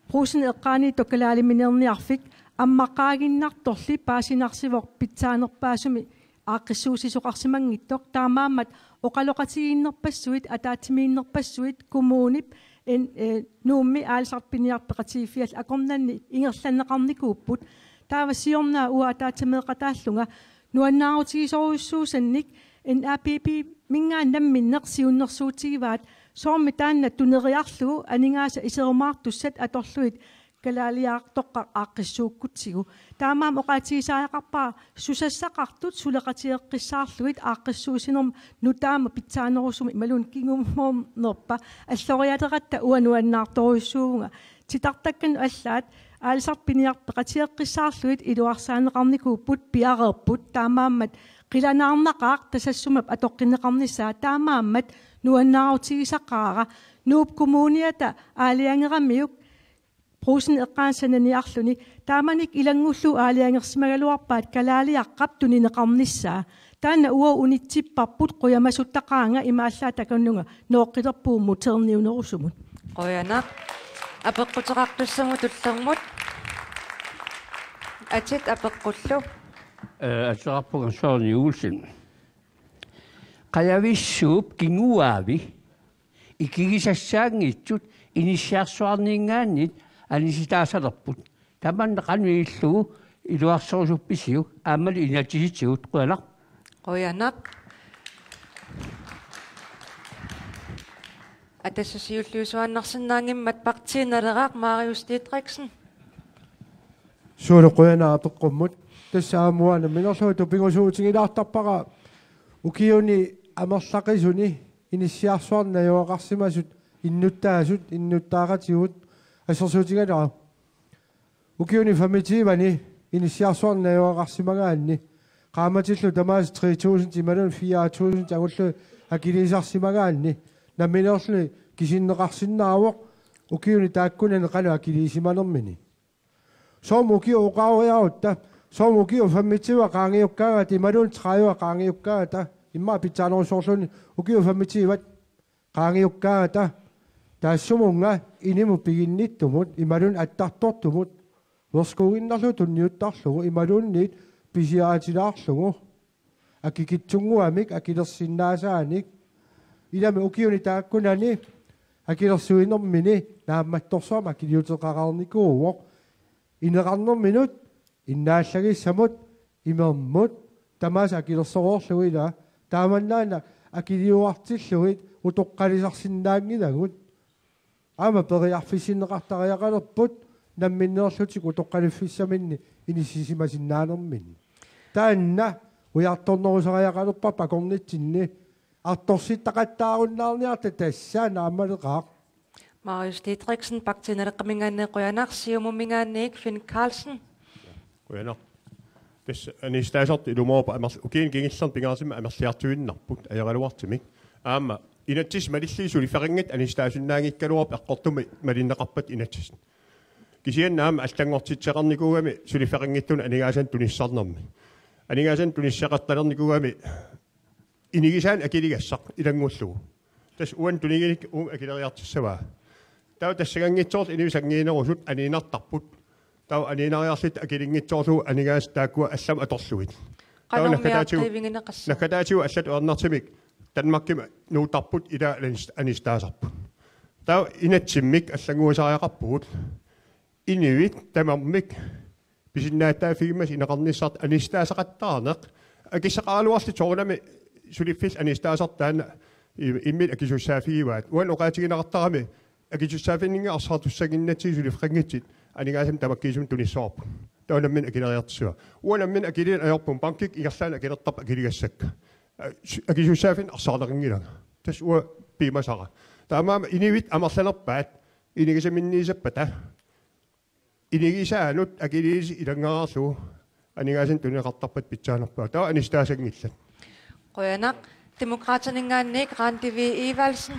Brugsenip eqqaani kalaalimineerniarfik ammaqqaaginnartorli paasinarsivoq pitsaanerpaasumik aaqqissuussisoqarsimanngitsoq, taamaammat oqaloqatigiinnerpassuit, ataatsimiinnerpassuit, kommunip, en-, eh, Nuummi aalisartut piniartut peqatigiiffiat akornanni ingerlanneqarnikuupput. Taava siorna uanga ataatsimeeqataallunga Nuannaarutigisorujussuusannik N A P P-minngaanniit namminneq siunnersuutigivaat, soormi taanna tuneriarlugu aningaasat iserumaartussat atorlugit kalaaliartoqqaq aaqqissuukkutsigu. Taamaammat oqaatigisariaqarpara susassaqartut suleqatigeqqissaarlugit aaqqissuussinermi nutaamut pitsaanerusumik imaluunniit kingummoornerpa allorialeratta uanga nuannaartorujussuuvunga. Titartakkanut allaat aalisartut piniartut peqatigeqqissaarlugit iluarsaanneqarnikuupput, piareerput, taamaammat qilanaarnaqaaq Tasassumap atoqqinneqarnissaa, taamaammat nuannaarutigisaqaara. Nuup Kommuniata aalajangeramiuk Brugsenip eqqaani sananiarluni, taamanikkut ilanngullugu aalajangersimagaluarpaat kalaaliaqqap tunineqarnissaa. Taanna uagut unitsipparput, qujamasuttaqaanga, imaallaat takunnguamik nooqqilerpugut muteerniunerusumut. Qujanaq. Apeqquteqartussamut tullermut. Atit apeqqullu. Eh, ateqarpunga Sonny Olsen. Qajavissuup kinguaavi ikigisassaanngitsut inissiarsuarninngaanniit anisitaasalerput. Tamanna qanoq ilillugu iluarserusuppisiuk, aammali inatsisitigut? Qujanaq. Qujanaq. Aa, tassa siulliusuaannarsinnaanngimmat Partii Naleraq, Marius Didriksen. Suulu qujanaq apeqqummut. Tassa aamma uanga namminerluunniit tupigusuutigilaartarpara ukiuni amerlaqisuni inissiarsuarneq najugaqarsimasut innuttaasut, innuttaaqatigut, assersuutigalugu ukiuni femogtyve-ani inissiarsuarneq najugaqarsimagaanni, qaammatillu tamaasa tre tusind imaluunniit fire tusind angullugit akiliisarsimagaanni, nammineerluni kisinneqarsinnaavoq ukiuni taakkunani qanoq akiliisimanermini. Soormi ukiut oqareeriarutta, soormi ukiut femogtyve qaangiukkaangata imaluunniit tredive qaangiukkaangata, immaqa pitsaanerussorluunniit ukiut femogtyve qaangiukkaangata, taassumunnga inimut piginnittumut imaluunniit attartortumut værskuinnarlugu tunniuttarlugu imaluunniit pisiaritilaarlugu akikitsunnguamik akilersinnaasaanik. Ilami ukiuni taakkunani akilersuinermini naammattorsuarmik akiliuteqaqarnikuuvoq. Ineqarnerminut, innaallagissamut, imermut, tamaasa akilersoreerlugu, ila taamannaana akiliuartillugit utoqqalisarsinnaanngilagut. Aamma periarfissinneqartariaqalerput namminneerlutik utoqqaliffissaminni inissisimasinnaanerminni. Taanna ujartornerusariaqalerparput akornatsinni, artorsittaqattaarunnaarniarta, tassa naammaleqaaq. Marius Didriksen, Partii Naleqqaminngaanniit qujanaq, Siumuminngaanniit Finn Karlsen. Qujanaq. Tassa anisitaasartut ilumoorput amerl-, ukiuni kingullerni pingaartumik amerliartuinnarput ajoraluartumik. Aamma inatsisit malillugit suliffeqanngitsut anisitaasinnaanngikkaluarput eqqortumik malinneqarpata inatsisit. Kisianni aamma allanngortitseqarnikuugami suliffeqanngitsunut aningaasanik tunissarnermi. Aningaasanik tunisseqartalernikuugami inigisaanik akiligassaq ilanngullugu. Tassa uani tuniginikkut uunga akileriartissavaa. Taava tassanganngitsoorlu inuit sanngiinnerusut aniinnartarput. Taava aniinnariarluta akilinngitsoorlugu aningaasat taakkua allamut atorlugit. Taava qanormi naggataatigut, aaqqavigineqassaaq, naggataatigut allatut ajornartumik Danmarkimi nuuttarput, ilaa anis-, anisitaasarput. Taava inatsimmik allannguisariaqarpugut. Inuit tamarmik pisinnaatitaaffigimmassuk ineqarnissartik anisitaasaqattaarneq. Akissaqaraluarlutik soorunami suliffillu anisitaasartut taanna i-, imminnut akisussaaffigivaat. Uani oqaatigineqartarami akisussaaffinninngaanniit arsaartussaannginnatsigu suliffeqanngitsut aningaasanik tamakkiisumik tunissavarput. Taava nammineq akileriartussavaa. Uanga nammineq akiliineq ajorpunga, bankikkut ingerlaannaq akilertarput akiligassakka. A-, su-, akisussaaffinnik arsaarneqanngilanga. Tassa uanga piumasara. Taamaammat inuit amerlanerpaat inigisaminniissappata inigisaanut akiliisut ilanngareerlugu aningaasanik tunineqartarpata pitsaanerpaaq. Taava anisitaasanngillat. Qujanaq. Demokraatininngaanniit Randi V. Evaldsen.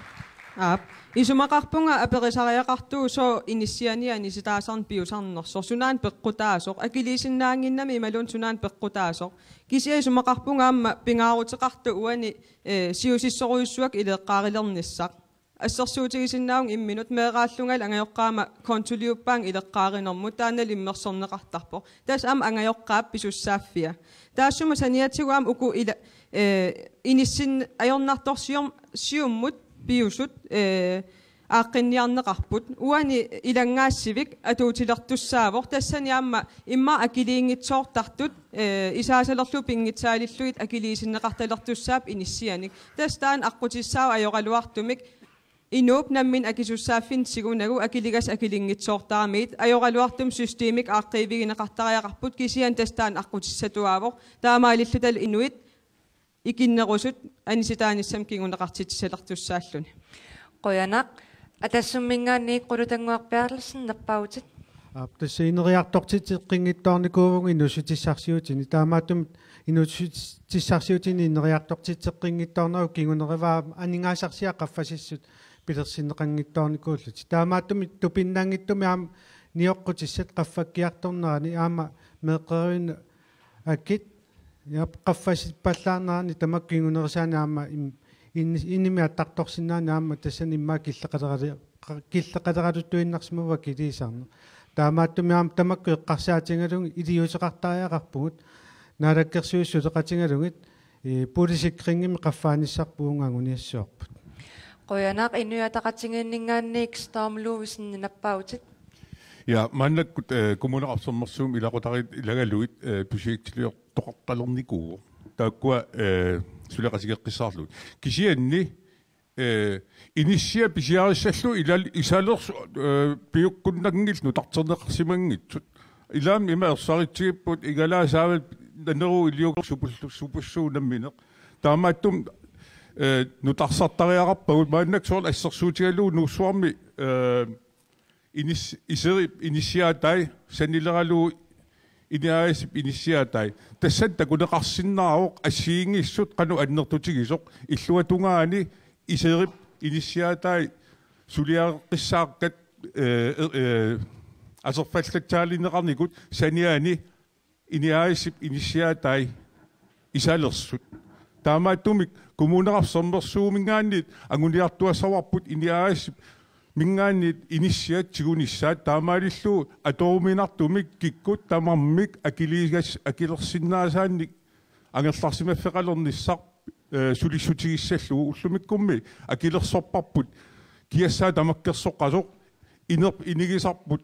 Aap. Isumaqarpunga aperisariaqartuusoq inissiani anisitaasarneq piusarnersoq. Sunaana peqqutaasoq. Akiliisinnaannginnami imaluunniit sunaana peqqutaasoq. Kisianni isumaqarpunga aamma pingaaruteqartoq uani, eh, siusissorujussuaq ileqqaarilernissaq. Assersuutigisinnaavunga imminut meeraallungali angajoqqaama kontoliuppaanga ileqqaarinermut, taanna immersorneqartarpoq. Tassa aamma angajoqqaap pisussaaffia. Taassuma saniatigut aamma uku ila-, eh, inissin-, ajornartorsiornermut siumut piusut, eh, aaqqinniarneqarput. Uani ilanngaassivik atuutilertussaavoq. Tassani aamma immaqa akiliinngitsoortartut, eh, isaasalerlu pinngitsaalillugit akiliisinneqartalertussaapput inissianik. Tassa taanna aqqutissaavoq ajoraluartumik inuup nammineq akisussaaffimmik tigunagu akiligassat akilinngitsoortaramigit ajoraluartumik systemik aaqqiivigineqartariaqarput, kisianni tassa taanna aqqutissatuaavoq. Taamaalillutalu inuit ikinnerusut anisitaanissamut kinguneqartitsisalertussaalluni. Qujanaq. Atassumminngaanniit Qulutannguaq Berthelsen, nappaavutit. Aap, tassa ineriartortitseqqinngitsoornikuuvugut inuussutissarsiutini. Taamaattumik inuussutissarsiutini ineriartortitseqqinngitsoornerup kingunerivaa aningaasarsiat qaffasissut pilersinneqanngitsoornikuullutik. Taamaattumik tupinnanngitsumik aamma nioqqutissat qaffakkiartornerani aamma meeqqerivinnut akit, ja, qaffasippallaarnerani tamakku kingunerisaanik aamma im-, in-, inimi attartorsinnaaneq aamma tassani immaqa killeqalerali-, qa-, killeqaleraluttuinnarsimavoq akiliisarneq. Taamaattumik aamma tamakku eqqarsaatigalugit iliuuseqartariaqarpugut, Naalakkersuisut suleqatigalugit, eh, boligsikringimik qaffaanissarput uunga anguniassavarput. Qujanaq. Inuit Ataqatigiinninngaanniit Storm Ludvigsen, nappaavutit. Ja, maannakkut, eh, Kommuneqarfik Sermersuumi ilaqutariit ilagalugit, eh, projektiliortoqartalernikuuvoq. Taakkua, eh, suleqatigeqqissaarlugit. Kisianni, eh, inissiat pisiarissallugu ilal-, isalersu-, eh, piukkunnanngillat nutarterneqarsimanngitsut. Ilaammi ima ersaritsigipput igalaasaavat naneruut iliuuseq supullu-, supussuup nammineq. Taamaattumik, eh, nutarsartariaqarpagut maannakkut soorlu assersuutigalugu Nuussuarmi, eh, inis-, Iserip inissiaatai sanileralugu INI A/S-ip inissiaatai. Tassani takuneqarsinnaavoq assigiinngissut qanoq annertutigisoq, illuatungaani Iserip inissiaatai suliareqqissaakkat, eh, eh, aserfallatsaalineqarnikut saniani INI A/S-ip inissiaatai isalersut. Taamaattumik Kommuneqarfik Sermersuuminngaanniit anguniartuassavarput INI A/S-iminngaanniit inissiat tigunissaat, taamaalillutik atoruminartumik kikkut tamarmik akiliigas-, akilersinnaasaannik angerlarsimaffeqalernissaq, eh, sulissutigissallugu. Ullumikkummi akilersorparput, kiassaa tamakkersoqqasoq, iner-, inigisarput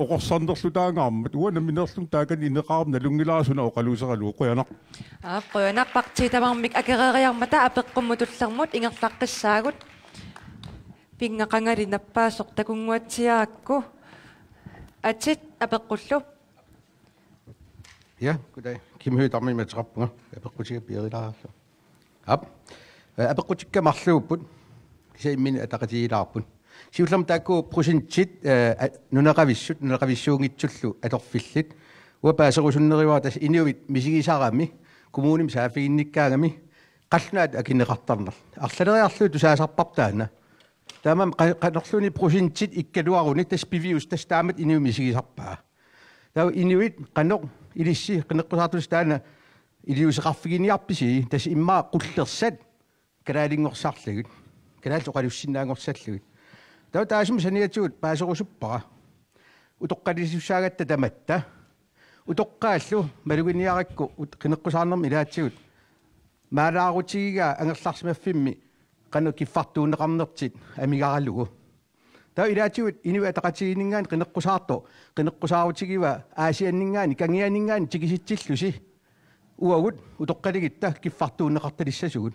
oqorsarnerlutaangaarmat. Uanga nammineerlunga taakani ineqarama nalunngilara suna oqaluuseralugu. Qujanaq. Aap, qujanaq. Partiit tamarmik akereeriarmata apeqqummut tullermut ingerlaqqissaagut. Pinnga qangali nappaasoq takunnguatsiarakku. Atit apeqqullu. Ja, goddag. Kim Høegh-Dam ateqarpunga. Apeqqutiga pierilaarlu. Aap. Eh, apeqqutikka marluupput. Kisianni imminut ataqatigiilaarput. Siullermik taakku procentit, eh, a-, nunaqavissut, nunaqavissuunngitsullu atorfillit. Uanga paaserusunnerivara tassa inuit misigisarami kommunimi saaffiginnikkaangami qallunaatut akineqartarnerlu. Arlaleriarlugu tusaasarparput taanna. Taamaammat qa-, qanorluunniit procentit ikkaluarunik tassa piviusoq tassa taamatut inuit misigisarpaat. Taava inuit qanoq ilissi qineqqusaartussat taanna iliuuseqarfiginiarpisi, tassa immaqa qullersat kalaallinngorsarlugit, kalaallit oqalussinnaanngorsallugit. Taava taassuma saniatigut paaserusuppara utoqqalisussaagatta tamatta. Utoqqaallu maluginiarakku ut-, qineqqusaarnermi ilaatigut maalaarutigigaa angerlarsimaffimmi qanoq kiffartuunneqarnertik amigaralugu. Taava ilaatigut Inuit Ataqatigiinninngaanniit qineqqusaartoq, qineqqusaarutigiva Aasianninngaanniit, Kangianinngaanniit tikisitsillusi. Uagut utoqqaligitta kiffartuunneqartalissasugut.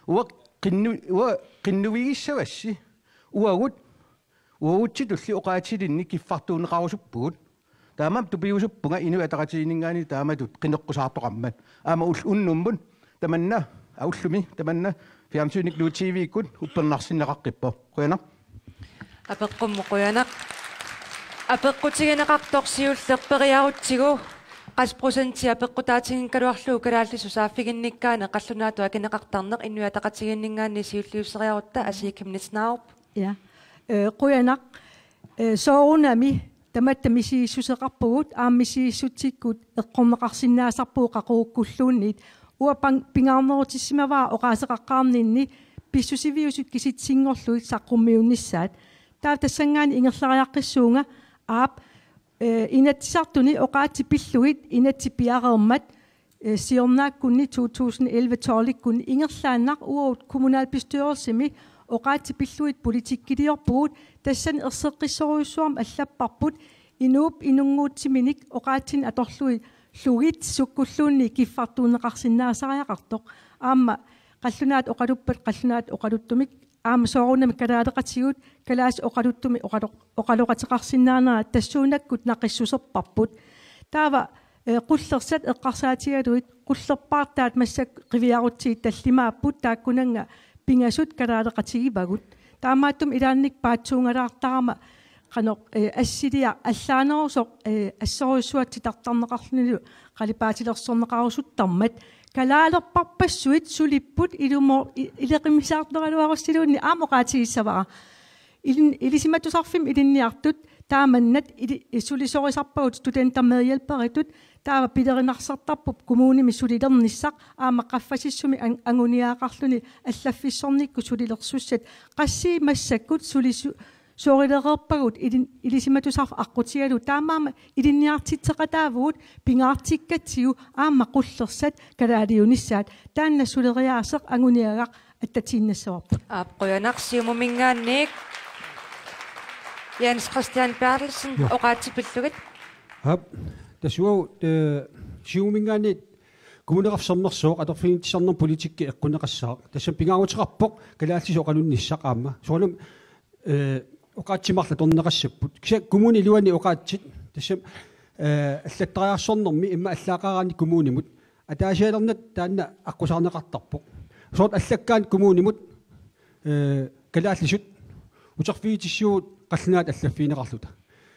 Uanga qinnu-, uanga qinnuvigissavassi. Uagut, uagutsitulli oqaatilinnik kiffartuunneqarusuppugut. Taamaammat tupigusuppunga Inuit Ataqatigiinninngaanniit taamatut qineqqusaartoqarmat. Aamma ul-, unnummut tamanna, a, ullumi tamanna fjernsynikkut Nuuk T V-kkut uppernarsinneqaqqippoq. Qujanaq. Apeqqummut qujanaq. Apeqqutigineqartoq siulleq periarutsigu, qassit procentit apeqqutaatiginngikkaluarlugu kalaallisut saaffiginnikkaaneq qallunaatut akineqartarneq, Inuit Ataqatigiinninngaanniit siulliusseriarutta Asii Chemnitz Narup. Ja. Eh, qujanaq. Eh, soorunami tamatta misigissuseqarpugut, aamma misigissutsikkut eqqorneqarsinnaasarpugut qaqugukkulluunniit. Uanga pang-, pingaarnerutissimavara oqaaseqaqqaarninni pissusiviusut kisitsisinngorlugit saqqummiunnissaat. Taava tassanngaanniit ingerlariaqqissuunga, aap, eh, Inatsisartuni oqaatsit pillugit inatsit piareermat, eh, siornaakkunni to tusind elleve tolvikkunni ingerlaannaq uagut kommunalbestyrelsimi Oqaatsit pillugit politikkiliorpugut, tassani erseqqissorujussuarmik allapparput inuup inunnguutsiminik oqaatsinik atorlugit sukkulluunniit kiffartuunneqarsinnaasariaqartoq. Aamma qallunaat oqaluppat qallunaat oqaluttumik aamma soorunami kalaaleqatigut kalaallisut oqaluttumik oqaloq-, oqaloqateqarsinnaanera tassuunakkut naqissuserparput. Taava, eh, qullersat eqqarsaatigalugit qullerpaartaat massakkut qiviarutsigit tallimaapput taakkunannga pingasut kalaaleqatigivagut. Taamaattumik ilaannik paatsuungalaartarama qanoq, eh, assiliaq allaanerusoq, eh, assorujussuaq titartarneqarlunilu qalipaatilersorneqarusuttarmat. Kalaalerparpassuit sulipput ilumoor-, i-, ileqimisaartoraluarussiluunniit aamma oqaatigissavara. Ilin-, ilisimatusarfimmik ilinniartut taamannat ili-, sulisorisarpagut studentermedhjælperitut, taava pilerinarsortarpoq kommunimi sulilernissaq aamma qaffasissumi an-, anguniagaqarluni allaffissornikkut sulilersussat. Qassiit massakkut sulisu-, sorilereerpagut ilin-, ilisimatusarfik aqqutigalugu, taamaammat ilinniartitseqataavugut pingaartikkatsigu aamma qullersat kalaaliunissaat. Taanna suleriaaseq anguniagaq attatiinnassavarput. Aap, qujanaq. Siumuminngaanniit Jens Christian Berthelsen, ja, oqaatsit pillugit. Aap, tassa uagut, eh, Siumuminngaanniit Kommuneqarfik Sermersooq atorfigissarnermut politikki eqqunneqassaaq. Tassami pingaaruteqarpoq kalaallisut oqalunnissaq aamma. Soorunami, eh, oqaatsit marluk atorneqassapput. Kisianni kommunip iluani oqaatsit, tassami, eh, allattariarsornermi immaqa allaaqaraanni kommunimut ataasialernatta taanna aqqusaarneqartarpoq. Soorlu allakkaanni kommunimut, eh, kalaallisut uterfigitissiuut qallunaatut allaffigineqarluta.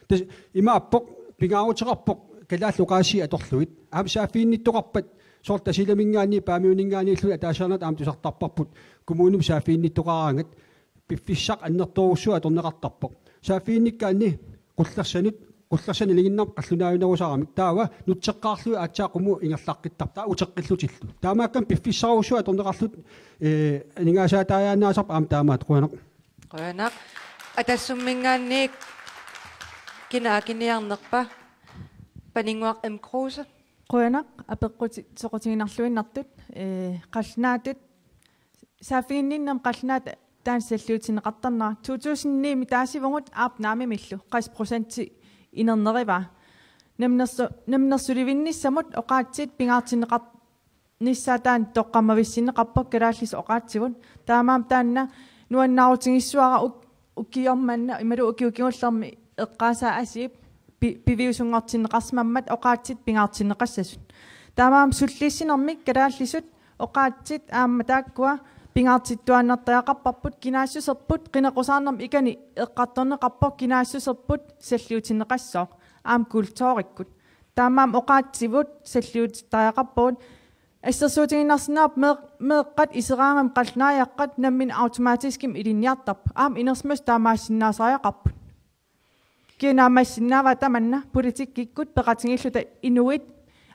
Tassa imaappoq pingaaruteqarpoq kalaallit oqaasii atorlugit. Aamma saaffiginnittoqarpat soorlu Tasiilaminngaanniit Paamiuninngaanniillu ataasiaannartut aamma tusartarparput kommunimut saaffiginnittoqaraangat piffissaq annertoorujussuaq atorneqartarpoq. Saaffiginnikkaanni qullersanut, qullersanik nalinginnarmik qallunaajunerusaramik. Taava nutseqqaarlugit aatsaat qummut ingerlaqqittarpoq. Taava uteqqillutillu. Taamaakkami piffissarujussuaq atorneqarluta, eh, aningaasaataariaannaasarpoq aamma taamaattoq. Qujanaq. Qujanaq. Atassumminngaanniit kina akiniarnerpa? Paninnguaq M. Kruse. Qujanaq apeqqutit soqutiginarluinnartut, eh, qallunaatut saaffiginninnermi qallunaatut taanna salliutinneqartarnera. To tusind ni-mi taasivugut aap naamimillu qassit procenti inernerivaa. Namminersu-, namminersulivinnissamut oqaatsit pingaartinneqar-, nissaa taanna toqqammavissinneqarpoq kalaallisut oqaatsivut. Taamaammat taanna nuannaarutigissuara uk-, ukioq manna imaluunniit ukiut kingullermi eqqaasaat asiit pi-, piviusunngortinneqarsimammat oqaatsit pingaartinneqassasut. Taamaammat sullissinermik kalaallisut oqaatsit aamma taakkua pingaartittuaannartariaqarparput, kinaassuserput qineqqusaarnermik ikani eqqartorneqarpoq kinaassuserput salliutinneqassooq aamma kulturikkut. Taamaammat oqaatsivut salliutittariaqarpagut. Assersuutigiinnarsinnaavoq mee-, meeqqat iseraangamik qallunaariaqqat nammineq automatiskimik ilinniartarput. Aamma inersimasut taamaassinnaasariaqarput. Kina naammassisinnaavaa tamanna politikkikkut peqatigiilluta inuit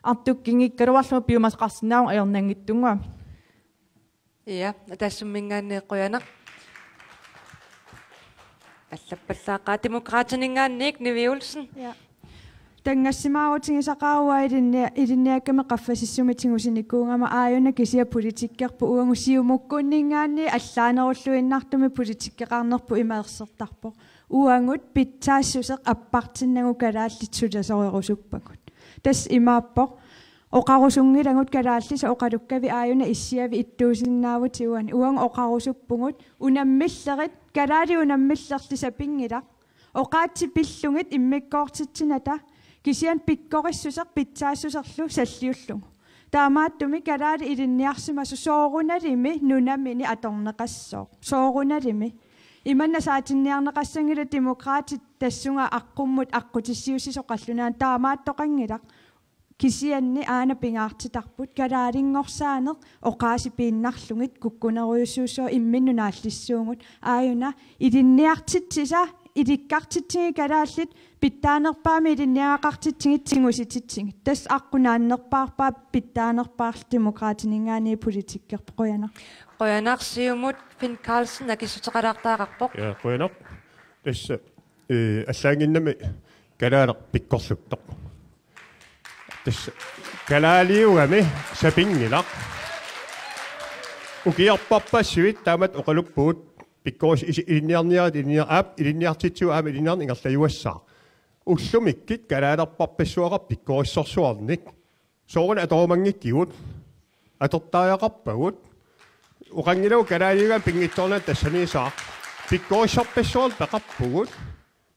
artukkinngikkaluarlugu piumasaqarsinnaavagut ajornanngitsunnguamik. Ja, Atassumminngaanniit qujanaq. Allappallaaqaaq Demokraatininngaanniit Nivi Olsen. Ja. Tanngassimaarutigisaqaara uanga ilinnia-, ilinniakkami qaffasissumi tigusinikuugama aajuna kisianni politikkerput uagut Siumukkuunninngaanniit allaanerulluinnartumik politikkeqarnerput ima ersertarpoq. Uagut pitsaassuseq appartinnagu kalaallit sulisorerusuppagut. Tassa imaappoq oqarusunngilagut kalaallisut oqalukkavit aajuna issiavik ittuusinnaavutit uani. Uagut oqarusuppugut unammillerit, kalaallit unammillerli sapinngilaq. Oqaatsit pillugit immikkoortitsinata, kisianni pikkorissuseq pitsaassuserlu salliullugu. Taamaattumik kalaallit ilinniarsimasut soorunalimi nunamini atorneqassooq. Soorunalimi. Imanna saatinniarneqassanngilaq Demokraatit tassunga aqqummut aqqutissiuussisoq qallunaanut taamaattoqanngilaq. Kisianni aana pingaartitarput kalaalinngorsaannik oqaasii piinnarlugit kukkunerujussuussooq imminnut naallissuugut. Aajuna ilinniartitsisa ilikkartitsigit kalaallit pitsaanerpaamik ilinniagaqartitsigit tigusititsigit. Tassa aqqut naannerpaarpaat pitsaanerpaarlu Demokraatininngaanniit politikkerput. Qujanaq. Qujanaq. Siumut Finn Karlsen akissuteqalaartariaqarpoq. Ja, qujanaq. Tassa, eh, allaanngimmat kalaallit pikkorluttoq. Tassa kalaaliugami sapinngilaq. Ukiorpassuit taamatut oqaluppugut Pikkoris-, isi-, ilinniarniarit ilinniar-, aap, ilinniartitsivoq aamma ilinniarneq ingerlajuassaaq. Ullumikkut kalaalerpassuaqarpoq pikkorissorsuarnik. Sooruna atorumanngikkigut. Atortariaqarpagut. Oqanngilaq kalaaliugaanni pinngitsoornani tassaniissaaq. Pikkorissarpassuarnik peqarpugut.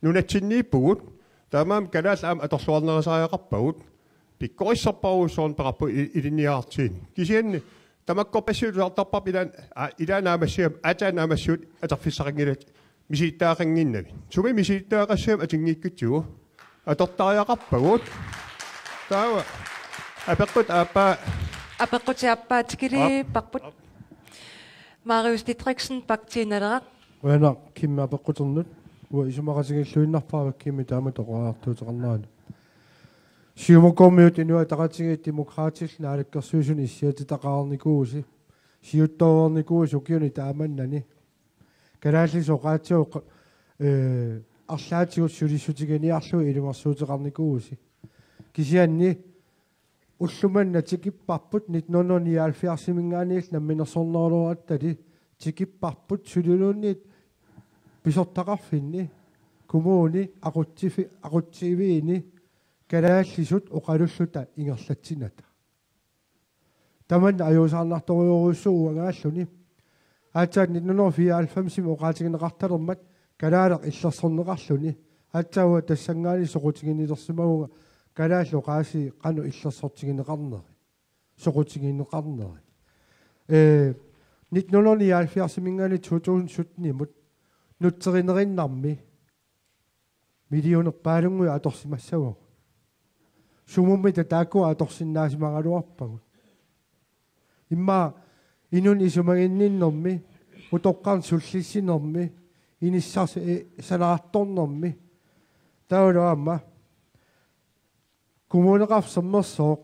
Nunatsinniippugut. Taamaammat kalaallit aamma atorluarnerusariaqarpagut. Pikkorissarpassuarnik peqarpugut i-, ilinniartitsineq. Kisianni tamakkorpassuit tusartarpara ilaanni, aa, ilaanni naammassigaanni, aatsaat naammassigaanni atorfissaqanngilatit misilittagaqannginnavit. Sumi misilittagaqassagamik atinngikkutsigu. Atortariaqarpagut. Taava. Apeqqut aappaa. Apeqqutit aappaa tikilipparput. Aap. Marius Didriksen, Partii Naleraq. Qujanaq Kimmi apeqquternut. Uanga isumaqatigilluinnarpara Kimmi taamatut oqariartuuteqarnerani. Siumukkormiut Inuit Ataqatigiit Demokraatillu Naalakkersuisuni issiatitaqarnikuusi. Siuttoornikuusi ukiuni taamannani. Kalaallisut oqaatsigut, eh, arlaatigut sulissutiginiarlugit ilungersuuteqarnikuusi. Kisianni ullumimut tikipparput nitten hundrede nioghalvfjerdsimiingaanniit namminersornerulerluta tikipparput suliluunniit pisortaqarfinni kommuni aqutsifi-, aqutsiviini kalaallisut oqalulluta ingerlatsinnata. Tamanna ajuusaarnartorujussuuvoq uangaalluni. Aatsaat nitten hundrede fireoghalvfemsimi oqaatigineqartalermat kalaaleq illersorneqarluni. Aatsaat uanga tassanngaanniit soqutiginnilersimavunga kalaallit oqaasii qanoq illersortigineqarneri. Soqutigineqarneri. Eh, nitten hundrede nioghalvfjerdsimiingaanniit to tusind syttenimut nutseriniinnarmi millionerpaalunnguit atorsimassavagut. Sumummi taakkua atorsinnaasimagaluarpagut. Immaqa inunnut isumaginninnermi, utoqqarnut sullissinermi, inissars-, eh, sanaartornermi. Taavalu aamma Kommuneqarfik Sermersooq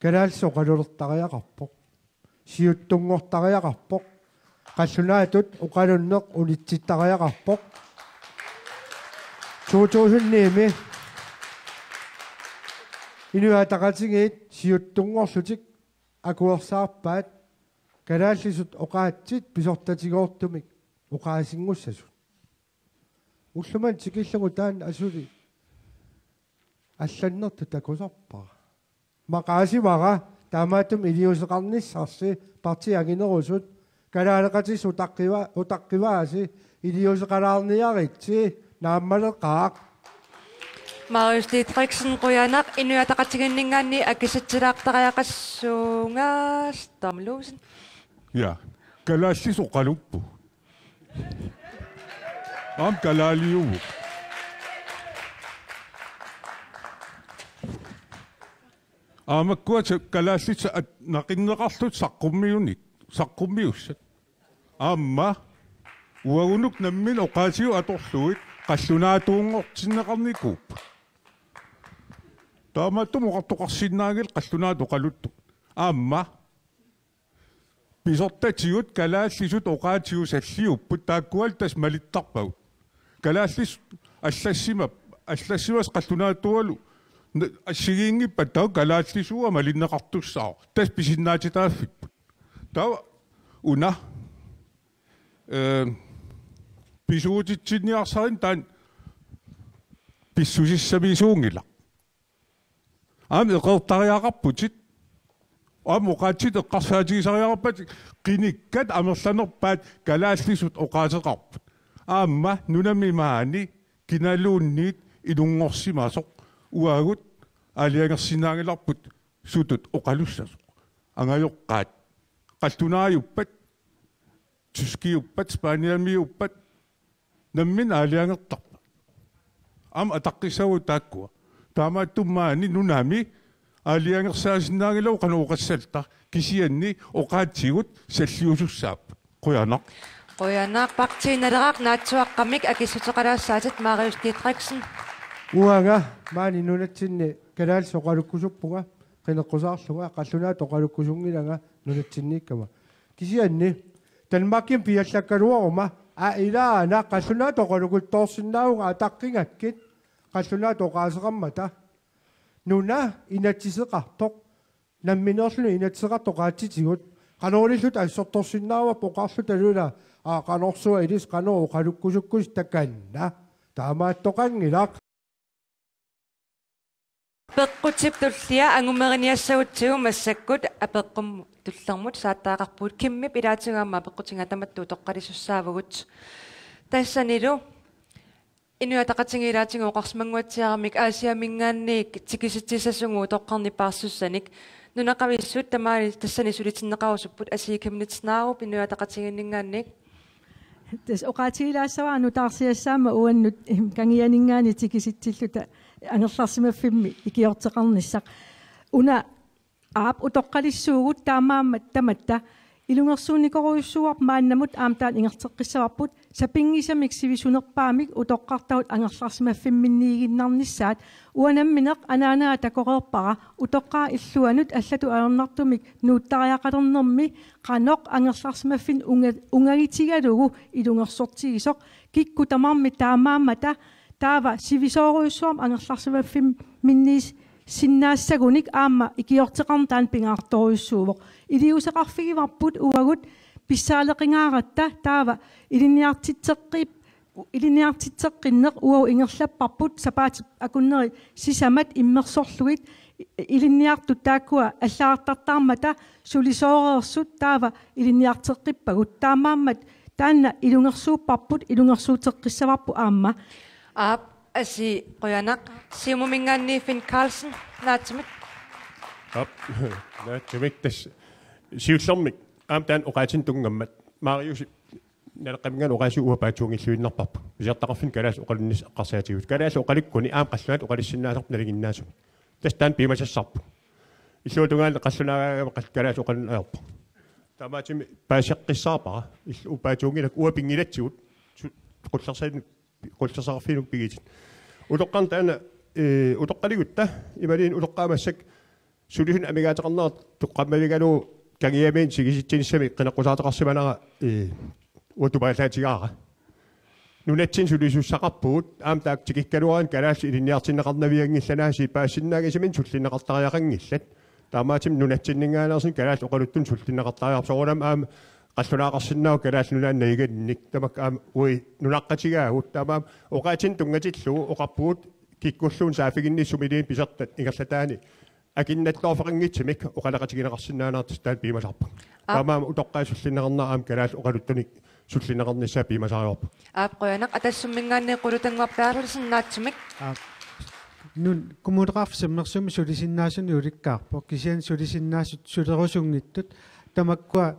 kalaallisut oqalulertariaqarpoq. Siuttunngortariaqarpoq. Qallunaatut oqalunneq unitsittariaqarpoq. To tusind ni-mi Inuit Ataqatigiit siuttunngorlutik akuersaarpaat kalaallisut oqaatsit pisortatigoortumik oqaasinngussasut. Ullumimut tikillugu taanna asuli allannertut takusarpara. Maqaasivara taamaattumik iliuuseqarnissarsi partiit anginerusut kalaaleqatissi utaqqiva-, utaqqivaasi iliuuseqalaarniaritsi naammaleqaaq. Marius Didriksen, qujanaq. Inuit Ataqatigiinninngaanniit akisutsilaartariaqassuunga Storm Olsen. Ja, kalaallisut oqaluppoq. Aamma kalaaliuvoq. Aamma makkua sa-, kalaallit sa-, at-, naqinneqarlutik saqqummiunit, saqqummiussat. Aamma uagutsinnut nammineq oqaatigut atorlugit qallunaatuunngortinneqarnikuupput. Taamaattumik oqartoqarsinnaanngilaq qallunaatut oqaluttugut. Aamma pisortatigut kalaallisut oqaatigut salliupput, taakkualu tassa malittarpagut. Kalaallisut allassimapput, allassimasoq qallunaatuugalu n-, assigiinngippat taava kalaallisuua malinneqartussaavoq. Tassa pisinnaatitaaffipput. Taava una, eh, pisuutitsinniarsarineq taanna pissusissamisuunngilaq. Aamma eqeertariaqarputit. Aamma oqaatsit eqqarsaatigisariaqarpatit, qinikkat amerlanerpaat kalaallisut oqaaseqarput. Aamma nunami maani kinaluunniit ilunngorsimasoq uagut aalajangersinnaanngilarput sutut oqalussasoq. Angajoqqaat. Qallunaajuppat, tyskiuppat, spaniamiuppat, nammineq aalajangertarput. Aamma ataqqissavagut taakkua. Taamaattumik maani nunami aalajangersaasinnaanngilagut qanoq oqassalluta, kisianni oqaatsigut salliusussaapput. Qujanaq. Qujanaq. Partii Naleraq, naatsuaqqamik akissuteqalaassaatit, Marius Didriksen. Uanga maani nunatsinni kalaallisut oqalukkusuppunga, qineqqusaarlunga, qallunaatut oqalukkusunngilanga nunatsinniikkama. Kisianni Danmarkimi piallakkaluaruma, aa, ilaana qallunaatut oqalukuttoorsinnaavunga ataqqigakkit qallunaatut oqaaseqarmata. Nuna inatsiseqartoq, nammineerluni inatsiseqartoq oqaatsitigut, qanoriliulluta assortorsinnaavarput oqarluta ilaa, qanorsuaq ilissi qanoq oqalukkusukkussi takanna. Taamaattoqanngilaq. Peqqutip tullia angumeriniassagutsigu massakkut apeqqummut tullermut saattariaqarpugut. Kimmip ilaatigut aamma apeqqutigigatta tamatta utoqqalisussaavugut. Tassanilu Inuit Ataqatigiit ilaatigut oqarsimannguatsiaramik Aasiaminngaanniit tikisitsissasugut utoqqarnik paarsussanik. Nunaqavissut tamaani tassani sulitinneqarusupput, Asii Chemnitz Narup Inuit Ataqatigiinninngaanniit. Tassa oqaatigilaassavara nutaarsiassaammat uannut, em, Kangianinngaanniit tikisitsilluta angerlarsimaffimmi ikiorteqarnissaq. Una aap utoqqalissuugut, taamaammat tamatta ilungersuunikorujussuuarput maannamut aamma taanna ingerlateqqissavarput, sapinngisamik sivisunerpaamik utoqqartagut angerlarsimaffimminniiginnarnissaat. Uanga nammineq anaanaga takoreerpara utoqqaat illuanut allatut ajornartumik nuuttariaqalernermi qanoq angerlarsimaffinnik unga-, ungagitigalugu ilungersortigisoq. Kikkut tamarmik taamaammata, taava sivisoorujussuarmik angerlarsimaffimminniisinnaassagunik aamma ikiorteqarneq taanna pingaartorujussuuvoq. Iliuuseqarfigivarput uagut pissaaleqingaaratta, taava ilinniartitseqqip-, ilinniartitseqqinneq uagut ingerlapparput sapaatip akunneri sisamat immersorlugit, ilinniartut taakkua allagartartaarmata sulisooreersut taava ilinniarteqqippagut. Taamaammat taanna ilungersuupparput, ilungersuuteqqissavarput aamma. Aap, Asii, qujanaq. Siumuminngaanniit Finn Karlsen, naatsumik. Aap, naatsumik, tassa siullermik aamma taanna oqaatsinik tunngammat Mariusip Naleqqaminngaanniit oqaasii uanga paatsuunngilluinnarparput. Pisiartoqarfinni kalaallisut oqalunnissaq eqqarsaatigalugu. Kalaallisut oqalukkuni aamma qallunaatut oqalussinnaasarput nalinginnaasumik. Tassa taanna piumasassarput. Illuatungaani qallunaagama qal-, kalaallisut oqalunnut ajorpoq. Taamaattumik paaseqqissaarpara. Illu uanga paatsuunngilakka, uanga pinngilatsigut. Su-, qullersaanut, qullersaqarfiinut pigitit. Utoqqarnut taanna, ee, utoqqaligutta imaluunniit utoqqaat massakkut sulisunut amigaateqarnera toqqammavigalugu Kangiaminngaanniit tikisitsinissamik qineqqusaartoqarsimanera, ee, uanga tupaallaatigaara. Nunatsinni sulisussaqarpugut, aamma taakku tikikkaluaraanni kalaallisut ilinniartinneqarnavianngillat, aasiit paasisinnaanngisamik sullinneqartariaqanngillat. Taamaattumik nunatsinninngaanneersunik kalaallit oqaluttunik sullinneqartariaqarput. Soorunami aamma qallunaaqarsinnaavoq Kalaallit Nunaanni najugannik. Tamakku aamma uagut nunaqqatigaagut. Taamaammat oqaatsinik tunngatillugu oqarpugut kikkulluunniit saaffiginnittut sumilluunniit pisortat ingerlataanni akinnattoorfeqanngitsumik oqaloqatigineqarsinnaanertut taanna piumasarpoq. Aap. Taamaammat utoqqaat sullinneqarnerat aamma kalaallit oqaluttunik sullinneqarnissaa piumasarivarput. Aap, qujanaq. Atassumminngaanniit Qulutannguaq Berthelsen, naatsumik. Aap. Nunatta Kommuneqarfik Sermersuumi sulisinnaasunik ulikkaarpoq. Kisianni sulisinnaasut sulerusunngitsut tamakkua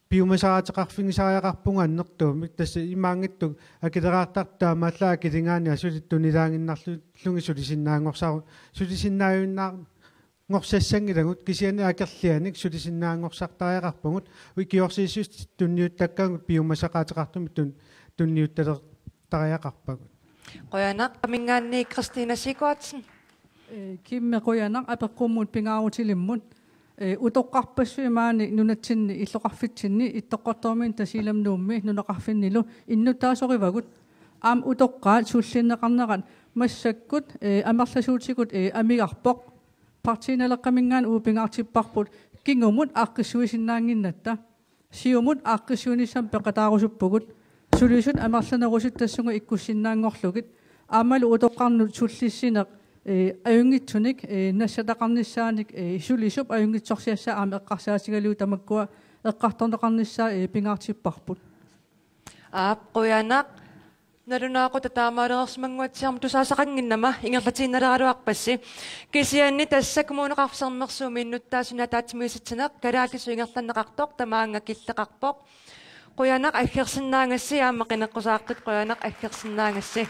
piumasaateqarfigisariaqarpugut annertuumik, tassa imaanngitsoq akileraartartut taamaallaat akiligaanni asuli tunilaaginnarlugit sulisinnaanngorsaru-, sulisinnaajunnaar-, ngorsassanngilakka, kisianni akerlianik sulisinnaanngorsartariaqarpagut, ikiorsiissutit tunniuttakkagut piumasaqaateqartumik tun-, tunniuttalertariaqarpagut. Qujanaq. Qaminngaanniit Christina Sigurdsen. Ee, Kimmi qujanaq apeqqummut pingaarutilimmut. Ee, utoqqarpassuit maani nunatsinni illoqarfitsinni Ittoqqortoormiit Tasiilami Nuummi nunaqarfinnilu innuttaasorivagut. Aamma utoqqaat sullinneqarnerat massakkut, ee, amerlasuutigut, ee, amigarpoq. Partii Naleqqaminngaanniit uagut pingaartipparput kingumut aaqqissuisinnaannginnatta. Siumut aaqqissuinissamut peqataarusuppugut. Sulisut amerlanerusutassagut ikkussinnaanngorlugit. Aammalu utoqqarnut sullissineq, ee, ajunngitsunik, ee, nassataqarnissaanik, ee, sulisup ajunngitsorsiassaa aamma eqqarsaatigalugu tamakkua eqqartorneqarnissaa, ee, pingaartipparput. Aap, qujanaq. Nalunaaqutaq taamaalersimannguatsiarmat tusaasaqannginnama ingerlatiinnaleraluarpassi. Kisianni tassa Kommuneqarfik Sermersuumi innuttaasunik ataatsimiisitsineq kalaallisut ingerlanneqartoq tamaanga killeqarpoq. Qujanaq aggersinnaagassi aamma qineqqusaartut, qujanaq aggersinnaagassi.